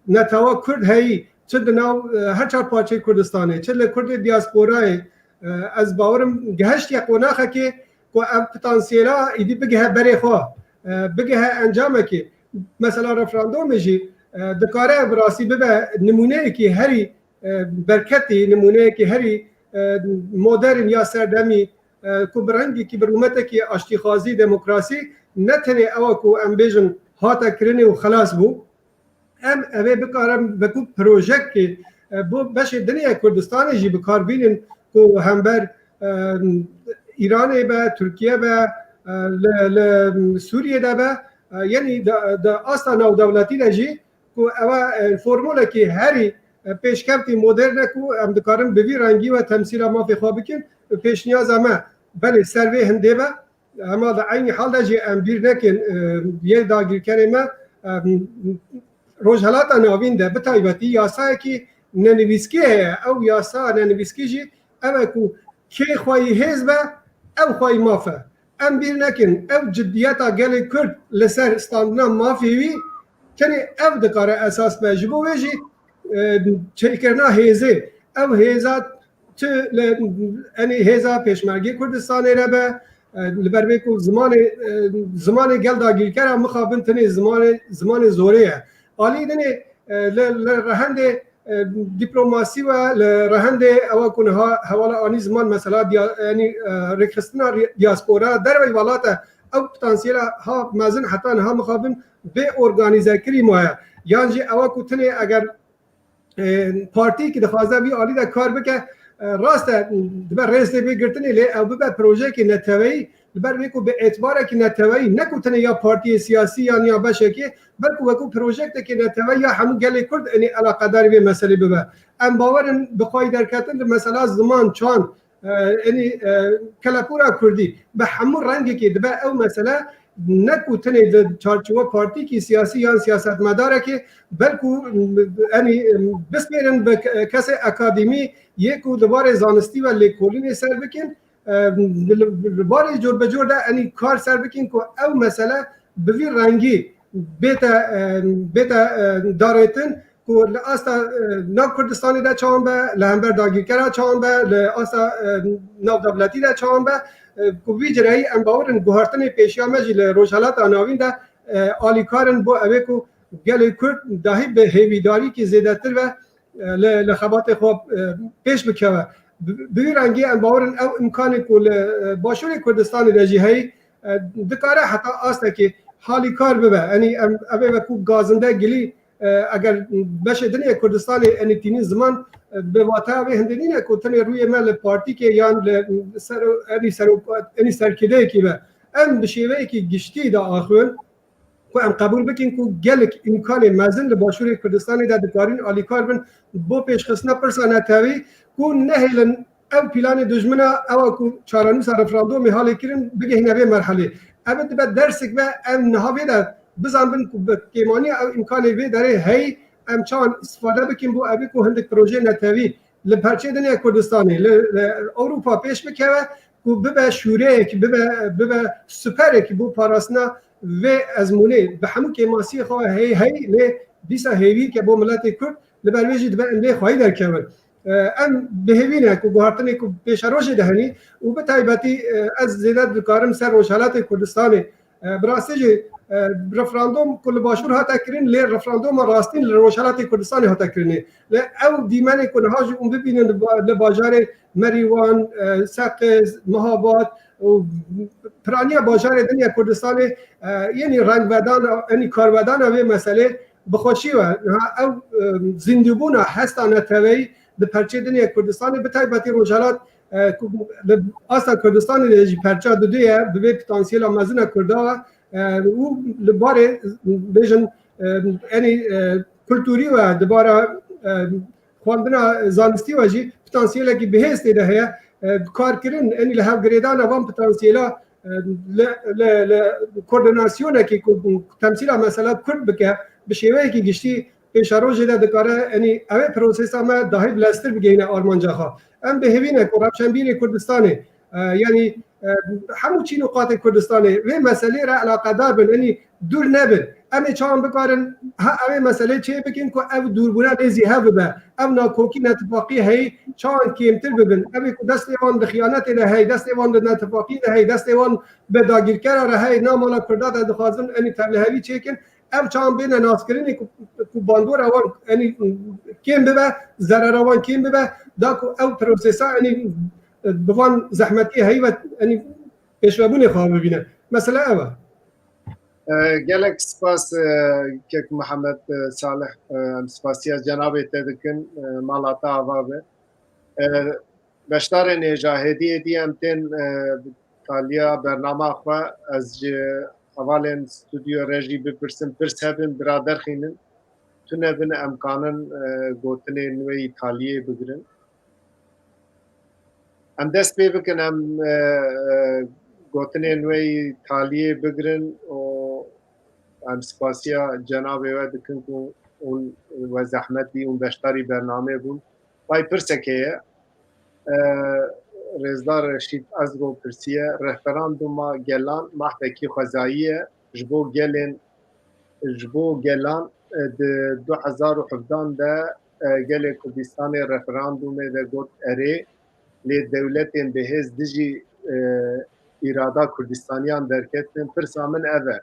netewa Kurd heyî, çi di nav, e, her çar parçeyê Kurdistanê, çi li Kurdê diasporayê, e, ez bawerim gihiştiye qonaxekê ku ev potansiyela îdî bigihe berê xwe, e, bigihe encamekê. Mesela referandumê jî, e, dikare bi rastî bibe nimûneyekî herî, e, berketî, nimûneyekî herî, e, modern ya serdemî, e, ku bi rengekî, bi rûmetekî aştîxwazî, demokrasî, ne tenê ewa ku em bêjin hate kirinê û xelas bû. Em evê bikarin wekû projeyekê, e, bo beşê din ya Kurdistanê jî bi kar bînin ku hember, e, Îranê be, Tirkiye be, e, li, li Sûriyê de be, e, yanî di, di asta navdewletî de jî ku ewa, e, formulekî herî, e, pêşkevtî modern e ku em dikarin bi vî rengî we temsîla mafê xwe bikin. Pêşniyaza me, belê ser vê hindê be, hema di eynî hal de jî em bîr nekin, e, yê dagirkerê me, e, Rojhelata Navîn de bi taybetî yasayekî nenivîskî heye. Ew yasa nenivîskî jî ev e ku kê xweyî hêz be, ew xweyî maf e. Em bîr nekin, ew ciddiyeta gelê Kurd li ser standina mafê wî tenê ev dikare esas be. Ji bo wê jî, e, çêkirina hêzê, ew hêza tu li, enê hêza Pêşmergê Kurdistanê re be, e, li ber vê ku zimanê, e, zimanê gel dagirkera mixabin tenê zimanê, zimanê zorê ye. Alî dinê, e, li, li rehendê, e, dîplomasî ve li rehendê ewa ku niha hevala anî ziman mesela diya-, yanî, e, rêkxistina ri-, diaspora dervey welat e, ew potansiyela ha mezin heta niha mixabin bê organîzekirî maye. Yan jî ewa ku tenê eger, e, partiyekî dixwaze vî alî de kar bike, e, rast e, dibe rêzê vê girtinê, lê ew bibe projeyekî neteweyî, li ber vê ku bi êtibarekî neteweyî, ne ku tenê ya partiyê siyasî yan ya beşekê, belku wekû projektekê neteweyî ya hemû gelê Kurd enê eleqedarî vê meselê bibe. Em bawer in bi xweyî derketin li mesela ziman, çand, e, enî, e, kelepûra Kurdî bi hemû rengekê dibe ew mesele ne ku tenê di çarçowa partîkî siyasî yan siyasetmedarekê, belku, enî, bispêrin bi ke-, kesê akademî yê ku di barê zanistî ve lêkolînê ser bikin, e, li, li barê cor bi cor de, enî, kar ser bikin ku ew mesele bi vî rengî bête, e, bête, e, darêtin ku li asta, e, nav Kurdistanê de çawan be, li hember dagirkera çawan be, li asta, e, navdewletî de çawan be, e, ku vî cireyî em bawer in guhertinê pêşiya me jî li Rojhelata Navîn de, e, alîkar in bo ewê ku gelê Kurd dahî bi hêvîdarîkî zêdetir ve, e, li, li xebatê xwe, e, pêş bikeve. Bi, bi vî rengî em bawer in ew îmkanê ku li, e, Başûrê Kurdistanê de jî heyî, e, dikare heta astekî halîkar bibe. Enî em, ev ê wekû gazinde gilî, e, eger beşê din yê Kurdistanê enî tînin ziman, e, bi wateya vê hindê nîne ku tenê rûyê me li partîkê yan li ser, enî sero-, enî serkêdeyekî be. Em bi şêweyekî giştî diaxivin ku em qebûl bikin ku gelek îmkanê mezin li Başûrê Kurdistanê de dikarin alîkar bin bo pêşxistina pirsa netewî ku nehêlin ew planê dijmina ew a ku çarenûsa referandûmê halê kirin bigihîne vê merhelê. Ev dibe dersek ve em niha vê de bizanbin ku bi kêmaniya ew îmkanê vê derê heyî em çawan îstifade bikin bo evê ku hindik projeyê netewî li perçê din ya Kurdistanê, li, li Ewropa pêş bikeve ku bibe şûreyek, bibe, bibe siperek bo parastina vê ezmûnê. Bi hemû kêmasiyê xwe hey hey lê dîsa hêvî ke bo miletê Kurd, li ber wê jî dibe em lê xweyî derkevin. E, em bi hêvî ne ku guhartinê ku pêşerojê de henî û bi taybetî, e, ez zêde dikarim ser Rojhelatê Kurdistanê. E, bi rastî jî, e, referandûm ku li Başûr hate kirin, lê referandûma rastîn li Rojhelatê Kurdistanê hate kirinê. Lê ew dîmenê ku niha jî hûn bibînin li ba-, li bajarê Merîwan, e, Seqiz, Mihabad û piraniya bajarê din ya Kurdistanê, e, yenî rengvedana, enî karvedana vê meselê bi xweşî we. Niha ew, e, zîndîbûna hesta neteweyî di perçê din ya Kurdistanê, bi taybetî Rojhelat, e, ku li asta Kurdistanê de jî perça didu ye, bi vê potansiyela mezin e Kurda ve, e, û li barê, bêjin, e, enî, e, kulturî ve, di bara, e, xwendina zanistî ve jî potansiyelekî bihêz tê de heye. E, karkirin, enî li hevgirêdana van potansiyela, e, li, li, li koordînasyonekî ku, ku temsîla mesela Kurd bike, bi şêweyekî giştî pêşerojê de dikare, enî ev ê prosesa me dahî bileztir bigihîne armanca xwe. Em bi hêvî ne ku rewşenbîrê Kurdistanê, e, yanî, e, hemû çîn û qatê Kurdistanê vê meselê re eleqedar bin, enî dûr nebin. Em ê çawan bikarin, ha, ev ê meselê çê bikin ku ev dûrbûna nêzî hev bibe. Ev nakokî, netifaqî heyî çawan kêmtir bibin. Ev ê ku destê wan di xiyanetê de hey, destê wan di netifaqî de hey, destê wan bi dagirkera re hey, na mala Kurda de dixwazin, enî tevlihevî çêkin. Ev çawan bêne naskirinê ku, ku bandora wan, enî, kêm bibe, zerera wan kêm bibe, da ku ew prosesa, enî, bi van zehmetiyê heyî ve, enî, pêşvebûnê xwe bibîne. Mesele ev e. E, gelek spas, e, kek Mihemed, e, Salih, e, em spasiya cenabê te dikin, e, mala te ava be. E, beşdarên hêja hêdî hêdî em tên, e, taliya bernama xwe, ez ji hevalên stûdyo re jî bipirsim, pirs hebin, bira derxînin, tune bin em kanin, e, gotinên wê yî taliyê bigirin. Em dest pê bikin, em, e, e, gotinên wê yî taliyê bigirin û em spasiya cenabê we dikin ku hûn we zehmet dî, hûn beşdarî bernameyê bûn. Vay pirsek heye. E, Rêzdar Reşîd Ezro pirsiye, referanduma gelan mahdekî xwezayî ye ji bo gelên, ji bo gelan, e, di du hezar û hevdan de, e, gelê Kurdistanê referandumê de got erê, lê dewletên bihêz dijî, e, îrada Kurdistaniyan derketin. Pirsa min ev e.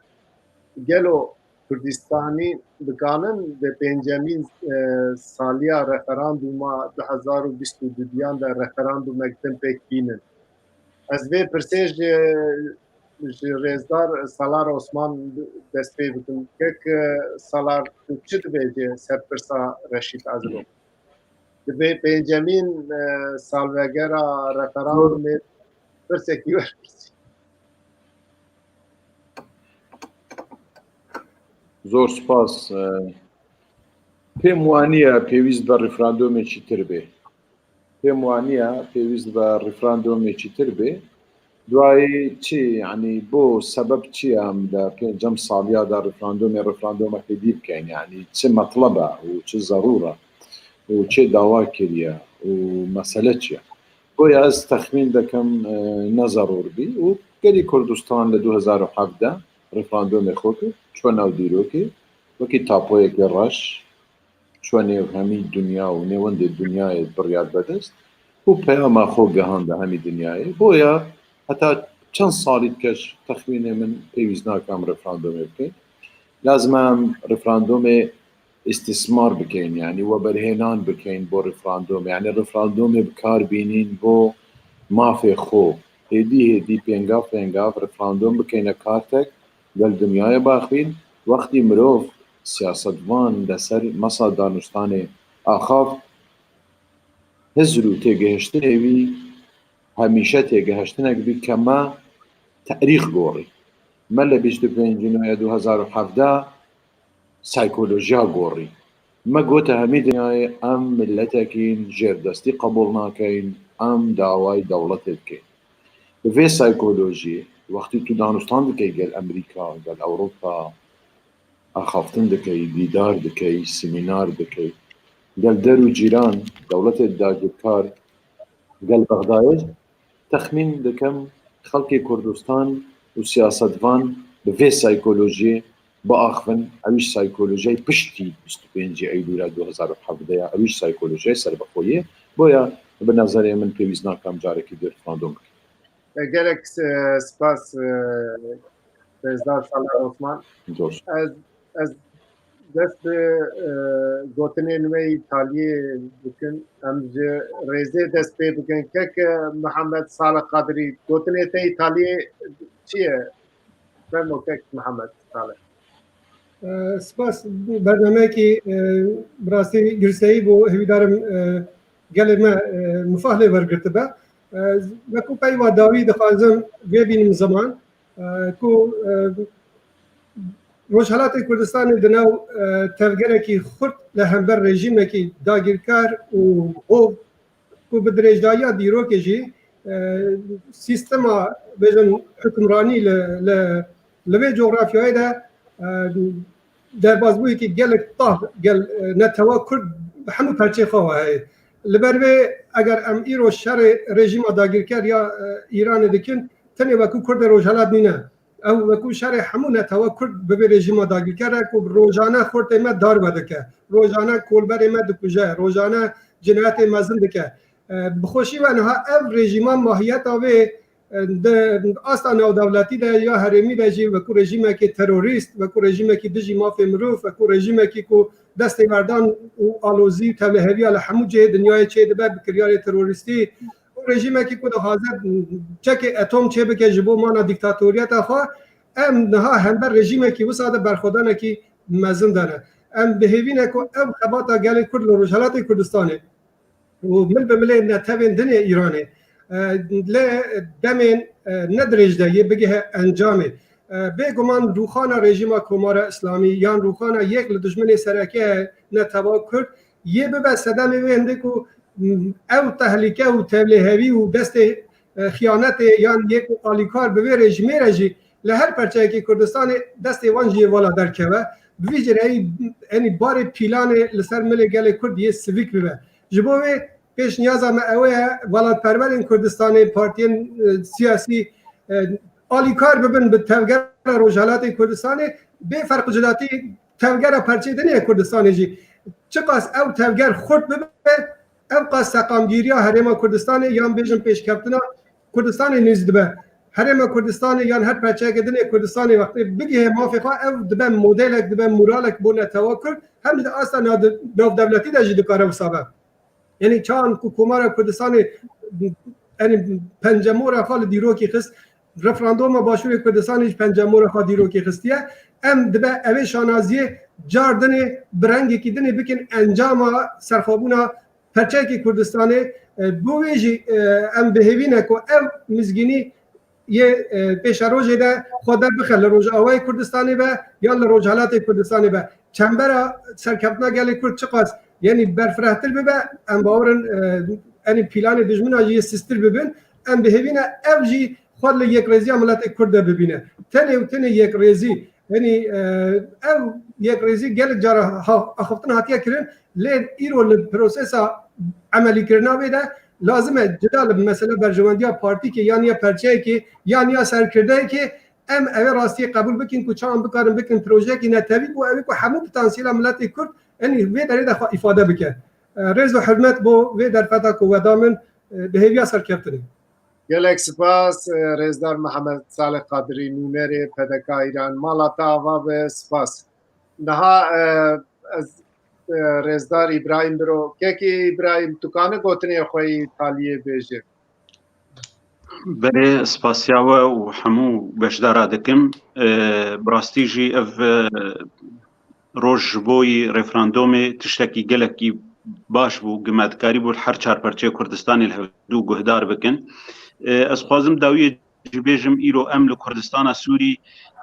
Gelo Kurdistanî dikanin di pêncemîn, e, saliya referanduma du hezar û bîst û duyan de referandumek din pêk bînin? Ez vê pirsê ji, ji Rêzdar Salar Osman dest pê bikim. Kek, e, Salar, tu çi dibêje ser pirsa Reşîd Ezro? Di vê pêncemîn, e, salvegera referandumê pirsekî werpirsî. Zor spas. E, pêm waniye pêwîst be referandumê çitir bê. Pêm waniye pêwîst be referandumê çitir bê. Duayê çi, yanî bo sebeb çi ye em di pêncem saliya de referandûmê, referandûmekê dî bikeyn? Yanî çi metleb e û çi zerûr e û çê dawa kiriye û mesele çi ye? Boya ez texmîn dikim, e, ne zerûr bî û gelî Kurdistan li du hezar û hevdeh referandûmê xwe kir, çû nav dîrokê, wekî tapoyekê reş, çû nêv hemî dinya û nêwendê dinyayê biryar vedist û peyama xwe gihanda hemî dinyayê. Boya heta çend salî dike, ji texmînê min pêwîst nake em referandûmê bikin. Lazim e em referandûmê îstîsmar bikeyn, yanî weberhênan bikeyn bo referandûmê, yanî referandûmê bi kar bînîn bo mafê xwe. Hêdî hêdî pêngav pêngav referandûm bikeyne kartek, gel dinyayê baxwîn, wextî mirov, siyasetvan li ser masa danûstanê axaft, hizr û têgihiştinê wî hemîşe têgihiştinek bî ke me terîx gorî. Me li bîst û pêncî noya du hezar û hevdeh saykolojiya gorî. Me gote hemî dinyayê em miletekîn jêrdestî qebûl nakeyn, em dawayî dewletê dikeyn. Bi vê saykolojiyê, wextî tu danûstan dikey gel Amerîka, gel Ewropa, axaftin dikey, dîdar dikey, semînar dikey, gel der û cîran, dewletê dagirkar, gel Bexdayê, texmîn dikim xelkê Kurdistan û siyasetvan bi vê saykolojiyê biaxivin, ew jî saykolojiyayê piştî bîst û pêncî Eylûla du hezar û hevdeh ya, ew jî saykolojiyayê serbixwe ye. Boya bi nezerê min pêwîst nake em carekî dî referandûm bikin. E, gelek, e, spas, e, Rêzdar Salih Osman. Zor. Ez, ez dest bi, e, gotinên we yî taliyê bikim. Em ji rêzê dest pê bikin. Kek, e, Mihemed Salih Qadirî, gotinê te yî taliyê çi ye? Fermo kek Mihemed Salih. E, spas. Bernameyekî, e, bi rastî girseyî bû. Hêvîdarim, e, gelê me, e, mifah lê wergirtibe. E, wekû peyva dawî dixwazim vê bînim ziman, e, ku, e, Rojhelatê Kurdistanê di nav, e, tevgerekî xurt li hember rejîmekî dagirkar û hov ku bi dirêjdahiya dîrokê jî, e, sîstema, bêjin, hukimranî li, li, li vê cografyayê de, e, derbazbûyekî gelek tav gel, e, netewa Kurd bi hemû perçê xwe heye. Li ber vê eger em îro şerê rejîma dagirker ya, e, Îranê dikin, tenê wekû Kurdê Rojhelat nîne. Ew wekû şerê hemû netewa Kurd bi vê rejîma dagirker e ku rojane xortê me darbe dike, rojane kolberê me dikuje, rojane cinayetê mezin dike. E, bi xweşî ve niha ev rejîma mahiyeta vê, e, di asta navdewletî de ya herêmî de jî wekû rejîmekî terorîst, wekû rejîmekî dijî mafê mirov, wekû rejîmekî ku destê werdan û alozî û tevliheviya li hemû cihê dinyayê çêdibe bi kiryarê terorîstî, û rejîmekî ku dixwaze çekê etom çêbike ji bo mana dîktatoriyeta xwe, em niha hember rejîmekî wisa de berxwedanekî mezin de ne. Em bi hêvî ne ku ev xebata gelê Kurd li Rojhelatê Kurdistanê û mil bi milê netewên din ê Îranê, e, li demên, e, ne dirêj de yê bigihe encamê. E, bêguman rûxana rejîma Komara Îslamî yan rûxana yek li dijminê sereke netewa Kurd yê bibe sedemê wê hindê ku, m, ew tehlîke û tevlihevî û destê, e, xiyanetê yan yê ku alîkar bi vê rejîmê re jî li her perçeyekî Kurdistanê destê wan jî yê vala derkeve. Bi vî cihê, yanî barê pîlanê li ser milê gelê Kurd yê sivîk bibe. Ji bo wê pêşniyaza me ew ye, welatperwerên Kurdistanê, partiyên, e, siyasî, e, alîkar bibin bi tevgera Rojhelatê Kurdistanê, bê ferq û cudatî tevgera perçê din ê Kurdistanê jî. Çiqas ew tevger xurt bibe, ew qas seqamgîriya Herêma Kurdistanê yan bêjin pêşkeftina Kurdistanê nêz dibe. Herêma Kurdistanê yan her perçeyeke din ê Kurdistanê wextê bigihê mafê xwe, ew dibe modelek, dibe moralek bo netewa Kurd, hem di asta nav-, navdewletî de jî dikare wisa be. Yanî çaxan ku Komara Kurdistanê, yanî pencemora xwe li dîrokê xist, referanduma Başûrê Kurdistanê jî pencemora xwe dîrokê xistiye. Em dibe evê şanaziyê car dinê bi rengekî dinê bikin encama serxwebûna perçeyekî Kurdistanê. E, bo wê jî, e, em bi hêvî ne ku ev mizgînî yê, e, pêşerojê de xwe derbixe li Rojavayê Kurdistanê be yan li Rojhelatê Kurdistanê be. Çembera serkeftina gelê Kurd çiqas, yanî, berfirehtir bibe, em bawer in, e, yanî, pîlanê dijmina jî yê sistir bibin. Em bi hêvî ne ev jî xwe li yekrêziya miletê Kurd de bibîne. Tenê û tenê yekrêzî, yanî, e, ev yekrêzî gelek cara ha-, axiftin hatiye kirin, lê îro li prosesa emelîkirina vê de lazim e cida li mesela berjewendiya partîkê yan ya perçeyekê yan ya serkirdeyekê em evê rastiyê qebûl bikin ku çawan bikarin bikin projeyekî netewî ku ew ê ku hemû potansiyela miletê Kurd, yanî vê derê de xwe îfade bike. E, rêz û hurmet bo vê derfeta ku we da min, e, bi hêviya serkeftinê. Gelek spas, e, rêzdar Mihemed Salih Qadirî, nûnerê P D K Îran. Mala te ava be, spas. Niha, e, ez, e, rêzdar Îbrahîm Biro. Kekê Îbrahîm, tu kane gotinê xwe yî taliyê bêje? Belê, spasiya we û hemû beşdara dikim. E, bi rastî jî ev, e, roj ji bo yî referandumê tiştekî gelekî baş bû, ku me dikarîbû li her çar perçeyê Kurdistanê li hevdû guhdar bikin. E, ez dixwazim dawiyê jî bêjim, îro em li Kurdistana Sûrî,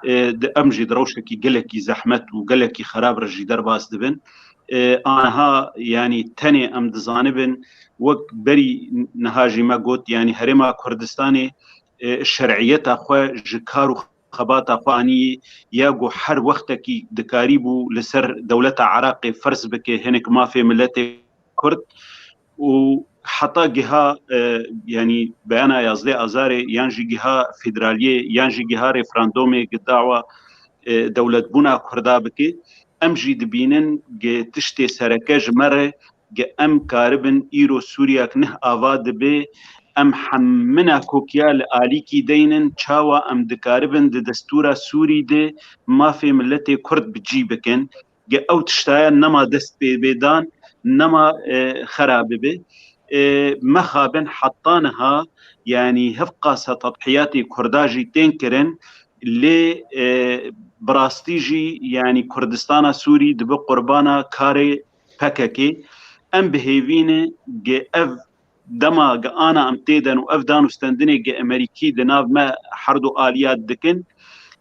e, di, em jî di rewşekî gelekî zehmet û gelekî xerab re jî derbas dibin. E, aniha, yanî tenê em dizanibin, wek berî niha jî me got, yanî Herêma Kurdistanê, e, şer'iyeta xwe ji kar û xebata xwe anî ya ku her wextekî dikarîbû li ser dewleta Iraqê ferz bike hinek mafê miletê Kurd û heta giha, e, yanî beyana yazdeh Azarê yan jî giha federaliyê yan jî giha referandumê gi dawa, e, dewletbûna Kurda bike, em jî dibînin gi tiştê sereke ji me re gi em karibin îro Sûriyek neh ava dibe, em hemina kokiya li alîkî deynin, çawa em dikaribin di destûra Sûrî de mafê miletê Kurd bi cî bikin, gi ew tiştaya nema dest pê bê dan, nema, e, xera bibe. E, mexabin heta niha, yanî hevqasa tedhiyatê Kurda jî tên kirin, lê, e, bi rastî jî, yanî Kurdistana Sûrî dibe qurbana karê P K K. Em bi hêvî ne ge ev dema ge ana em têden û ev dan û stendinê ge Amerîkî di nav me herdu aliya dikin,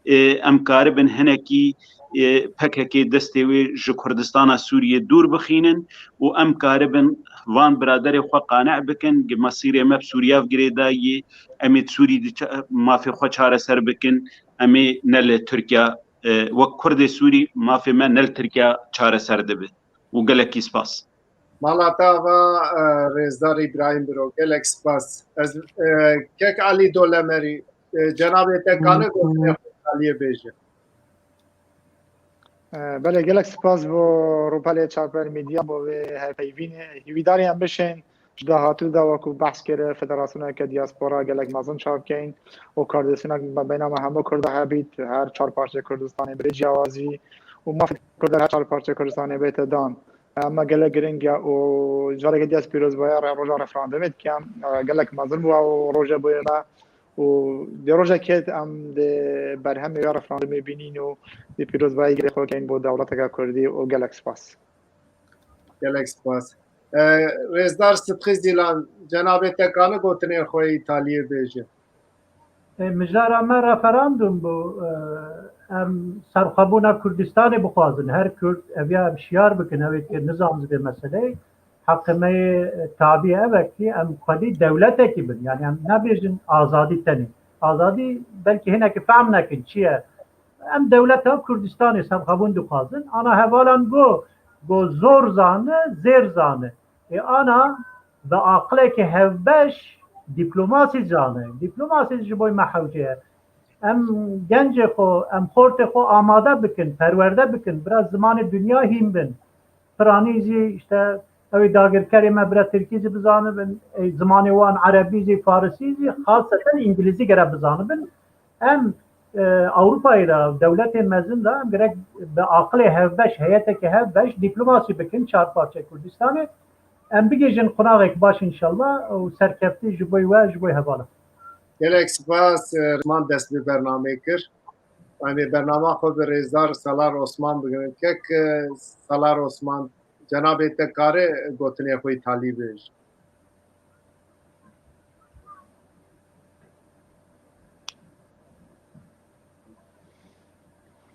e, em karibin hinekî, e, P K K destê wê ji Kurdistana Sûriyê dûr bixînin û em karibin van biraderê xwe qane bikin, ge mesîrê me bi Sûriye ve girêdayî, em ê di Sûrî de ça-, mafê xwe çareser bikin, em ê ne li Tirkiye, e, wek Kurdê Sûrî mafê me ne li Tirkiye çareser dibe. Û gelekî spas. Mala te ava, e, rêzdar Îbrahîm Biro, gelek spas. Ez, e, kek Alî Dolemerî, e, cenabê te kane gotinê xwe aliyê bêje. E, belê, gelek spas bo Rûpelê Çarper Medya, bo vê hevpeyvînê. Hîvîdarî em bişên ji dahatû de, wekû behs kir, federasyoneke diaspora gelek mezin çav keyn û kardesînek me beyna me hemû Kurda hebît, her çar parçeyê Kurdistanê bi ciyawazî û mafê Kurda her çar parçeyê Kurdistanê bête dan. Ema gelek giring e û careke dî ez pîrozbaya re-, roja referandumê dikim. E, gelek mezin bû ew roje bo me û di rojekê em di berhemê ya referandumê bînîn û di pîrozbayî girê xwe keyn bo dewleteke Kurdî û gelek spas. Gelek spas. E, Rêzdar Sidqî Zîlan, cenabê te kane gotinê xwe yî taliyê bêje. E, mijara me referandum bû. E, em serxwebûna Kurdistanê bixwazin. Her Kurd eviya em şiyar bikin, ew ê ke nizanibê meseleyê, heqê me yê tabî ev e ki em xwedî dewletekî bin. Yani em nebêjin azadî tenê. Azadî belkî hinekî fehm nekin çi ye. Em dewleta Kurdistanê serxwebûn dixwazin. Ana hevalan go, go zor zane, zêr zane. Ê ana bi aqileke hevbeş dîplomasî zane. Dîplomasî ji bo me hewce ye. Em gencê xwe, em xortê xwe amade bikin, perwerde bikin, bira zimanê dinya hîn bin. Piranî jî işte ew ê dagirkerê me bira tirkî jî bizanibin, ê zimanê wan erebî jî, farisî jî, xaseten îngilîzî gere bizanibin. Em, e, Ewropayê de, dewletên mezin de em gerek bi aqilê hevbeş, heyeteke hevbeş dîplomasî bikin çar parçeyê Kurdistanê. Em bigihîjin qonaxek baş înşallah û serkeftî ji bo we, ji bo hevala. Gelek spas, e, Osman dest bi bernameyê kir. Em ê bernama xwe bi rêzdar Salar Osman bigirin. Kek, e, Salar Osman, cenabê te kare gotinê xwe yî talî bêje.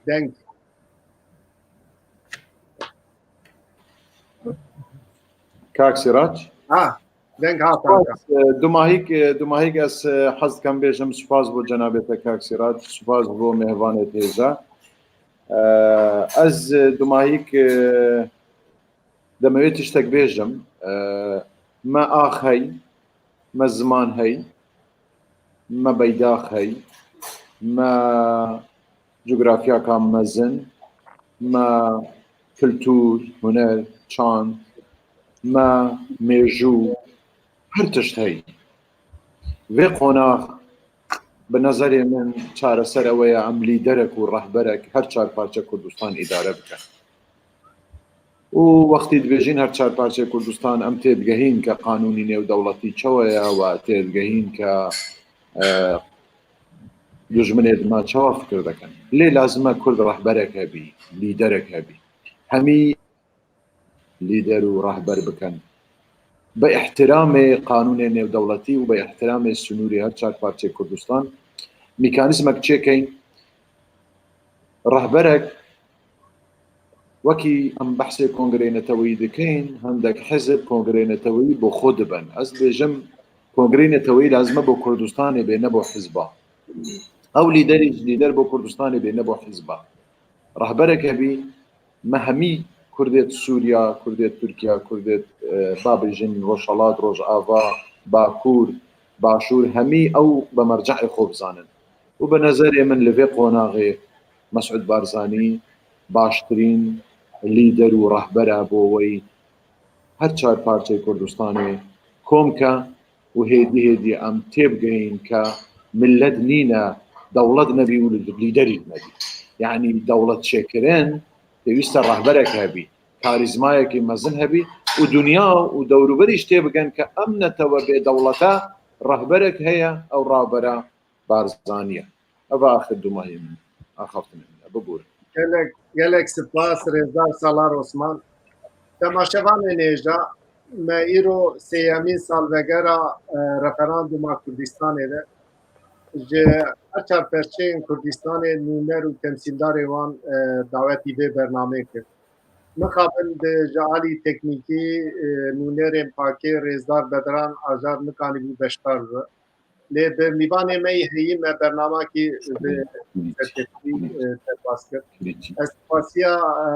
Deng. Kak Sirac? Ha. Deng hat. Spas, e, dumahîk, e, dumahîk ez, e, hez dikem bêjim spas bo cenabê te kak Sîrat, spas bo mêvanê te hêja. E, ez, e, dumahîk, e, demewê tiştek bêjim. E, me ax hey, me ziman hey, me beydax hey, me cografyaka mezin, me kultur, huner, çand, me mêjû, her tişt hey. Vê qonax bi nezerê min çareser ew ye em lîderek û rehberek her çar parçe Kurdistan îdare bikin. Û wextî dibêjin her çar parçeyê Kurdistan, em têdigehîn ke qanûnî nêwdewletî çawa ye, we têdigehîn ke, e, dijminê di me çawa fikir dikin. Lê lazim e Kurd rehberek hebî, lîderek hebî. Hemî lîder û rehber bikin. Bi îhtiramê qanûnê nêwdewletî û bi îhtiramê sinûrê her çar parçeyê Kurdistan, mekanîzmek çêkeyn. Rehberek, wekî em behsê kongreyê neteweyî dikin, hindek hizb kongreyê neteweyî bo xwe dibin. Ez dibêjim, kongreyê neteweyî lazim e bo Kurdistanê bê, ne bo hizba. Ew lîderî ji lîder bo Kurdistanê bê, ne bo hizba. Rehberek hebî, me hemî Kurdê Sûriya, Kurdê Tirkiya, Kurdê, e, ba bêjin Rojhelat, Rojava, Bakur, Başûr, hemî ew bi merce'ê xwe bizanin. Û bi nezerê min li vê qonaxê Mesûd Barzanî baştirîn lîder û rehber e bo wey her çar parçeyê Kurdistanê kom ke û hêdî hêdî em têbigehîn ke millet nîne dewlet nebî û lîderî nebî. Yanî dewlet çêkirin pêwîst e rehberek hebî, karîzmayekî mezin hebî û dinya û dewrûberî jî têbigen ke em netewe bê dewlete rehberek heye, ew rehbera Barzanî ye. Ev axir dumahî min, axaftinê min e. Biborin. Gelek, gelek spas, rêzdar Salar Osman. Temaşevanên hêja, me îro sêyemîn salvegera, e, referanduma Kurdistanê de ji her çar perçeyên Kurdistanê nûner û temsîldarê wan, e, dawetî vê bernameyê kir. Mixabin di ji alî teknîkî, e, nûnerên pakê rêzdar Bedran Acar nikanîbû beşdar bibe. Lê bi mîvanê me yî heyî me bernamakî bi serkeftinî, e, derbas kir. Ez spasiya, e,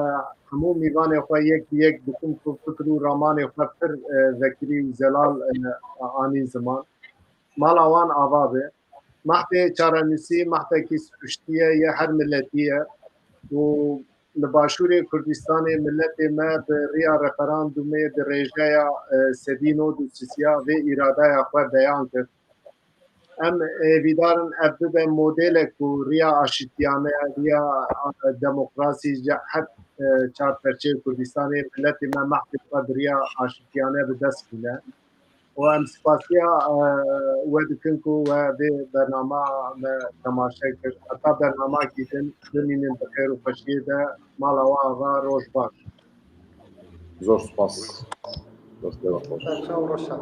hemû mîvanê xwe yek bi yek dikim ku fikr û ramanê xwe pir, e, vekirî û zelal, e, anîn ziman. Mala wan ava be. Mehtê çarenûsî, mehtekî siruştî ye, yê her miletî ye û li Başûrê Kurdistanê miletê me bi riya referandumê di rêjeya, e, sedî nod û sisiya vê îradeya xwe beyan kir. Em hêvîdar in ev bibe modelek ku riya aşitiyane, riya, e, demokrasî ji her, e, çar perçeyê Kurdistanê miletê me mehtê xwe bi riya aşitiyane bi dest bîne. Û em spasiya, e, we dikin ku we vê bernama me temaşe kir. Heta bernamekî din bimînin bi xêr û xweşiyê de. Mala we ava, roj baş. Zor spas. Destê we xweş. Çaw roşan.